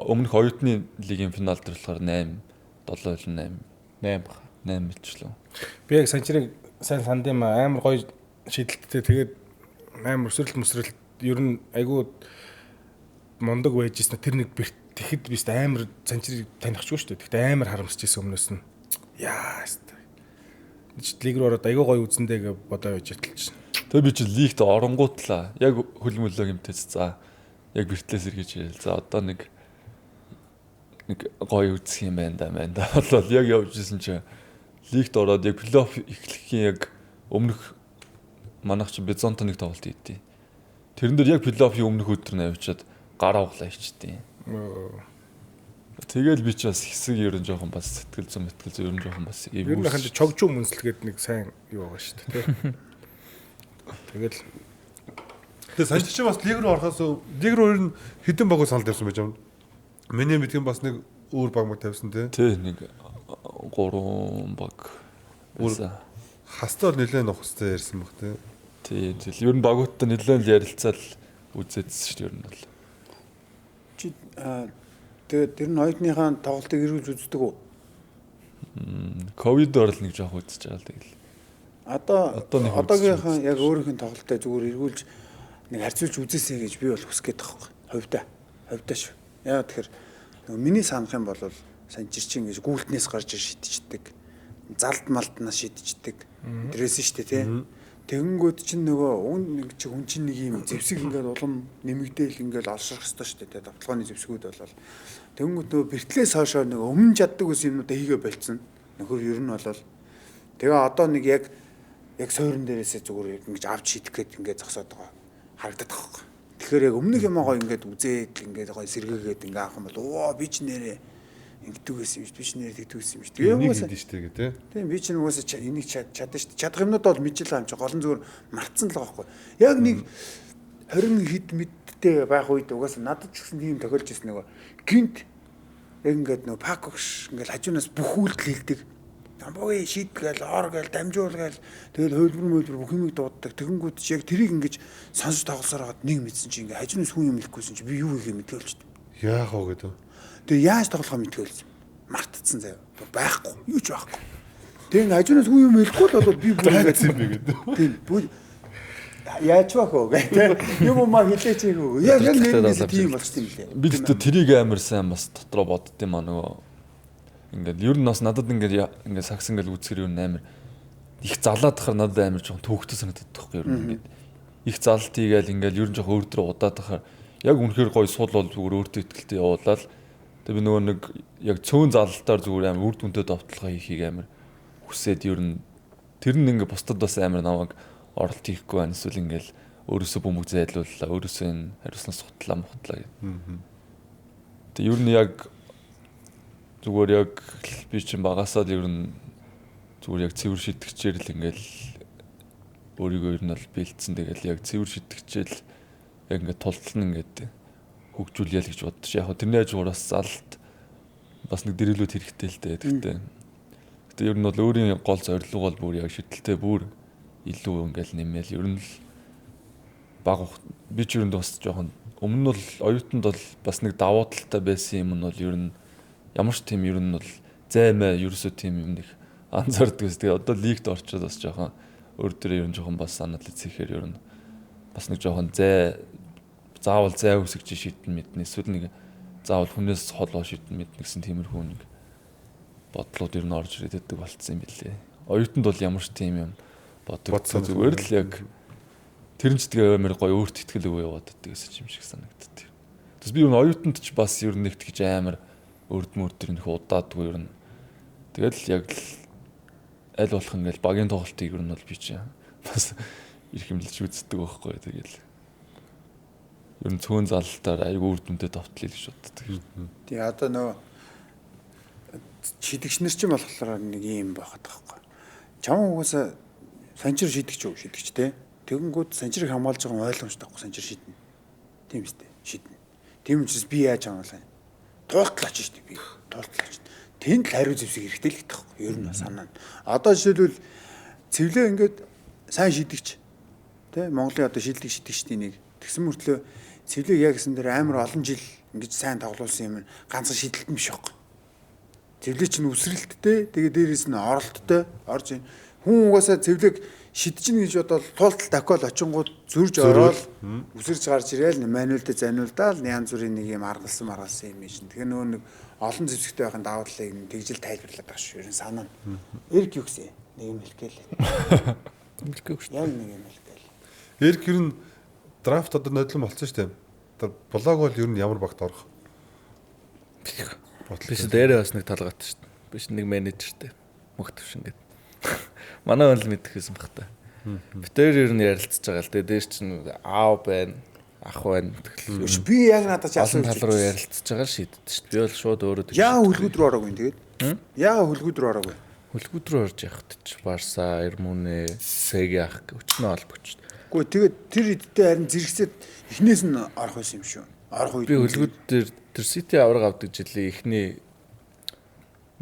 өмнөх оюутны лигийн финал дээр болохоор 8 7 8 8 баха. 8 мэлчлээ. би яг санчрыг сайн санд юм амар гоё шидэлттэй тэгээд амар өсрэлт мөсрэлт ер нь айгүй мундаг байж ирсэн тэр нэг бэрт тэгэхэд би амар санчрыг танихчгүй шүү дээ. Тэгэхдээ амар харамсаж ирсэн өмнөөс нь. Яа өстой. Чи лиг рүү ороод айгүй гоё үзэндээ гэж бодоо байж итэл чинь. Тэгээ би чи лигт оронгуутлаа. Яг хөл мөлөө гэмтээц за яг бэртлээс эргэж ирэл. За одоо нэг нэг гоё үзэх юм байна да байна да. Болол яг явж исэн чи лигт ороод яг плей-офф эхлэхийн яг өмнөх манайх чи Бизонтой нэг тоглолт хийдیں۔ Тэрэн дээр яг плей-оффын өмнөх өдөр нь авчиад гар авглаа хийчихдээ. Тэгэл би чи бас хэсэг ер нь жоохон бас сэтгэл зүйн мэтгэл зүйн ер нь жоохон бас Ер нь ханд чогжуу мөнслөгээд нэг сайн юу байгаа шүү дээ тий. Тэгэл Тэгээ санч чи бас лиг рүү орохоос лиг рүү ер нь хэдэн баг санал тавьсан байж юм. Миний мэдгэн бас нэг өөр баг маг тавьсан тий. Тий нэг 3 баг. Өөр- Хастай бол нэлээд нухастай ярьсан баг тий. Тий, тэгэл ер нь багуудтай нэлээд л ярилцаал үзээдсэн шүү дээ ер нь бол. Чи тэгээд тэр нь оюутныхаа тоглолтыг эргүүлж үздэг үү? Ковид орол нэг жоох үзэж байгаа л тэгэл. Одоо Одоо нэг одоогийнхаа яг өөрийнх нь тоглолтоо зүгээр эргүүлж нэг харьцуулж үзээсэй гэж би бол хүсэх гээд байгаа байхгүй. Хувьдаа. Хувьдаа шүү. Яа тэгэхээр нөгөө миний санах юм бол санчирчин гэж гүйлтнээс гарч ир шидчихдэг. Залд малтнаас шидчихдэг. Тэрээс шүү дээ тий. Тэгэнгүүт чинь нөгөө үн нэг чи хүн чинь нэг юм зэвсэг ингээд улам нэмэгдээл ингээд олшрох ёстой шүү дээ тий. Давталгааны зэвсгүүд бол тэгэнгүүт нөгөө бэртлээс хойшоо нөгөө өмнө чаддаг байсан юмнуудаа хийгээ болцсон. Нөхөр ер нь бол тэгээ одоо нэг яг яг суурин дээрээсээ зүгээр яг ингэж авч шидэх гээд ингээд зогсоод байгаа харагдаад байгаа байхгүй. Тэгэхээр яг өмнөх юм гоё ингээд үзээд ингээд гоё сэргээгээд ингээд авах юм бол оо би ч нэрээ ингэдэг байсан юм шүү би ч нэрээ тэгдэг байсан юм шүү. Тэгээ Энийг угаасаа хийдэж штэ гэ тий. тийм би ч угаасаа энийг чадна шүү. Чадах юмнууд бол мэдж л байгаа юм чи гол нь зүгээр мартсан л байгаа байхгүй. Яг нэг 20 хэд мэдтэй байх үед угаасаа надад ч гэсэн тийм тохиолж ирсэн нөгөө гинт яг ингээд нөгөө пакогш ингээд хажуунаас бүх үйлдэл хийдэг. Амбогийн шид гээл ор гээл дамжуул гээл тэгэл хөлбөр мөлбөр бүх юмыг дууддаг. Тэгэнгүүт чи яг тэрийг ингэж сонсож тоглосоор байгаад нэг мэдсэн чи ингээд хажуунаас хүн юм хэлэхгүйсэн чи би юу хийхээ мэдгэлж. Яах вэ гэдэг. Тэгээ яаж тоглохоо мэдгэлж. Мартцсан заяа. Байхгүй. Юу ч байхгүй. Тэгээ ингээд хажуунаас хүн юм хэлэхгүй л бол би бүр ингээд юм бэ гэдэг. Тийм бүр яаж бах вэ гэх тийм юм уу хилээч хийгөө. Яг яг нэрнээс тийм болчихсон юм лээ. Би тэгтээ тэрийг амар сайн бас дотроо бодд юм аа нөгөө ингээд ер нь бас надад ингээд ингээд сакс ингээд үзэхэр ер нь амар их залаад тахаар надад амар жоохон төвөгтэй санагдаад байхгүй ер нь ингээд их залт хийгээл ингээд ер нь жоохон өөр төрөө удаад тахаар яг үнэхээр гоё сул бол зүгээр өөртөө ихтэй явуулаад тэгээ би нөгөө нэг яг цөөн залалтаар зүгээр амар үр дүнтэй довтлогоо хийхийг амар хүсээд ер нь тэр нь ингээд бусдад бас амар намайг оролт хийхгүй байна эсвэл ингээд өөрөөсөө бөмбөг зайлууллаа өөрөөсөө энэ хариуцлага сутлаа мухтлаа гэдэг. Тэгээ ер нь яг зүгээр яг би чинь багасаа л ер нь зүгээр яг цэвэр шитгэчээр л ингээл өөрийгөө ер нь бол бэлдсэн. Тэгэл яг цэвэр шитгэчээл яг ингээд тултал нь ингээд хөгжүүлье л гэж боддоо. Яг хөө тэрний хажуугаар бас залт бас нэг дэрэлүүд хэрэгтэй л дээ. Тэгтээ. Гэтэ ер нь бол өөрийн гол зорилго бол бүр яг шидэлтэй бүр илүү ингээл нэмэл ер нь л баг би ч ер нь бас жоохон өмнө нь бол оюутанд бол бас нэг давуу талтай байсан юм нь бол ер нь ямар ч тийм ер нь бол займаа ерөөсөө тийм юм нэг анзаардаг ус. Тэгээ одоо лигт орчоод бас жоохон өөр төрөө ер нь жоохон бас анализ хийхээр ер нь бас нэг жоохон зай Заавал зай үсгэж шийдэн мэднэ. Эсвэл нэг заавал хүнээс холоо шийдэн мэднэ гэсэн тиймэрхүү нэг бодлууд ер нь орж ирээд байдаг болцсон юм билээ. Оюутанд бол ямар ч тийм юм бодогдсон зүгээр л яг тэр нь ч тэгээ амар гоё өөрт итгэл өгөө яваад байдаг гэсэн юм шиг санагддаг. Тэс би ер нь оюутанд ч бас ер нь нэгтгэж амар өрдмөр тэр нөх удаадгүй ер нь. Тэгэл яг л аль болох ингээл багийн тоглолтыг ер нь бол би чи бас ирэх юмлж үздэг байхгүй. Тэгэл ер нь цөөн залалтаар айгүй үр дүнтэй товтлоо гэж боддог. Тий одоо нөгөө шидэгч нар чинь болохоор нэг юм байхад байхгүй. Чам угаасаа санчир шидэгч үү шидэгч те. Тэгэнгүүт санчирыг хамгаалж байгаа хүн ойлгомжтой байхгүй санчир шиднэ. Тийм үстэй шиднэ. Тийм учраас би яаж хамгаалаа. Туултлаа ч шүү дээ би. Туултлаа ч. Тэнд л хариу зэвсэг хэрэгтэй л гэдэг байхгүй. Ер нь санаа нь. Одоо жишээлбэл цэвлээ ингээд сайн шидэгч те Монголын одоо шилдэг шидэгчдийн нэг тэгсэн мөртлөө цэвлэг яг гэсэн дээр амар олон жил ингэж сайн тоглуулсан юм ганцхан шидэлт нь биш байхгүй. Цэвлэг чинь үсрэлттэй тэгээ дээрээс нь оролттой орж ин хүн угаасаа цэвлэг шидчихнэ гэж бодоод туултал дакол очингууд зөрж ороод үсэрч гарч ирээл мануэлдэ заниулдаал янз бүрийн нэг юм аргалсан маргалсан юм шин. Тэгэхээр нөгөө нэг олон зэвсэгтэй байхын давуу талыг нь тэгжил тайлбарлаад байгаа шүү. Ер нь санаа нь. Эрг юу гэсэн? Нэг юм хэлэх гээл. Хэлэхгүй шүү. Яг нэг юм хэлэх гээл. Эрг ер нь драфт одоо нодлон болцсон шүү дээ. Блог бол ер нь ямар багт орох? Биш дээрээ бас нэг талгаатай шүү дээ. Биш нэг менежертэй. Мөх төвшин гэдэг. Манай хүн л мэдэх байсан бах та. Битээр ер нь ярилцж байгаа л дээ. Дээр чинь аав байна, ах байна. Тэгэл Өш би яг надад чи олон асууж тал руу ярилцж байгаа л шийддэг шүү дээ. Би бол шууд өөрөө тэгж Яа хөлгүүд рүү ороогүй юм тэгээд? Яа хөлгүүд рүү ороогүй? Хөлгүүд рүү орж явахт ч Барса, Эрмүнэ, Сеги ах өчнөө холбогч. Гэхдээ тэгээд тэр эдтэй харин зэрэгцээд эхнээс нь орох байсан юм шүү. Орох үед Би хөлгүүд дээр тэр Сити авраг авдаг жилийн эхний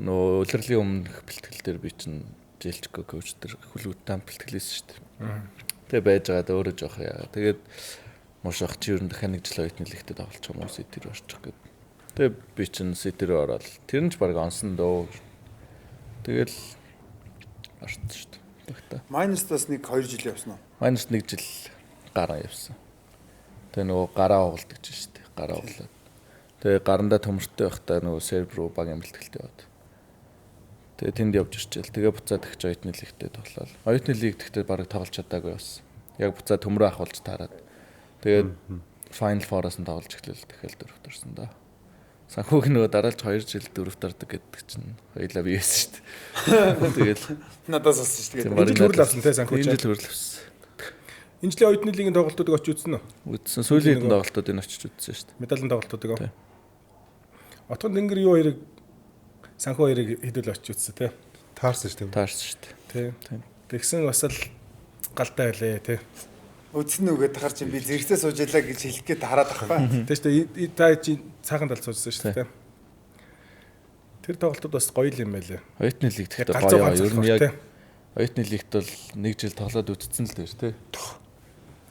нөө улирлын өмнөх бэлтгэл дээр би чинь Желчко коуч дээр хөлгүүдтэй хамт бэлтгэлээсэн шүү дээ. Тэгээ байж байгаад өөрөө жоох яа. Тэгээд муушах чи ер нь дахиад нэг жил оюутны лигтээ тоглолчих юм уу Сити рүү орчих гээд. Тэгээ би чинь Сити рүү ороод тэр нь ч баг онсон дөө. Тэгэл орсон шүү дээ. Багта. Майнерс бас нэг 2 жил явсан уу? Майнерс нэг жил гараа явсан. Тэгээ нөгөө гараа угалдаг чинь шүү дээ. Гараа углаад. Тэгээ гарандаа төмөртэй байхдаа нөгөө серб руу багийн бэлтгэлтэй яваад. Тэгээ тэнд явж ирчээл. Тэгээ буцаад тэгч оюутны лигтээ тоглоал. Оюутны лиг тэгтээ бараг тоглож чадаагүй бас. Яг буцаад төмрөө ахуулж таарад. Тэгээд Final Four-аас нь тоглож эхлэв. Дахиад дөрөвт орсон да. Санхүүг нөгөө дараалж 2 жил дөрөвт ордог гэдэг чинь хоёлаа би байсан шүү дээ. Тэгэл Надаас болсон шүү дээ. Энэ жил хүрэл авсан те санхүү Энэ чинь. жил хүрэл авсан. Энэ жилийн оюутны лигийн тоглолтуудыг очиж үзсэн үү? Үзсэн. Сүүлийн хэдэн тоглолтуудыг нь очиж үзсэн шүү дээ. Медалийн тоглолтуудыг. Тий. Отгон тэнгэр юу хоёрыг санхүү хоёрыг хэдүүл очиж үзсэн те. Таарсан шүү дээ. Таарсан шүү дээ. Тий. Тийм. Тэгсэн бас л галтай байлээ те. Үдсэн нүгэд тахар чинь би зэрэгцээ сууж ялаа гэж хэлэх гээд хараад ахгүй. Тэ шүү дээ. Та чи цаахан тал суужсан шүү дээ. Тэр тоглолтууд бас гоё л юм байлээ. Оюутны лиг тэгтээ Галзуу гоё. ганц Ер нь болохоор яг те. оюутны лигт бол нэг жил тоглоод үтцсэн л дээр тий.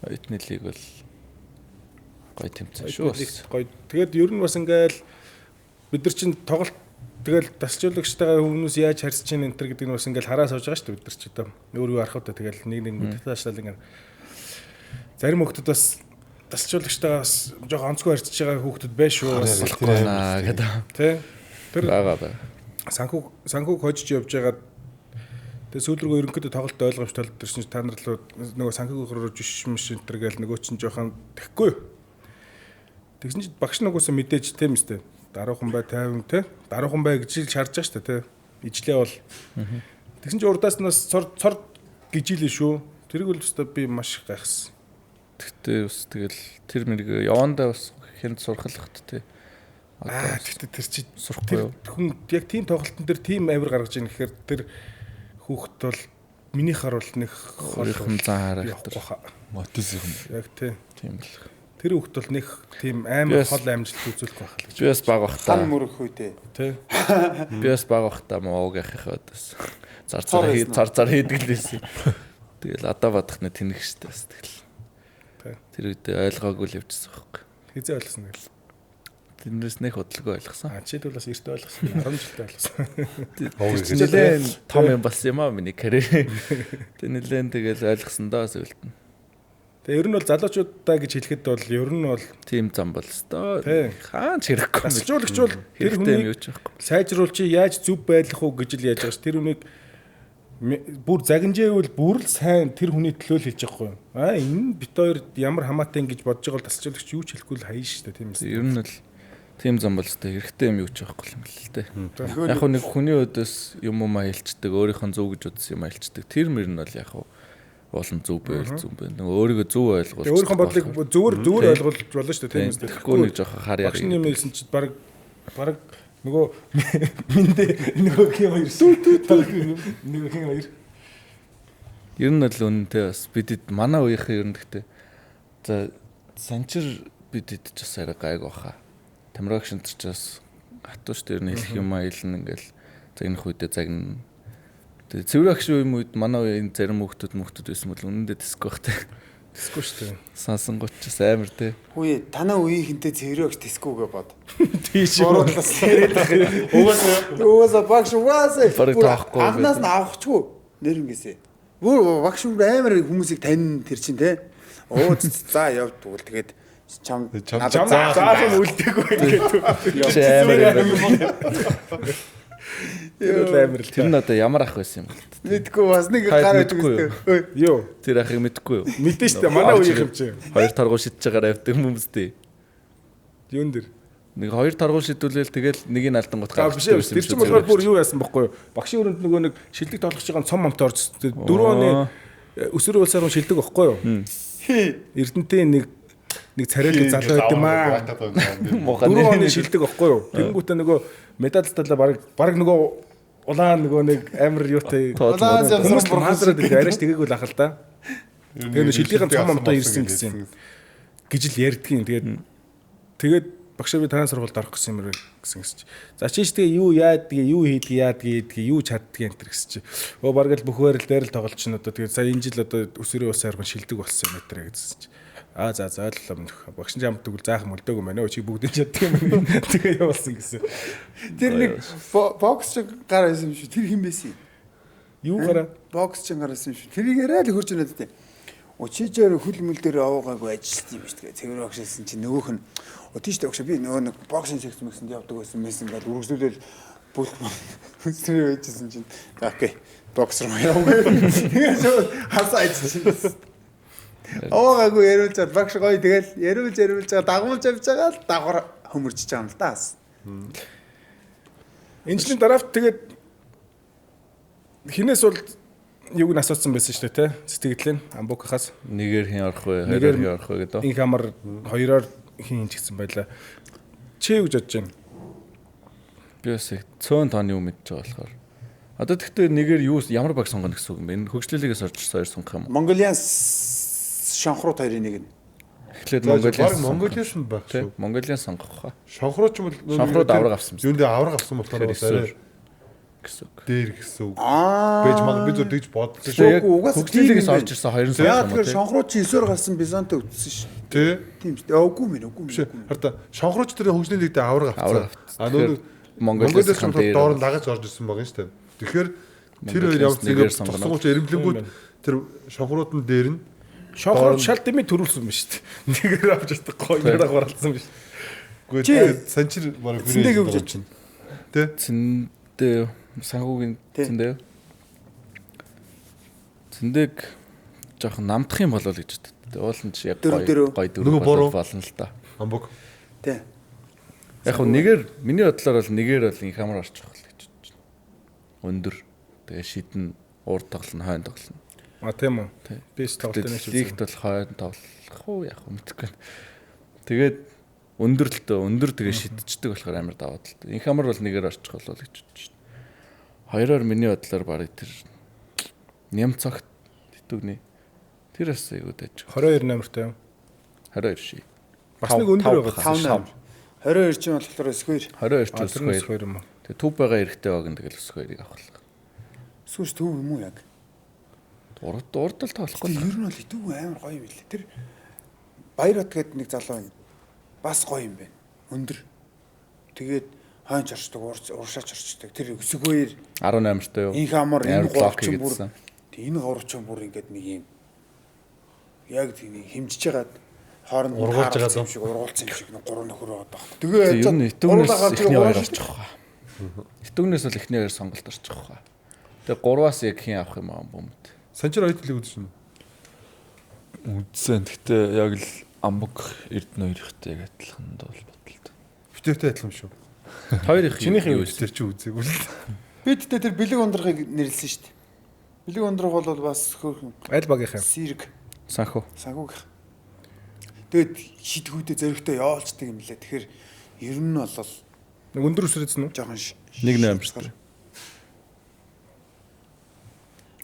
Оюутны лиг бол гоё тэмцээн шүү. Оюутны лигт гоё. Тэгээд ер нь бас ингээл бид нар чинь тоглолт тэгэл тасалжуулагчтайгаа хүмүүс яаж харьцаж чинь энэ төр гэдэг нь бас ингээл хараа сууж байгаа шүү дээ бид нар ч одоо өөр юу арах вэ тэгэл нэг нэг татаашлал ингээл зарим хүмүүс бас тасалжуулагчтайгаа бас жоохон онцгой харьцаж байгаа хүүхдүүд байх шүү бас Болохгүй байна гэдэг. тий тэр Бага бага. санхүүг хожиж явж байгаад тэгээ сүүл рүү ерөнхийдөө тоглолт ойлгомжтой болд ирсэн чинь та нар л нөгөө санхүүг руу жиш мш энэ төр гээл нөгөө чинь жоохон тэхгүй. Тэгсэн чинь багш нугасаа мэдээж тийм үстэй. Даруухан бай 50 те. Даруухан бай гэж л шаардж байгаа шүү дээ те. Ижлээ бол. Тэгсэн чинь урдаас нь бас цор цор гिजилээ шүү. Тэрийг бол өстой би маш их гайхсан. Тэгтээ бас тэгэл тэр мэрэг явандаа бас хүнд сурхалхат тий. Аа тэгтээ тэр чи Сурахгүй тэр юу? хүн яг тийм тоглолтын дээр тийм авир гаргаж ийн гэхээр тэр хүүхэд бол миний хар бол нэг хол Өөрийнх нь зан характер. явахгүй хаа. Мотис юм. Яг тий. Тийм л. Тэр хүүхэд бол нэг тийм амар Би бас- хол амжилт үзүүлэх байх л гэж. Би бас баг Хан бахта. мөрөх үедээ. Тий. Би бас баг бахта мууг ахихаа бас зар Цор зар хий байсан уу? зар зар хийдэг л байсан. Тэгэл адаа бадах нэ тэнэг штэ бас тэгэл. Тий. Тэр үедээ ойлгоогүй л явчихсан байхгүй. Хизээ ойлгосон гэл. Тэрнээс нэх бодлого ойлгосон. А чи тэгвэл бас эрт ойлгосон. 10 жилдээ ойлгосон. Овг Тэр чинь нэлээд том юм болсон юм аа миний карьер. Тэр нэлээд тэгэл ойлгосон доо сүлд нь. Тэгээ ер нь бол залуучуудаа гэж хэлэхэд бол ер нь бол Тийм зам бол өстой. Тий. Хаан ч хэрэггүй юм. дасгалжуулагч бол тэр Хэрэгтэй юм хүнийг юу ч байхгүй. сайжруулж чи яаж зөв байлах уу гэж л яаж байгаа ш. Тэр хүнийг бүр загинжээвэл бүр л сайн тэр хүний төлөө л хэлж байгаа хгүй юу. Аа энэ бит хоёр ямар хамаатай ингэж бодож байгаа бол дасгалжуулагч юу ч хэлэхгүй л хаяа шүү дээ тийм ээ. Ер нь бол тийм зам бол өстой. Хэрэгтэй юм юу ч байхгүй юм л л дээ. Яг хөө нэг хүний өдөөс юм юм аялчдаг, өөрийнх нь зөв гэж бодсон юм аялчдаг. Тэр мөр нь бол яг хөө уулын зөв байвал зөв байна. Нэг өөрийгөө зөв ойлгуул. Тэгээ өөрийнхөө бодлыг зөвөр зөвөр ойлгуулж болно шүү дээ тийм ээ. Тэгэхгүй нэг жоохон хар яар. Багш нь юм хэлсэн чинь баг баг нөгөө миндэ нөгөө хин хоёр нөгөө хин хоёр Ер нь бол үнэнтэй бас бидэд манай үеийнхэн ер нь гэхдээ за санчир бидэд ч бас арай гайг баха. Тамирагш энэ ч бас хатуу шүү дээ ер нь хэлэх юм а хэлнэ ингээл загнах үедээ загна. Тэгээ цэвэр агш үе үед манай үеийн зарим хүүхдүүд мөхтүүд байсан бол үнэндээ диско бах те. Диско шүү дээ. Сансангууд ч бас амар те. Хүүе танаа үеийнхэнтэй цэврөөгч дискүгээ бод. Тийш. Буруутаас яриад байх. Угаасаа багш угаасаа Бараг бүр таахгүй анхнаас нь авахчгүй нэр ингэсэ. Бүр багш бүр амар хүмүүсийг танин тэр чинь те. Оо за явдгүйл тэгээд чам Чам- надад Чам заах заах юм үлдээгүй ингээд. Чи амар юм байна. Тэр бол амар л. Тэр нь одоо ямар ах байсан юм бол. Мэдгүй бас нэг Та гар мэдгүй юу? өгсөн. Юу? Тэр ахыг мэдгүй юу? Мэдэн шүү дээ. Манай үеийнх юм чи. Хоёр таргуу шидэж байгаараа явдаг хүмүүс дээ. Юун дэр? Нэг хоёр таргуу шидүүлээл тэгэл нэг нь алдангууд А биш ээ. Тэр чинь болохоор бүр юу яасан бохгүй юу? Багшийн өрөөнд нөгөө нэг шилдэг тоглогч байгаа цом момтой орж ирсэн. Дөрөв оны өсвөр улсаар хүн шилдэг бохгүй юу? Эрдэнтийн нэг нэг царайлаг залуу байт юм аа. Дөрөв оны шилдэг бохгүй юу? Тэнгүүтээ нөгөө медаль талаа баг баг нөгөө улаан нөгөө нэг амар юутай Улаан зам хүмүүс хаасраад ирлээ. Арайч тэгээгүй л ах л да. Тэгээ нөгөө шилдгийн цом момтой ирсэн гэсэн юм гэж л ярьдгийн. Тэгээд тэгээд багшаа би танай сургуульд орох гэсэн юм гэсэн гэсэн чи. За чи ч тэгээ юу яадгийг, юу хийдгийг, яадгийг, хийдгийг, юу чаддгийг энэ төр гэсэн чи. Өө бараг л бүх байрал дээр л тоглож чинь одоо тэгээд сая энэ жил одоо өсвөрийн улсын арган шилдэг болсон юм өтрэ гэсэн чи. Аа за за ойлголоо минь. Багш нь жамд тэгвэл заах мөлдөөгүй мэнэ. Чи бүгдийг чаддаг юм. Тэгээ явуулсан гэсэн. Тэр нэг бокс ч гар байсан юм шүү. Тэр хэн байсан юм? Юу гараа? Бокс ч гар байсан юм шүү. Тэрийг яриад л хурж өнөд дээ. Учижээр хөл мөл дээр овоогаагүй ажилласан юм шүү дээ. Цэвэр багш хэлсэн чинь нөгөөх нь оо тийш дээ багш би нөгөө нэг боксing секц мэгсэнд явдаг байсан мэсэн ингээл үргэлжлүүлэл бүх хүнсрээ байжсэн чинь за окей бокс руу явгүй. Тэгээд шууд хасаа ажилласан. Овоогаагүй яриулж чад багш гоё тэгэл яриулж яриулж байгаа дагуулж явж байгаа л давхар хөмөрчж байгаа юм л да. Энэ жилийн драфт тэгээд хинээс бол юуг нь асуусан байсан шүү дээ те сэтгэлэн Амбукахаас Нэгээр хин орох вэ? Нэгээр Хоёроор хин орох вэ гэдэг. инх амар хоёроор хин хин ч гэсэн байлаа. Чи юу гэж бодож байна? Би бас яг цөөн тооны юм мэдж байгаа болохоор. Одоо тэгтээ нэгээр юу ямар баг сонгоно гэсэн үг юм бэ? Энэ хөгжлөлигээс орж ирсэн хоёр сонгох юм уу? Mongolian шанхрууд хоёрын нэг нь. Эхлээд Монголиас Mongolian Монголиас нь байх тий шүү. Mongolian сонгох хаа Шонхруу ч юм бол Шонхрууд авраг авсан юм. Юунд дээр авраг авсан болохоор бас арай гэсэн үг. дээр гэсэн үг. Аа. Бэж маг би зөв тэгж бодсон Тэгээ шүү. яг Угаасаа хөгжлөлигээс тийм юм орж ирсэн хоёр нь Яа сонгох юм уу? тэгэхээр тий? шанхрууд чи 9-оор гарсан Бизантай үтсэн ш. Тэ. Тийм шүү дээ. Үгүй мэн үгүй Биш. мэн. Харин та шонхрууч тэр хөгжлийн лигт авраг авсан. Авраг авцсан. А нөгөө Монголиас Монголиас ч дээр доор нь дагаж орж ирсэн байгаа юм шүү дээ. Тэгэхээр тэр хоёр Монголиас ямар нэгээр зэрэг сонгоно. тусгууч эрэмблэнгүүд тэр шонхрууд нь дээр нь Шонхрууд шал дэмий төрүүлсэн ба шүү дээ. Нэгээр авч чадахгүй хоёроор хуралдсан биш. үгүй Чи- санчир бараг Цэндээ гэж бодож байна. Тэ. Цэндээ санхүүгийн Тий. цэндээ юу? Цэндэг жоохон намдах юм болов л гэж боддог. Уул нь ч яг Дөрөв гоё дөрөв. гоё дөрөв Нөгөө буруу. болно л да. Амбук. Тий. Яг хөө нэгээр миний бодлоор бол нэгээр бол инх амар орчих бол гэж бодож байна. Өндөр. Тэгээ шидэн уур тоглоно, хойно тоглоно. А тийм үү. Тий. Би ч тоглолтын нэг Лигт бол хойно тоглох уу яг хөө мэдэхгүй байна. Тэгээд өндөр л дөө өндөр тэгээ шидчихдэг болохоор амар даваа талтай. Инх амар бол нэгээр орчих болов л гэж бодож байна. Хоёроор миний бодлоор барыг тэр Нямцогт хитүүгний тэр бас айгуу дайж. 22 номертой юм. 22 ши. Бас нэг өндөр байгаа. 5 8. 22 чинь болохоор өсгөр. 22 ч А тэр нь өсгөр. өсгөр юм уу? Тэгээ төв байгаа эрэгтэй баг нь тэгэл өсгөрийг авах л. Өсгөрч төв юм уу яг? Урд урд л тоглохгүй. Тэр ер нь бол итүүг амар гоё юм билээ. Тэр Баярот гэдэг нэг залуу байна. Бас гоё юм байна. Өндөр. Тэгээд хойнч орчдөг, уршаач орчдөг. Тэр өсгөөр 18 тай юу? инх амар энэ Амар гурав блок чинь бүр хийгээдсэн. Тэг энэ гурав чинь бүр ингээд нэг юм Яг тийм хэмжиж байгаад хооронд Ургуулж байгаа юм шиг ургуулсан юм шиг нэг гурван нөхөр байгаа байхгүй. Тэгээ Ер нь итүүнээс эхний хоёр орчих хаа. Итүүнээс бол эхний хоёр сонголт орчих хаа. Тэгээ гурваас яг хин авах юм аа бомбд. Санчир оюут лиг үзсэн үү? Үзсэн. Гэхдээ яг л Амбаг Эрдэнэ хоёр ихтэй яг адилхан бол бодлоо. Битэртэй адилхан шүү. Хоёр их Чинийх юу юу Тэр чи үзээгүй л. Би тэгтээ тэр бэлэг ундрахыг нэрлсэн шүү дээ. Бэлэг ундрах бол бас хөөрхөн Аль багийнх юм? сэрэг Санхүү. санхүүгийнх. Тэгээд шидгүүдээ зөрөгтэй явуулцдаг юм лээ. Тэгэхээр ер нь бол Нэг өндөр өсрөөдсөн үү? жоохон Нэг номертой.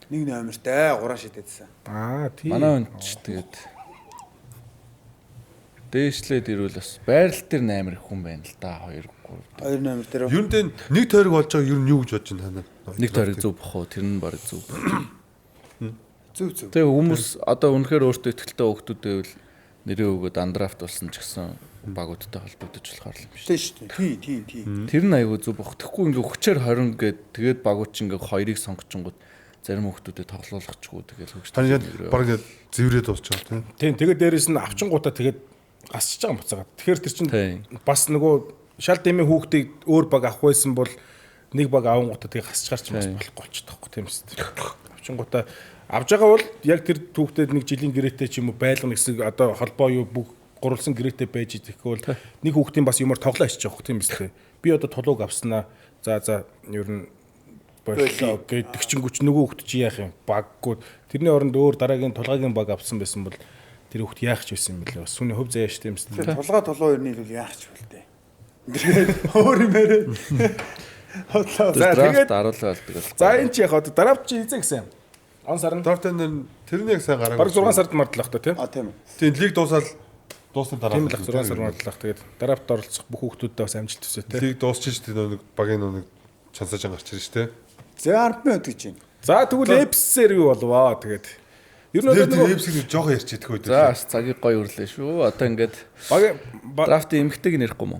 Нэг номертай 3 шидэдсэн. Аа тийм. Манай хүн ч тэгээд дээшлээд ирвэл бас байрал дээр амар их хүн байна л да 2 3 2 номер дээр. Ер нь тэ нэг тойрог болж байгаа ер нь юу гэж бодож байна та нар? нэг тойрог зөв бох уу тэр нь баг зөв. Зөв зөв. Тэгээ хүмүүс одоо үнэхээр өөртөө ихтэй хүүхдүүд байвал нэрээ өгөөд андрафт болсон ч гэсэн багуудтай холбогдож болохоор л юм шиг. Тийм шүү дээ. Тийм тийм тийм. Тэр нь айгүй зөв бох. Тэгэхгүй ингээ хүчээр 20 гээд тэгээд багууд ч ингээ хоёрыг сонгочингууд зарим хүүхдүүдэд тоглоулахчгүй тэгэл хөгжиж. Тань яг баг ингэ зэврээ дуусчих тийм. Тийм тэгээд дээрэс нь авчингуудаа тэгээд гасчиж байгаа юм буцаагаад. Тэгэхээр тэр чинь Тийм. бас нөгөө шал дэмий хүүхдийг өөр баг авах байсан бол нэг баг авангуудаа тэгээд гасчгаар ч бас болохгүй болчихдог байхгүй тийм үст. Авчингуудаа авж байгаа бол яг тэр хүүхдэд нэг жилийн гэрээтэй ч юм уу байлгана гэсэн одоо холбоо юу бүх гурвалсан гэрээтэй байж идэхгүй бол нэг хүүхдийн бас юмар тоглоо ичж байгаа тийм үст. Би одоо тулууг авснаа. За за ер нь боллоо гэдэг чингүүч нөгөө хүүхд чи яах юм баггүй тэрний оронд өөр дараагийн тулгаагийн баг авсан байсан бол тэр хүүхд яах ч байсан юм бэлээ бас сүний хөв заяа штэ юм шүү Тэр тулгаа тулуу ер нь илүү яах ч бол тээ. Тэр өөр юм яриа. Хотлоо. За, драфт тэгээд- аруулаа болдог бол. За энэ чи яг одоо драфт чи эзэн гэсэн юм. Он сар нь Драфт нэр тэрний яг сайн гараагүй. бараг 6 сард мардлах та тийм. А тийм үү. Тийм лиг дуусаад дуусны дараа. Тийм л 6 сар мардлах тэгээд драфт оролцох бүх хүүхдүүддээ бас амжилт хүсье тийм. Лиг дуусчих шүү дээ нэг багийн нэг чансааж гарч ирж шүү дээ. За 10 минут гэж байна. За тэгвэл Эпсээр юу болвоо тэгээд ер нь Тэр одоо нөгөө Эпсийг жоохон ярьж идэх үед. За бас цагийг гоё үрлээ шүү. Одоо ингээд багийн драфтын эмгтэйг нь ярихгүй мó.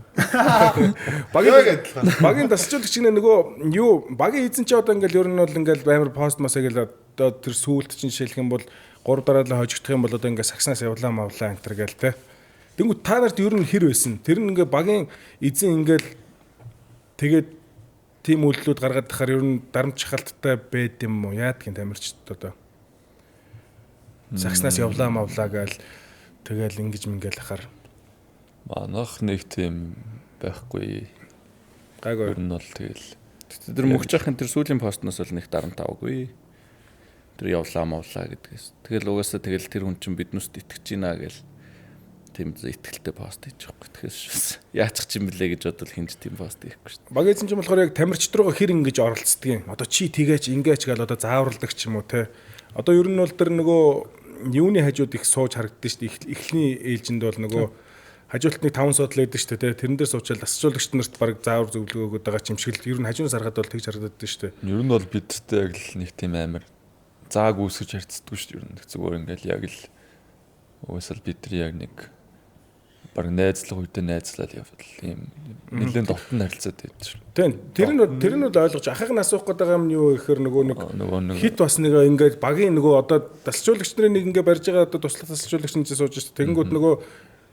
багийн багийн тасалжуулагч нэ нөгөө юу багийн эзэн чи одоо ингээл ер нь бол ингээл амар пост мосоо гэл одоо тэр сүүлд чинь жишээлх юм бол 3 дараалал хожигдох юм бол одоо ингээ сагснаас явлаа мавлаа энэ төр гээл те. Тэнгүү та нарт ер нь хэр байсан? Тэр нь ингээ багийн эзэн ингээл тэгээд тийм үйлдэлүүд гаргаад тахаар ер нь дарамт шахалттай байд юм уу? Яадгийн тамирчид одоо сагснаас явлаа мавлаа гээл тэгэл ингэж мингээл ахаар Манайх нэг тийм байхгүй. гайгүй. Ер нь бол тэгэл Тэр мөгч ахын тэр сүүлийн постноос бол нэг дарамт аваагүй. Тэр явлаа мавлаа гэдгээс. Тэгэл угаасаа тэгэл тэр хүн чинь биднүүст итгэж байна гэл тийм итгэлтэй пост хийж байгаа юм. Тэгэхээр яачих юм бэлээ гэж бодвол хинж тийм пост хийхгүй шүү дээ. Багийн эзэн чинь болохоор яг тамирчид руугаа хэр ингэж оролцдог юм. Одоо чи тэгээч ингээч гал одоо зааварладаг ч юм уу те. Одоо ер нь бол тэр нөгөө юуны хажууд их сууж харагддаг шүү дээ. Эхлэний ээлжинд бол нөгөө хажуултныг 5 суудлаа гэдэг шүү дээ. Тэрэн дээр суучаал асчуулагч нарт баг заавар зөвлөгөө өгöd байгаа ч юм шиг л ер нь хажуунаас харахад бол тэгж харагддаг шүү дээ. Ер нь бол бидтэй яг л нэг тийм амар зааг үүсгэж харьцдаггүй шүү дээ. Ер нь зүгээр ингээл яг л угаасаа л бид нар яг нэг баг найзлах үедээ найзлал явбал ийм нэлээд дотн харилцаад байдаг шүү. Тийм. Тэр нь тэр нь бол ойлгож ахыг нь асуух гэдэг юм нь юу гэхээр нөгөө нэг Нөгөө нэг хит бас нэг ингээд багийн нөгөө одоо тасалжуулагч нарын нэг ингээд барьж байгаа одоо туслах тасалжуулагч нь сууж шүү дээ. Тэгэнгүүт нөгөө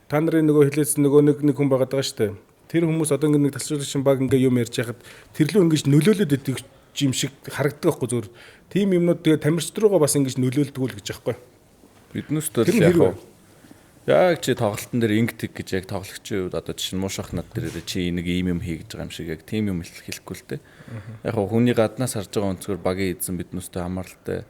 та нарын нөгөө хэлээдсэн нөгөө нэг нэг хүн байгаад байгаа шүү дээ. Тэр хүмүүс одоо ингээд нэг тасалжуулагч баг ингээд юм ярьж байхад тэрлүү ингэж нөлөөлөд идэг юм шиг харагддаг байхгүй зүгээр. Тийм юмнууд тэгээ тамирчид руугаа бас ингэж нөлөөлдөг үл гэж байхгүй. Биднүүст бол Тэр нь яг хэрвээ. уу яг чи тоглолтын дээр инг тэг гэж яг тоглогчийн хувьд одоо жишээ нь муушах над дээр чи нэг ийм юм хий гэж байгаа юм шиг яг тийм юм хэлэхгүй л дээ. Яг уу хүний гаднаас харж байгаа өнцгөр багийн эзэн биднүүстэй хамааралтай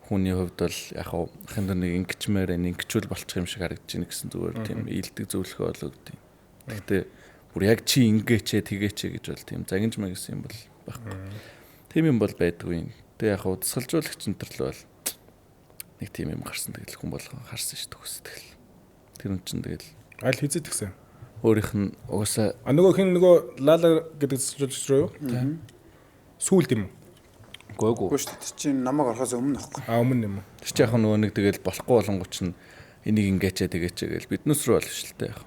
хүний хувьд бол яг уу ахын дэр нэг ингэчмээр байна, ингэчүүл болчих юм шиг харагдаж байна гэсэн зүгээр тийм ийдэг зөвлөхөө бол өгдөг. Гэхдээ бүр яг чи ингээч ээ тэгээч ээ гэж бол тийм загинж маа гэсэн юм бол байхгүй. Тийм юм бол байдгүй юм. Тэгээ яг уу тасгалжуулагч энэ төр л бол нэг тийм юм гарсан тэгэл хүн болгон харсан шүү дээ тэгэл. Тэр хүн чинь тэгэл Аль хизээд гисэн. өөрийнх нь угаасаа А нөгөө хин нөгөө Лала гэдэг тасалжуулагч руу юу? Сүүлд юм уу? гоогүй. Үгүй шүү дээ. Тэр чинь намайг орохоос өмнө нөхгүй. А өмнө юм уу? Тэр чинь яг нөгөө нэг тэгэл болохгүй болонгоч чинь энийг ингээч ээ тэгээч ээ гэл биднээс рүү бол биш л дээ яг.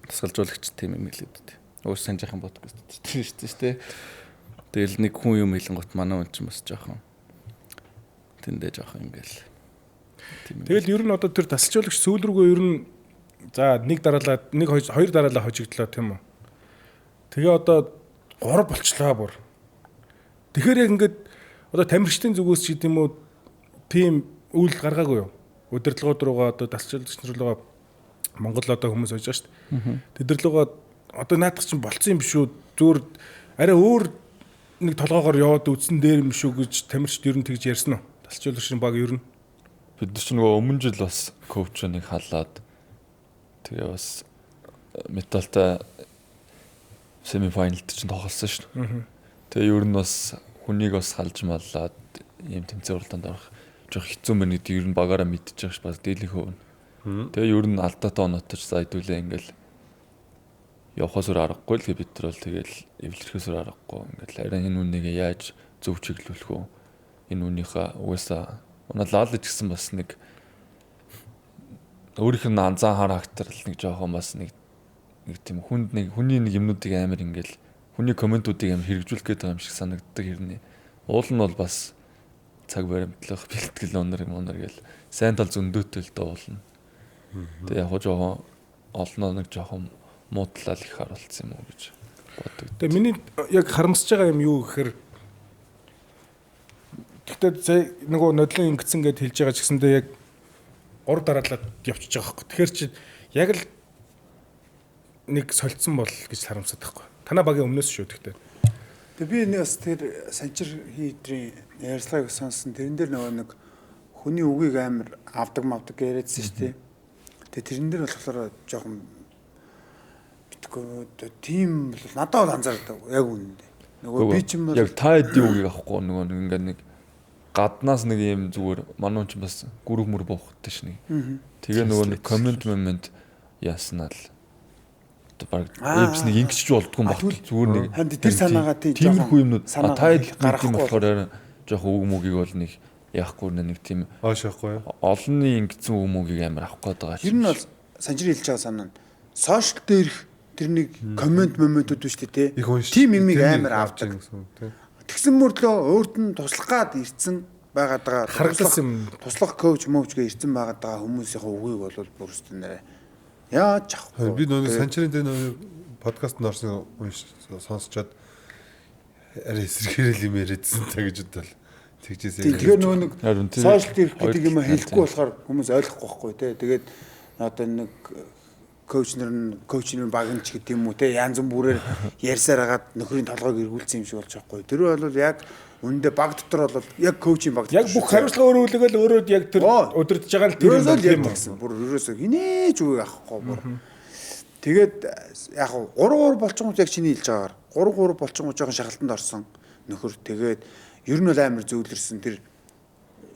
Тасгалжуулагч тийм юм хэлээд дээ. Уус санжаахан подкаст тийм шүү дээ шүү дээ. Тэгэл нэг хүн юм хэлэнгот манай хүн чинь бас жоохон тэндээ жоохон ингээл. Тэгэл ер нь одоо тэр тасалжуулагч сүүл рүүгээ ер нь за нэг дараалаа нэг хоёр дараалаа хожигдлоо тийм үү. Тэгээ одоо 3 болчлаа бүр. Тэгэхээр яг ингээд одоо тамирчдын зүгээс ч гэдэм үү тийм үйл гаргаагүй юу? Удирдлагууд руугаа одоо тасалжуулагч нар руугаа Монгол одоо хүмүүс байж байгаа шүү дээ. Тэд нар руугаа одоо наадах чинь болцсон юм биш үү? Зүгээр арай өөр нэг толгоогоор яваад үтсэн дээр юм шүү гэж тамирчд ер нь тэгж ярьсан уу? Тасалжуулагчийн баг ер нь бид нар ч нөгөө өмнө жил бас коуч нэг халаад тэгээ бас металтай семи файналд чинь тоглосон шүү дээ. Тэгээ ер нь бас хүнийг бас халж маллаад ийм тэмцээн уралдаанд орох жоох хэцүү мэн гэдэг ер нь багаараа мэдчихэж байгаа ш бас дийлэх хөв. Тэгээ ер нь алдаатай оноотой ч за хэдүүлээ ингээл явхаас өөр аргагүй л бид нар бол тэгэл эвлэрхээс өөр аргагүй ингээл арай энэ үнийг яаж зөв чиглүүлэх үү? Энэ үнийхээ угаасаа манай Лалич гэсэн бас нэг өөрийнх нь анзаа характер л нэг жоохон бас нэг тийм хүнд нэг хүний нэг юмнуудыг амар ингээл хүний комментуудыг амар хэрэгжүүлэх гээд байгаа юм шиг санагддаг хэрнээ. Уул нь бол бас цаг баримтлах бэлтгэл онор юм онор гэл сайн тал зөндөөтэй л доо уулна. Тэгээ яг жоохон олноо нэг жоохон муу талаа л их харуулсан юм уу гэж боддог. Тэгээ миний яг харамсаж байгаа юм юу гэхээр гэхдээ сая нөгөө нодлон ингэсэн гэд хэлж байгаа ч гэсэндээ яг 3 дараалаад явчихж байгаа байхгүй. Тэгэхээр чи яг л нэг солилцсон бол гэж харамсаад байхгүй. Танаа багийн өмнөөс шүү гэхдээ. Тэгээ би нэг бас тэр Санчир хийдрийн ярьцлагыг сонсон. Тэрэн дээр нөгөө нэг хүний үгийг амар авдаг мавдаг яриадсан шүү дээ. Тэгээ тэрэн дээр болохоор жоохон битггүй тийм бол надад бол анзаардаг яг үнэндээ. Нөгөө би ч юм бол яг та хэдийн үгийг авахгүй нөгөө нэг ингээ нэг гаднаас нэг юм зүгээр манай хүн ч бас гүрэг мөр буухтай ш нэг. Тэгээ нөгөө нэг коммент момент яаснаа л одоо баг эвс нэг ингэч болдгоо юм баг зүгээр нэг тэр санаагаа тийм тиймэрхүү юмнууд та хэд гарахгүй болохоор жоохон үг мөгийг бол нэг яахгүй нэг тийм аашаахгүй юу олонний ингэсэн үг мөгийг амар авах гээд байгаа чинь. Ер нь бол Санчир хэлж байгаа санаа нь сошиал дээрх тэр нэг коммент моментууд биш үү те. Тийм юмыг амар авдаг. Тэгсэн мөртлөө өөрт нь туслах гад ирсэн байгаад байгаа харагдсан юм. Туслах коуч мөөчгээ ирсэн байгаад байгаа хүмүүсийн үгийг бол бүрстэн нэрэ яаж авахгүй. Би нөгөө Санчирын дээр нөгөө подкастт орсон сонсчоод арай эсрэгээр л юм яриадсан та гэж бодвол тэгжээсээ. Тэгэхээр нөгөө нэг сошиал дээрх гэдэг юм хэлэхгүй болохоор хүмүүс ойлгохгүй байхгүй те. Тэгээд одоо нэг коуч нар нь коучны баг нь ч гэдэг юм уу те янз бүрээр ярьсаар хагаад нөхрийн толгойг эргүүлсэн юм шиг болж байгаа хгүй. Тэр бол яг үүндээ баг дотор бол яг коучийн баг яг бүх хариуцлага өөрөө үлгээл өөрөө яг тэр удирдах байгаа л тэр юм байна гэсэн. Бүр ерөөсөө хинээч үгийг авахгүй бүр. Тэгээд яг 3-3 болчингууд яг чиний хэлж байгаагаар 3-3 болчингууд жоохон шахалтанд орсон нөхөр. Тэгээд ер нь бол амар зөөлрсөн тэр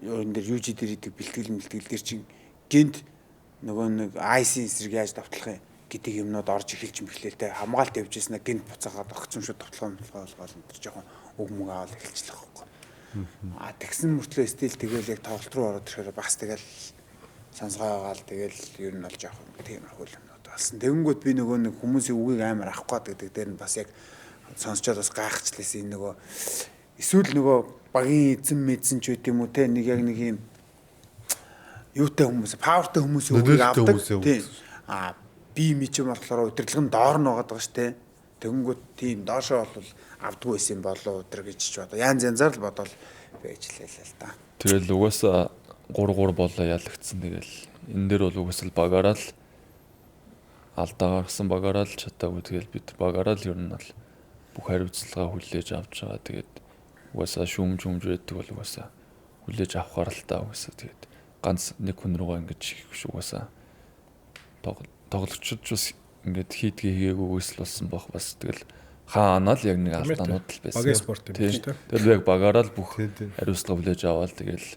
энэ дээр UG дээр идэг бэлтгэл мэлтгэл дээр чинь гинт нөгөө нэг IC эсрэг яаж давтлах юм гэдэг юмнууд орж эхэлж мэхлээ те хамгаалт явж ирсэн гинт буцаагаад огцом шууд давтлах болгоол энэ төр жоохон үг мөг аваад эхэлчихлээ байхгүй. А тэгсэн мөртлөө стил тэгэл яг тоглолт руу ороод ирэхээр бас тэгэл сонсгойгаал тэгэл ер нь бол жоохон тиймэрхүү юмнууд болсон. Тэгэнгүүт би нөгөө нэг хүмүүсийн үгийг амар авах гээд гэдэг дээр нь бас яг сонсчоод бас гайхчихлээсэн. Энэ нөгөө эсвэл нөгөө багийн эзэн мэдсэн ч үт юм уу те нэг яг нэг юм юутай хүмүүс, павертай хүмүүсийн үгийг авдаг. Тийм. А би ми ч юм болохоор удирдлага нь доор нь байгаа даа шүү дээ. Тэгэнгүүт тийм доошоо бол авдгүй байсан болоо өдр гэж ч бодоо. Янз янзаар л бодоол байж лээ л да. Тэгэл угаасаа 3-3 болоо ялагдсан. Тэгэл энэ дээр бол угаасаа л багаараа л алдаа гаргасан багаараа л чадаагүй. Тэгэл бид багаараа л ер нь бол бүх хариуцлага хүлээж авч байгаа. Тэгээд угаасаа шүүмж байдаг бол угаасаа хүлээж авахар л та угаасаа тэгээд ганц нэг хүн рүүгээ ингэж хийх биш угаасаа тоглогчид ч бас ингээд хийдгээ хийгээгүй үйлсэл болсон бох бас тэгэл хаанаа л яг нэг алдаанууд л байсан. Багийн спорт юм биш үү? Тэгэл яг багаараа л бүх хариуцлага хүлээж аваад тэгэл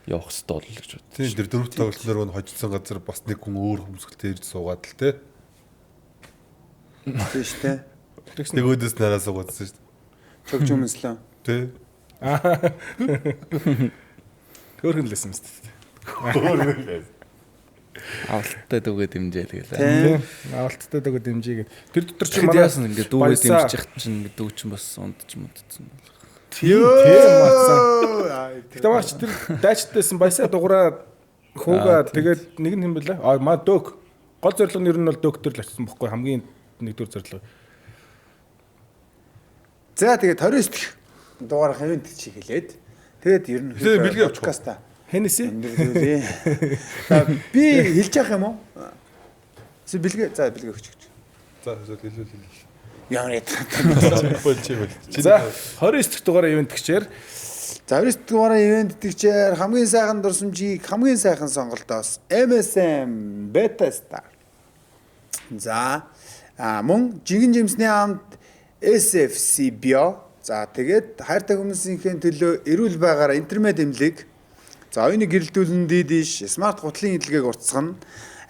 явах хэрэгтэй бол гэж бодсон. Тийм тэр дөрөв тоглолтноор нь хожигдсон газар бас нэг хүн өөр хөмсгөлтэй ирж суугаад л те. Тийм шүү дээ. Нөгөөдөөс нараа суугаадсан шүү дээ. Чогж өмнөслөө. Тэ. Хөөрхөн л байсан юм шүү дээ. Хөөрхөн л. Авалттай дүүгээ дэмжээл гэлээ. Тийм. Авалттай дүүгээ дэмжээ. Тэр дотор чи манай яасан ингээд дүүгээ дэмжиж яхад чинь ингээд дүү чинь бас ундч мундцсан болох. Тийм матсан. Тэгтээ марч тэр дайчдсэн баясаа дугаараа хуугаа тэгээд нэг нь хэм бэлээ. А маа дөг. Гол зорилго нь ер нь бол дөг төр л очсон бохгүй хамгийн нэгдүгээр зорилго. За тэгээд 29 дахь дугаарынх ивент чи хэлээд тэгээд ер нь Тэгээ бэлгээ авчих уу? подкаста Хенеси. өндөрлүүлээ. За би хэлж явах юм уу? Эсвэл бэлгээ за бэлгээ өгч өгч. За эсвэл илүү хэлээ. Ямар яа. Бол чи бол. За 29 дахь дугаараа ивент гिचээр За 29 дугаараа ивент тэгчээр хамгийн сайхан дурсамжийг хамгийн сайхан сонголтоос MSM Beta Star. За мөн жинхэнэ жимсний хамт SFC Bio. За тэгээд хайртай хүмүүсийнхээ төлөө эрүүл байгаараа интермед эмнэлэг. За оюуны гэрэлтүүлэн дийдиш, смарт гутлын эдлэгээг уртсгана.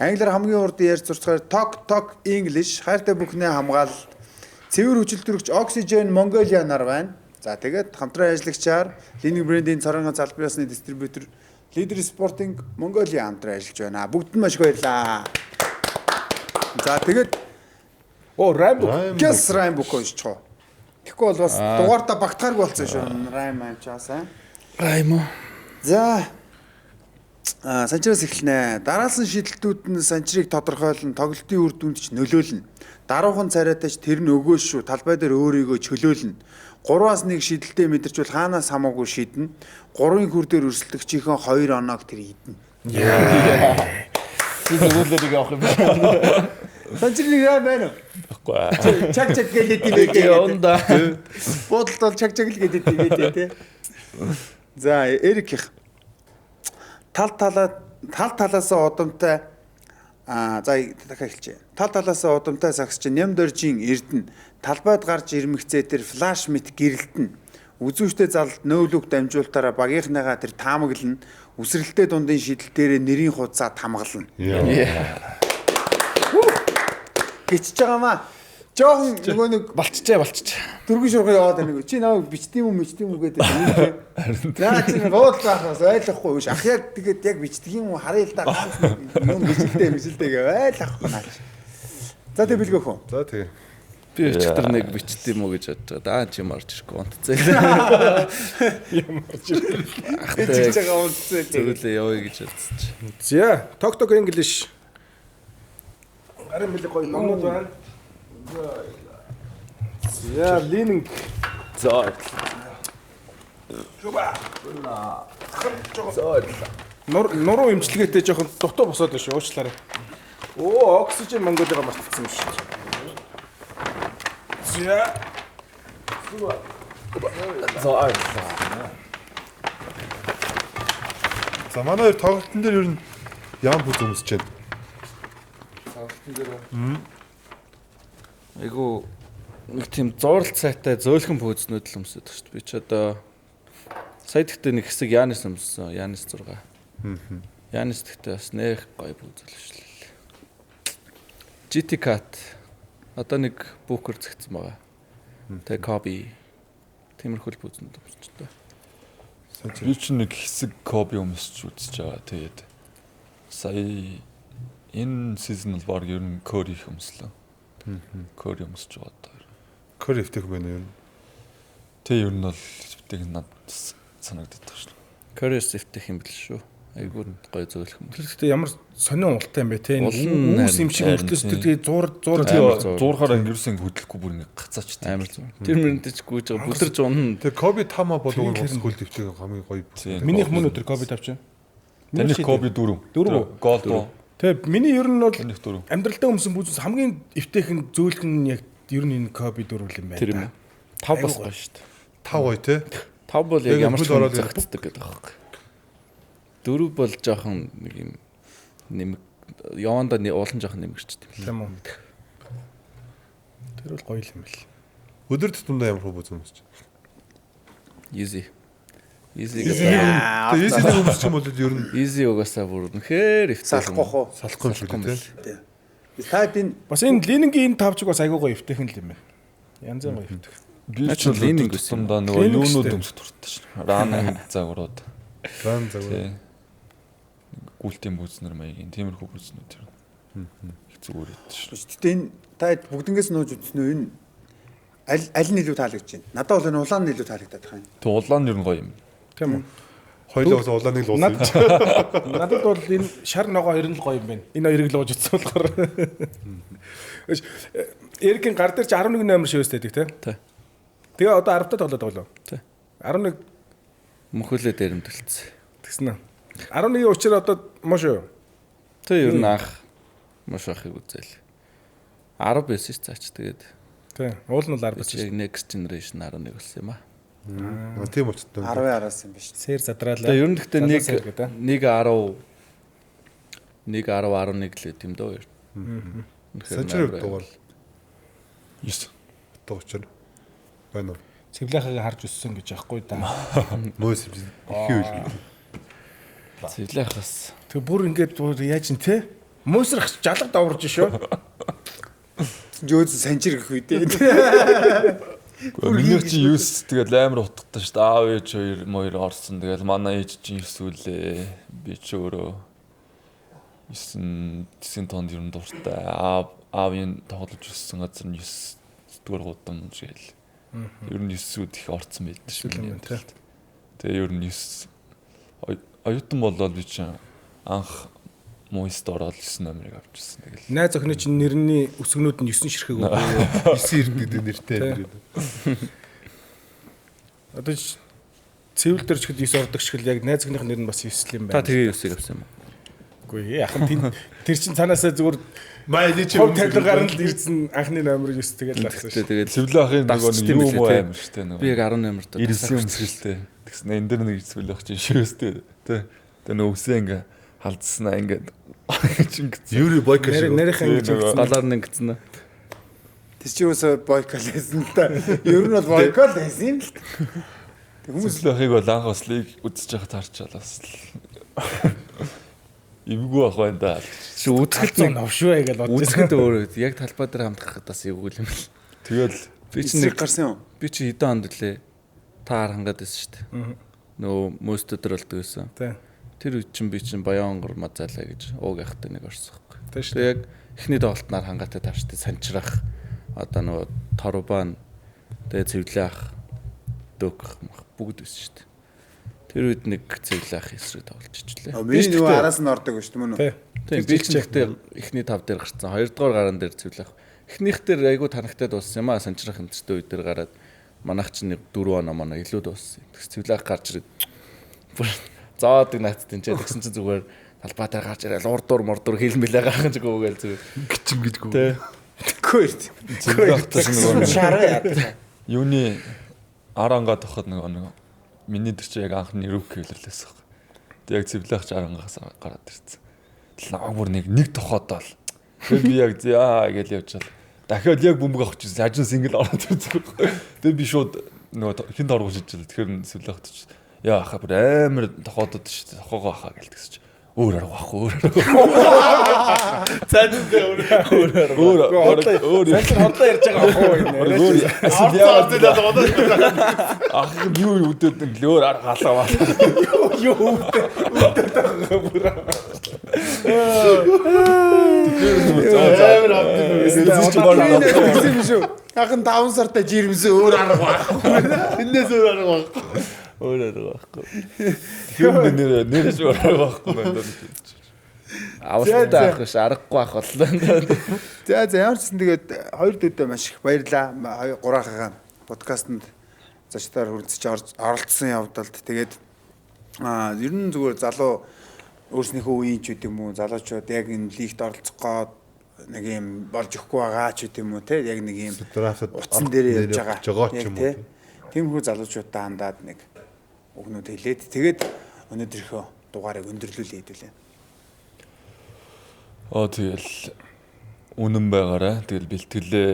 Англиар хамгийн хурдан ярьж сурцгаар Talk Talk English хайртай бүхнээ хамгаалалт. Цэвэр хүчил төрөгч Oxygen Mongolia нар байна. За тэгээд хамтран ажиллагчаар Leaning брендийн цорын ганц албан ёсны дистрибьютор Leader Sporting Mongolia хамтран ажиллаж байна. Бүгд нь маш их баярлалаа. За тэгээд Оо Рамбо. Гэс райм бүх уншчих уу. Тэгэхгүй бол бас дугаартаа багтахааргүй болсон шүү. Райм аимчаас аа. Райм уу. За санчраас эхэлнэ. Дараалсан шидэлтүүд нь санчрыг тодорхойлно, тоглолтын үр дүнд ч нөлөөлнө. Даруухан царайтай ч тэр нь өгөөш шүү. Талбай дээр өөрийгөө чөлөөлнө. 3-аас 1 шидэлтээ мэдэрчвэл хаанаас хамаагүй шидэнэ. 3-ын хүр дээр өрсөлдөгчийнхөө 2 оноог тэр идэнэ. Би зөвлөлөө нэг явах юм байна. Санчрыг райм байна уу? Баггүй. Чаг чаг гэлээд юм бэ. Яванда. Буудалд бол чаг чаг л гэдэг юм бэ тий. За Эрик их тал талаасаа удамтай за дахиад хэлчихье. Тал талаасаа удамтай сагсч Нямдоржийн эрдэнэ талбайд гарч ирмэгцээ тэр флаш мэт гэрэлтэн. Үзүүштэй залд нөөлөг дамжуултаараа багийнхныгаа тэр таамаглана. Үсрэлтэй дундын шидэл дээрээ нэрийн хуудасаа тамгална. Гिचж байгаамаа. Жохон нөгөө нэг Болчжээ. Дөргөн шургуу яваад байна нэг. Чи намайг бичдэг юм уу, мичдэг юм уу гэдэг юм. Наа чи буудал байхаас ойлгохгүй биш. Ах яг тэгээд яг бичдэг юм уу харъя л да. Ганц нэг юм бичлээ бичлээ гэ ойлгохгүй наа чи. За тэг бэлгөөх үү? За тэгээ. Би өчигдөр нэг бичдэг юм уу гэж бодож байгаа. Даа чи юм орж ирэхгүй унтцээ. Юм орж ирэхгүй. Бичиж байгаа унтцээ. Зөвлөө явъя гэж бодсон чи. За Talk Talk English. Гарын бэлэг гоё номнууд байна. За Leaning. За. Нуруу имчилгээтэй жоохон дутуу босоод байна шүү. Уучлаарай. Оо, Oxygen Mongolia-га мартчихсан юм шүү. За. За. За манай хоёр тоглолтын дээр ер нь яам бүз өмсөж байна. Айгу нэг тийм зурал цайтай зөөлхөн пөөзнүүд л өмсөд шүү дээ. Би ч одоо сая тэгтээ нэг хэсэг Янис өмссөн. Янис 6. Янис тэгтээ бас нэх гоё пөөзөл шүү дээ. GT Cat одоо нэг Booker зэгцсэн байгаа. Тэгээ Kobe тиймэрхүү л пөөзнүүд өмсөж дээ. Би ч нэг хэсэг Kobe өмсч үзэж байгаа. Тэгээд сая энэ season бол баг ер нь Curry их өмслөө. Curry өмсөж байгаа одоо. Curry эвтэх байна ер нь. Тэ ер нь бол эвтэх надад санагддаг шүү. Curry эвтэх юм бэл шүү. Айгу гоё зөөлхөн. Тэр гэхдээ ямар сонин ултай юм бэ те. Улан Үүс юм шиг харин мөртлөөс тэр тийм. тэгээ зуур зуур Амар зуур. Зуурахаар ингэ ерөөсөн хөдлөхгүй бүр ингэ гацаачтай. Амар зур. Тэр мөрөнд ч гүйж байгаа бүдэрч унна. Тэр Kobe тама болов уу бас хөл дэвтэг хамгийн гоё. Тийм. Минийх мөн өдөр Kobe тавч. Таних Kobe 4. Дөрөв үү? Гол дуу. Тэ миний ер нь бол Таних 4. амьдралдаа өмсөн бүзээс хамгийн эвтэйхэн зөөлхөн нь яг ер нь энэ Kobe дөрвөл юм байна. Тэр юм уу? Тав бас гоё шүү дээ. Тав гоё те. Тав бол яг Яг ямар ч хөл ороод хүн загцдаг гэдэг аахгүй. Дөрөв бол жоохон нэг юм нэмэг явандаа уулан жоохон нэмэгчдэг юм. Тийм үү. Тэр бол гоё юм бэл. Өдөр тутамдаа ямар хөө бүз өмсөж байна. Easy. Easy Easy гэдэг. нэг Тэгээ easy нэг өмсчих юм бол ер нь Easy угаасаа бүр үнэхээр эвтэй. Салахгүй хуу. салахгүй юм шиг үү те. Та энэ Бас энэ Ленингийн энэ тавчиг бас айгүй гоё эвтэйхэн л юм байна. Янз янз гоё эвтэх. Би Наа ч чи Ленин Ленин гэсэн юм. тутамдаа нөгөө Ленин юунууд гэсэн. өмсөх дуртай шүү. Ран загварууд. Ран загвар. Тий. Гүйлтийн бүзнэр маягийн тиймэрхүү бүзнүүд тэр. Их зүгээр өгдөө шүү. Гэтэ энэ та бүгднгээс нууж үзсэн үү энэ Аль нь илүү таалагдж байна? Надад бол энэ улаан нь илүү таалагдаад байгаа юм. Тэг улаан нь ер нь гоё юм. Тийм үү? Хоёулаа бас улааныг л уусан юм чи. Надад бол энэ шар ногоо хоёр нь л гоё юм байна. Энэ хоёрыг л ууж утсан болохоор. Эрикийн гар дээр чи 11 номер шивэстэй байдаг тий. Тий. Тэгээ одоо 10 таа тоглоод байгаа лөө. Тий. 11 Мөхөлөө дээрэмдэлцсэн. тэгсэн ээ. 11-ийн учир одоо муу шүү. Тэг ер нь анх маш ахыг үзээл. 10 байсан ш цаач тэгээд Тий. Уул нь бол 10 би байсан чи яг next generation 11 болсон юм аа. Аа, Тийм учиртай. 10-ын араас юм биш. Сэр задраалаа. Тэгээ ер нь гэхдээ Залуу нэг сэр гэдэг. 1 10 1 10 11 л гэт юм дөө ер. Үнэхээр Санчрын амар дугаар 9. утга учир байна уу? Цэвлэхийг харж өссөн гэж яахгүй да. Мөөс их үйл. Цэвлэх бас Тэг бүр ингээд бүр яаж ин те? Мөөсрөх жалга даварж шүү. Жөөз санчир гэх үү дээ. Миний чи 9 тэгэл амар утгатай шүү дээ. Аав ээж хоёр моёр орсон. Тэгэл манай ээж чинь 9 үлээ. Би ч өөрөө 9 9 тоонд ер нь дуртай. Аав аавын тоглож өссөн газар нь 9 дугаар гудамж гээл. Ер нь 9-үүд их орцсон байдаг шүү Юм миний байна, тий. амьдралд. Тэгээ ер нь 9 оюутан болоод би чинь анх муйст ороод 9 номерыг авчихсан. Тэгэл Найз охины чинь нэрний өсгөнүүд нь 9 ширхэг үү? 9 эрд гэдэг нэртэй юм. Одоо цэвэл дээр ч хэд 9 ордог шиг л яг найз охиных нэр нь бас 9 л юм та байна. тэгээ 9-ийг авсан юм уу? Үгүй яхан тэн тэр чин цаанаасаа зүгээр Маа энэ чи хов тавилга гарна л ирсэн анхны номер 9 тэгэл авсан Тэгтээ шүү. тэгээд Цэвлээ ахын нөгөө Дасчт нэг юм юу билээ, муу тий. амар шүү дээ нөгөө. би яг 10 номер дээр Ирсэн өмсгөлтэй. Тэгсэн энэ дэр нэг цэвлээ ах чинь шивэстэй тий. Тэгээ нөгөө үсээ ингээ халдснаа ингээд чингэцэн. Юри Бойко шиг. Нарийнхан ингэж Тий, нөгөө- ингэсэн. Галаар нь ингэсэн үү? Тэр чинь юусоо бойкол байсан л та. Ер нь бол бойкол байсан юм л та. Тэг хүмүүс Цэвлээ ахыг бол анх бас лиг үзэж байхад харчаал бас л. Эвгүй ах байна да. Чи үзэхэд Зүүн новшгүй гэж бодож үзэхэд өөрөө яг талбай дээр хамтгахад бас эвгүй юм л. Тэгэл Би чи нэг эсрэг гарсан юм. би чи хэдэн онд лээ? Та харангад байсан шүү дээ. Нөгөө мөс өдөр болдог байсан. Тий. Тэр үед чинь би чинь Баян онгор мазаалаа гэж ууг яхтай нэг орсон байхгүй. Тий шүү. Тэгээ яг эхний тоглолтнаар хангаатай тавчтай санчрах одоо нөгөө Торбан тэгээ цэвлээ ах дөөх мах бүгд байсан шүү дээ. Тэр үед нэг цэвлээ ах эсрэг тоглож ичлээ. Миний нөгөө араас нь ордог шүү дээ мөн үү? Тий. Тийм би чинь гэхдээ эхний тав дээр гарцсан. Хоёрдугаар гаран дээр цэвлээ ах. Эхнийх дээр айгу танагтай дууссан юм аа санчрах хэмтэртэй үе дээр гараад манайх чинь нэг 4 оноо манаа илүү дууссан. Тэгс цэвлээ ах гарч ирээд бүр зоодог наацт энэ тэгсэн чинь зүгээр талбай дээр гарч ирэл урд дур мордур хилмэлээ гарах ч гүгээл зүгээр. Гिчин гэж гү. Тэ. Тэгэхгүй эрт. цэвлээ ахтас нөгөө Шараа яадаг. юуны арангаа тоход нөгөө нэг миний тэр чи яг анхны рүүк хэвлэлээс баг. Тэг яг цэвлэх чи арангаас гараад ирсэн. Тэгэл намайг бүр нэг нэг тохоод бол. Тэг би яг заа гэж явжал. Дахиад яг бөмбөг авах чинь хажин сингл ороод ирсэн. Тэг би шууд нөгөө хин торгууш ижил. Тэгэхээр цэвлэх чи яа ахаа бүр амар тохоодод шүү дээ. Тохоогоо ахаа гэл тэгсэн чи өөр арга байхгүй өөр арга. Цаашдаа өөр Өөр өөр Санчир хотлоо ярьж байгаа ах уу энэ. өөр ах юу үдээд нэг л өөр арга алгаа. Юу өвдөө өвдөө бүр. Амар Гэсэн юм шүү. Ахын 5 сартай жирэмсэн өөр арга байхгүй. Энээс өөр арга байхгүй. өөр арга байхгүй. Тэр нэр нэрш өөр арга байхгүй байна. Авалттай ах биш аргагүй ах боллоо. За за ямар ч гэсэн тэгээд хоёр дүүдээ маш их баярлаа. Хоёр гурваахаа подкастэнд зочдоор хүрэлцэж оролцсон явдалд тэгээд ер нь зүгээр залуу өөрснийхөө үеийн ч үт юм уу залуучууд яг энэ лигт оролцох гээд нэг юм болж өгөхгүй байгаа ч үт юм уу те яг нэг юм Драфтад утсан дээр явж байгаа. байгаа ч Яг юм те. уу. Тиймэрхүү залуучуудаа хандаад нэг үгнүүд хэлээд тэгээд өнөөдрийнхөө дугаарыг өндөрлүүлье хэдүүлээ. Оо тэгэл үнэн байгаарай. Тэгэл бэлтгэлээ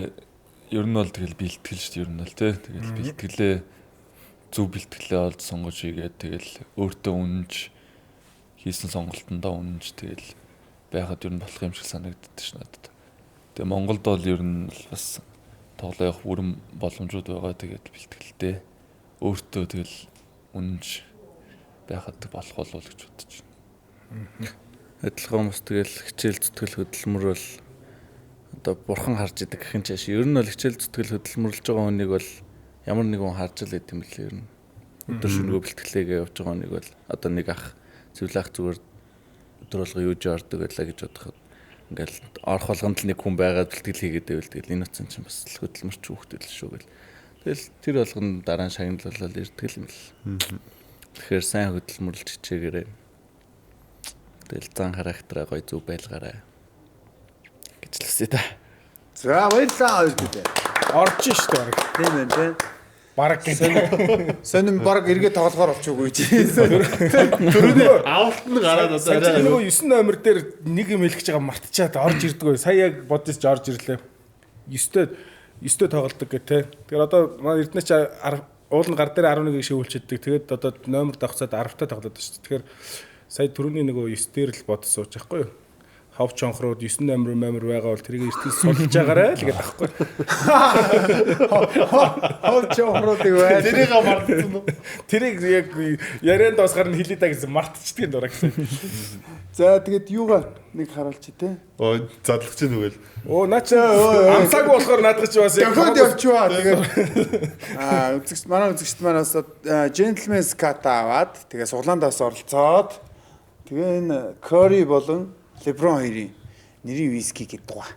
ер нь бол тэгэл бэлтгэл шүү дээ ер нь бол тий. Тэгэл бэлтгэлээ зөв бэлтгэлээ олж сонгож хийгээд тэгэл өөртөө үнэнч хийсэн сонголтондоо үнэнч тэгэл байхад ер нь болох юм шиг санагддаг ш надад. Тэгээ Монголд бол ер нь л бас тоглоо явах бүрэн боломжууд байгаа. Тэгээд бэлтгэлтэй өөртөө тэгэл үнэнч байхад болох болов уу гэж бодож байна. Адилхан хүмүүс тэгэл хичээл зүтгэл хөдөлмөр бол Одоо бурхан харж идэг гэх юм чааш. Ер нь бол хичээл зүтгэл хөдөлмөрлөж байгаа хүнийг бол ямар нэгэн хүн харж л идэм билээ ер нь. Өдөр шөнөгүй бэлтгэлээгээ явж байгаа хүнийг бол одоо нэг ах зөвлөх ах зүгээр өдөр болго юу жордог байлаа гэж бодоход ингээл орох болгонд л нэг хүн байгаад бэлтгэл хийгээд байвал тэгэл энэ утсан чинь бас л хөдөлмөрч хүүхдэл шүү гэл. Тэгэл тэр болгоно дараа нь шагнал болол ирдэг юм л. Тэгэхээр сайн хөдөлмөрлж хичээгээрэй. Тэгэл зан характераа гоё зүг байлгаарай гэж л хүсье та. За баярлалаа хоёр дүүдээ. Орж штэ бараг. Тийм байна тийм. Бараг гэдэг. Сонин баг эргээ тоглохоор болчихгүй чи. Төрөний авалт нь гараад одоо Сая арай нөгөө 9 номер дээр нэг юм хэлэх гэж байгаа мартчихад орж ирдгөө. Сая яг бодож орж ирлээ. 9-тэй тоглолдог гэх те. Тэгэхээр одоо манай Эрдэнэ чи уул нь гар дээр 11-ийг шивүүлчихдэг. Тэгээд одоо номер давхцаад 10-тай тоглоод байна шүү дээ. Тэгэхээр сая түрүүний нөгөө 9 дээр л бодож сууж байхгүй юу? Хов чонхрууд 9 номер номер байгаа бол тэрийг эртний сулж байгаарай л гэдэг байхгүй. Хов чонхруудыг бай. тэрийг мартсан уу? Тэрийг яг ярианд дуусгаар нь хэлье да гэсэн мартчихдаг юм дураа гэсэн. За тэгээд юугаа нэг харуулчих те. Оо задлах чинь нүгэл. Оо наа чи амсаагүй болохоор наадах чи бас яг Дохиод явчихваа. Тэгээд аа үзэгч манай үзэгчд маань бас Gentleman's Cut аваад тэгээ суглаанд бас оролцоод тэгээ энэ Curry болон LeBron хоёрын нэрийн виски гэдэг дугаа.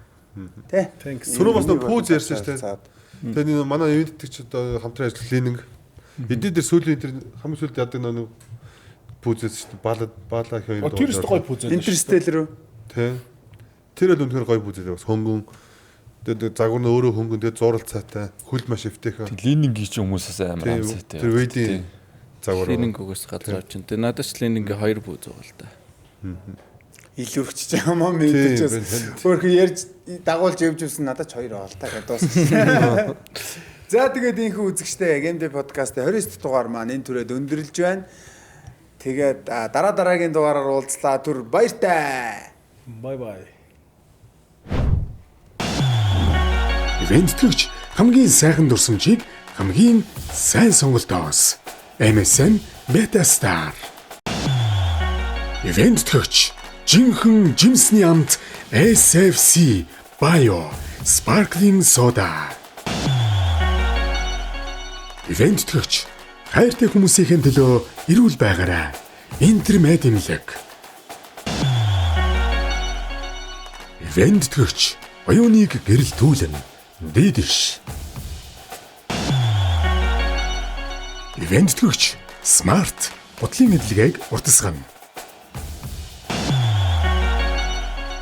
Тэ? Thanks. Түрүү бас нөгөө пүүз ярьсан шүү дээ. Тэгээ нэг манай ивент тэгч одоо хамтран ажиллах Ленинг. Эдний дээр сүүлийн тэр хамгийн сүүлд яадаг нэг пүүзээс шүү дээ. Баала баала их хоёр. Оо тэр өстө гоё пүүз байлаа. Interstellar үү? Тэ. Тэр л үнэхээр гоё пүүз байлаа. Бас хөнгөн. Тэгээд загвар нь өөрөө хөнгөн тэгээд зурал цаатай. Хөл маш эвтэйхэн. Ленингийн чи хүмүүсээс амар Тийм, амсайтай. Тэр Ведийн загвар. Ленинг угаас газар авчин. Тэгээ надад ч Ленингийн хоёр пүүз байгаа л да. Илүүрч юм аа мэдчихээс. Тийм, Өөрхөн ярьж дагуулж явж ирсэн надад ч хоёр оол та гэдээ дууссан. За тэгээд инхүү үзэгчтэй Game Day podcast-ийн 29 дахь дугаар маань энэ түрээд өндөрлж байна. Тэгээд дараа дараагийн дугаараар уулзлаа. Түр баяртай. Бай бай. Ивент тэтгэгч хамгийн сайхан дурсамжийг хамгийн сайн сонголтоос MSN Beta Star. Ивент тэтгэгч жинхэнэ жимсний амт SFC Bio Sparkling Soda. Ивент тэтгэгч хайртай хүмүүсийн төлөө эрүүл байгаарай. Интермед имлэг. Ивент тэтгэгч оюуныг гэрэлтүүлэн дийдш. Ивент тэтгэгч смарт бодлын мэдлэгийг уртасгана.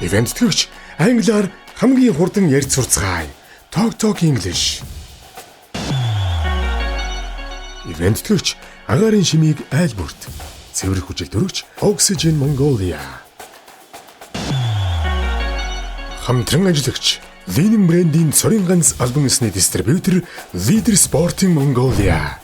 Ивент тэтгэгч англиар хамгийн хурдан ярьж сурцгаая. Talk Talk English. Ивент тэтгэгч агаарын шимийг айл бүрт цэвэр хүчил төрөгч Oxygen Mongolia. Хамтран ажиллагч Lenin брендийн цорын ганц албан ёсны дистрибьютор Leader Sporting Mongolia.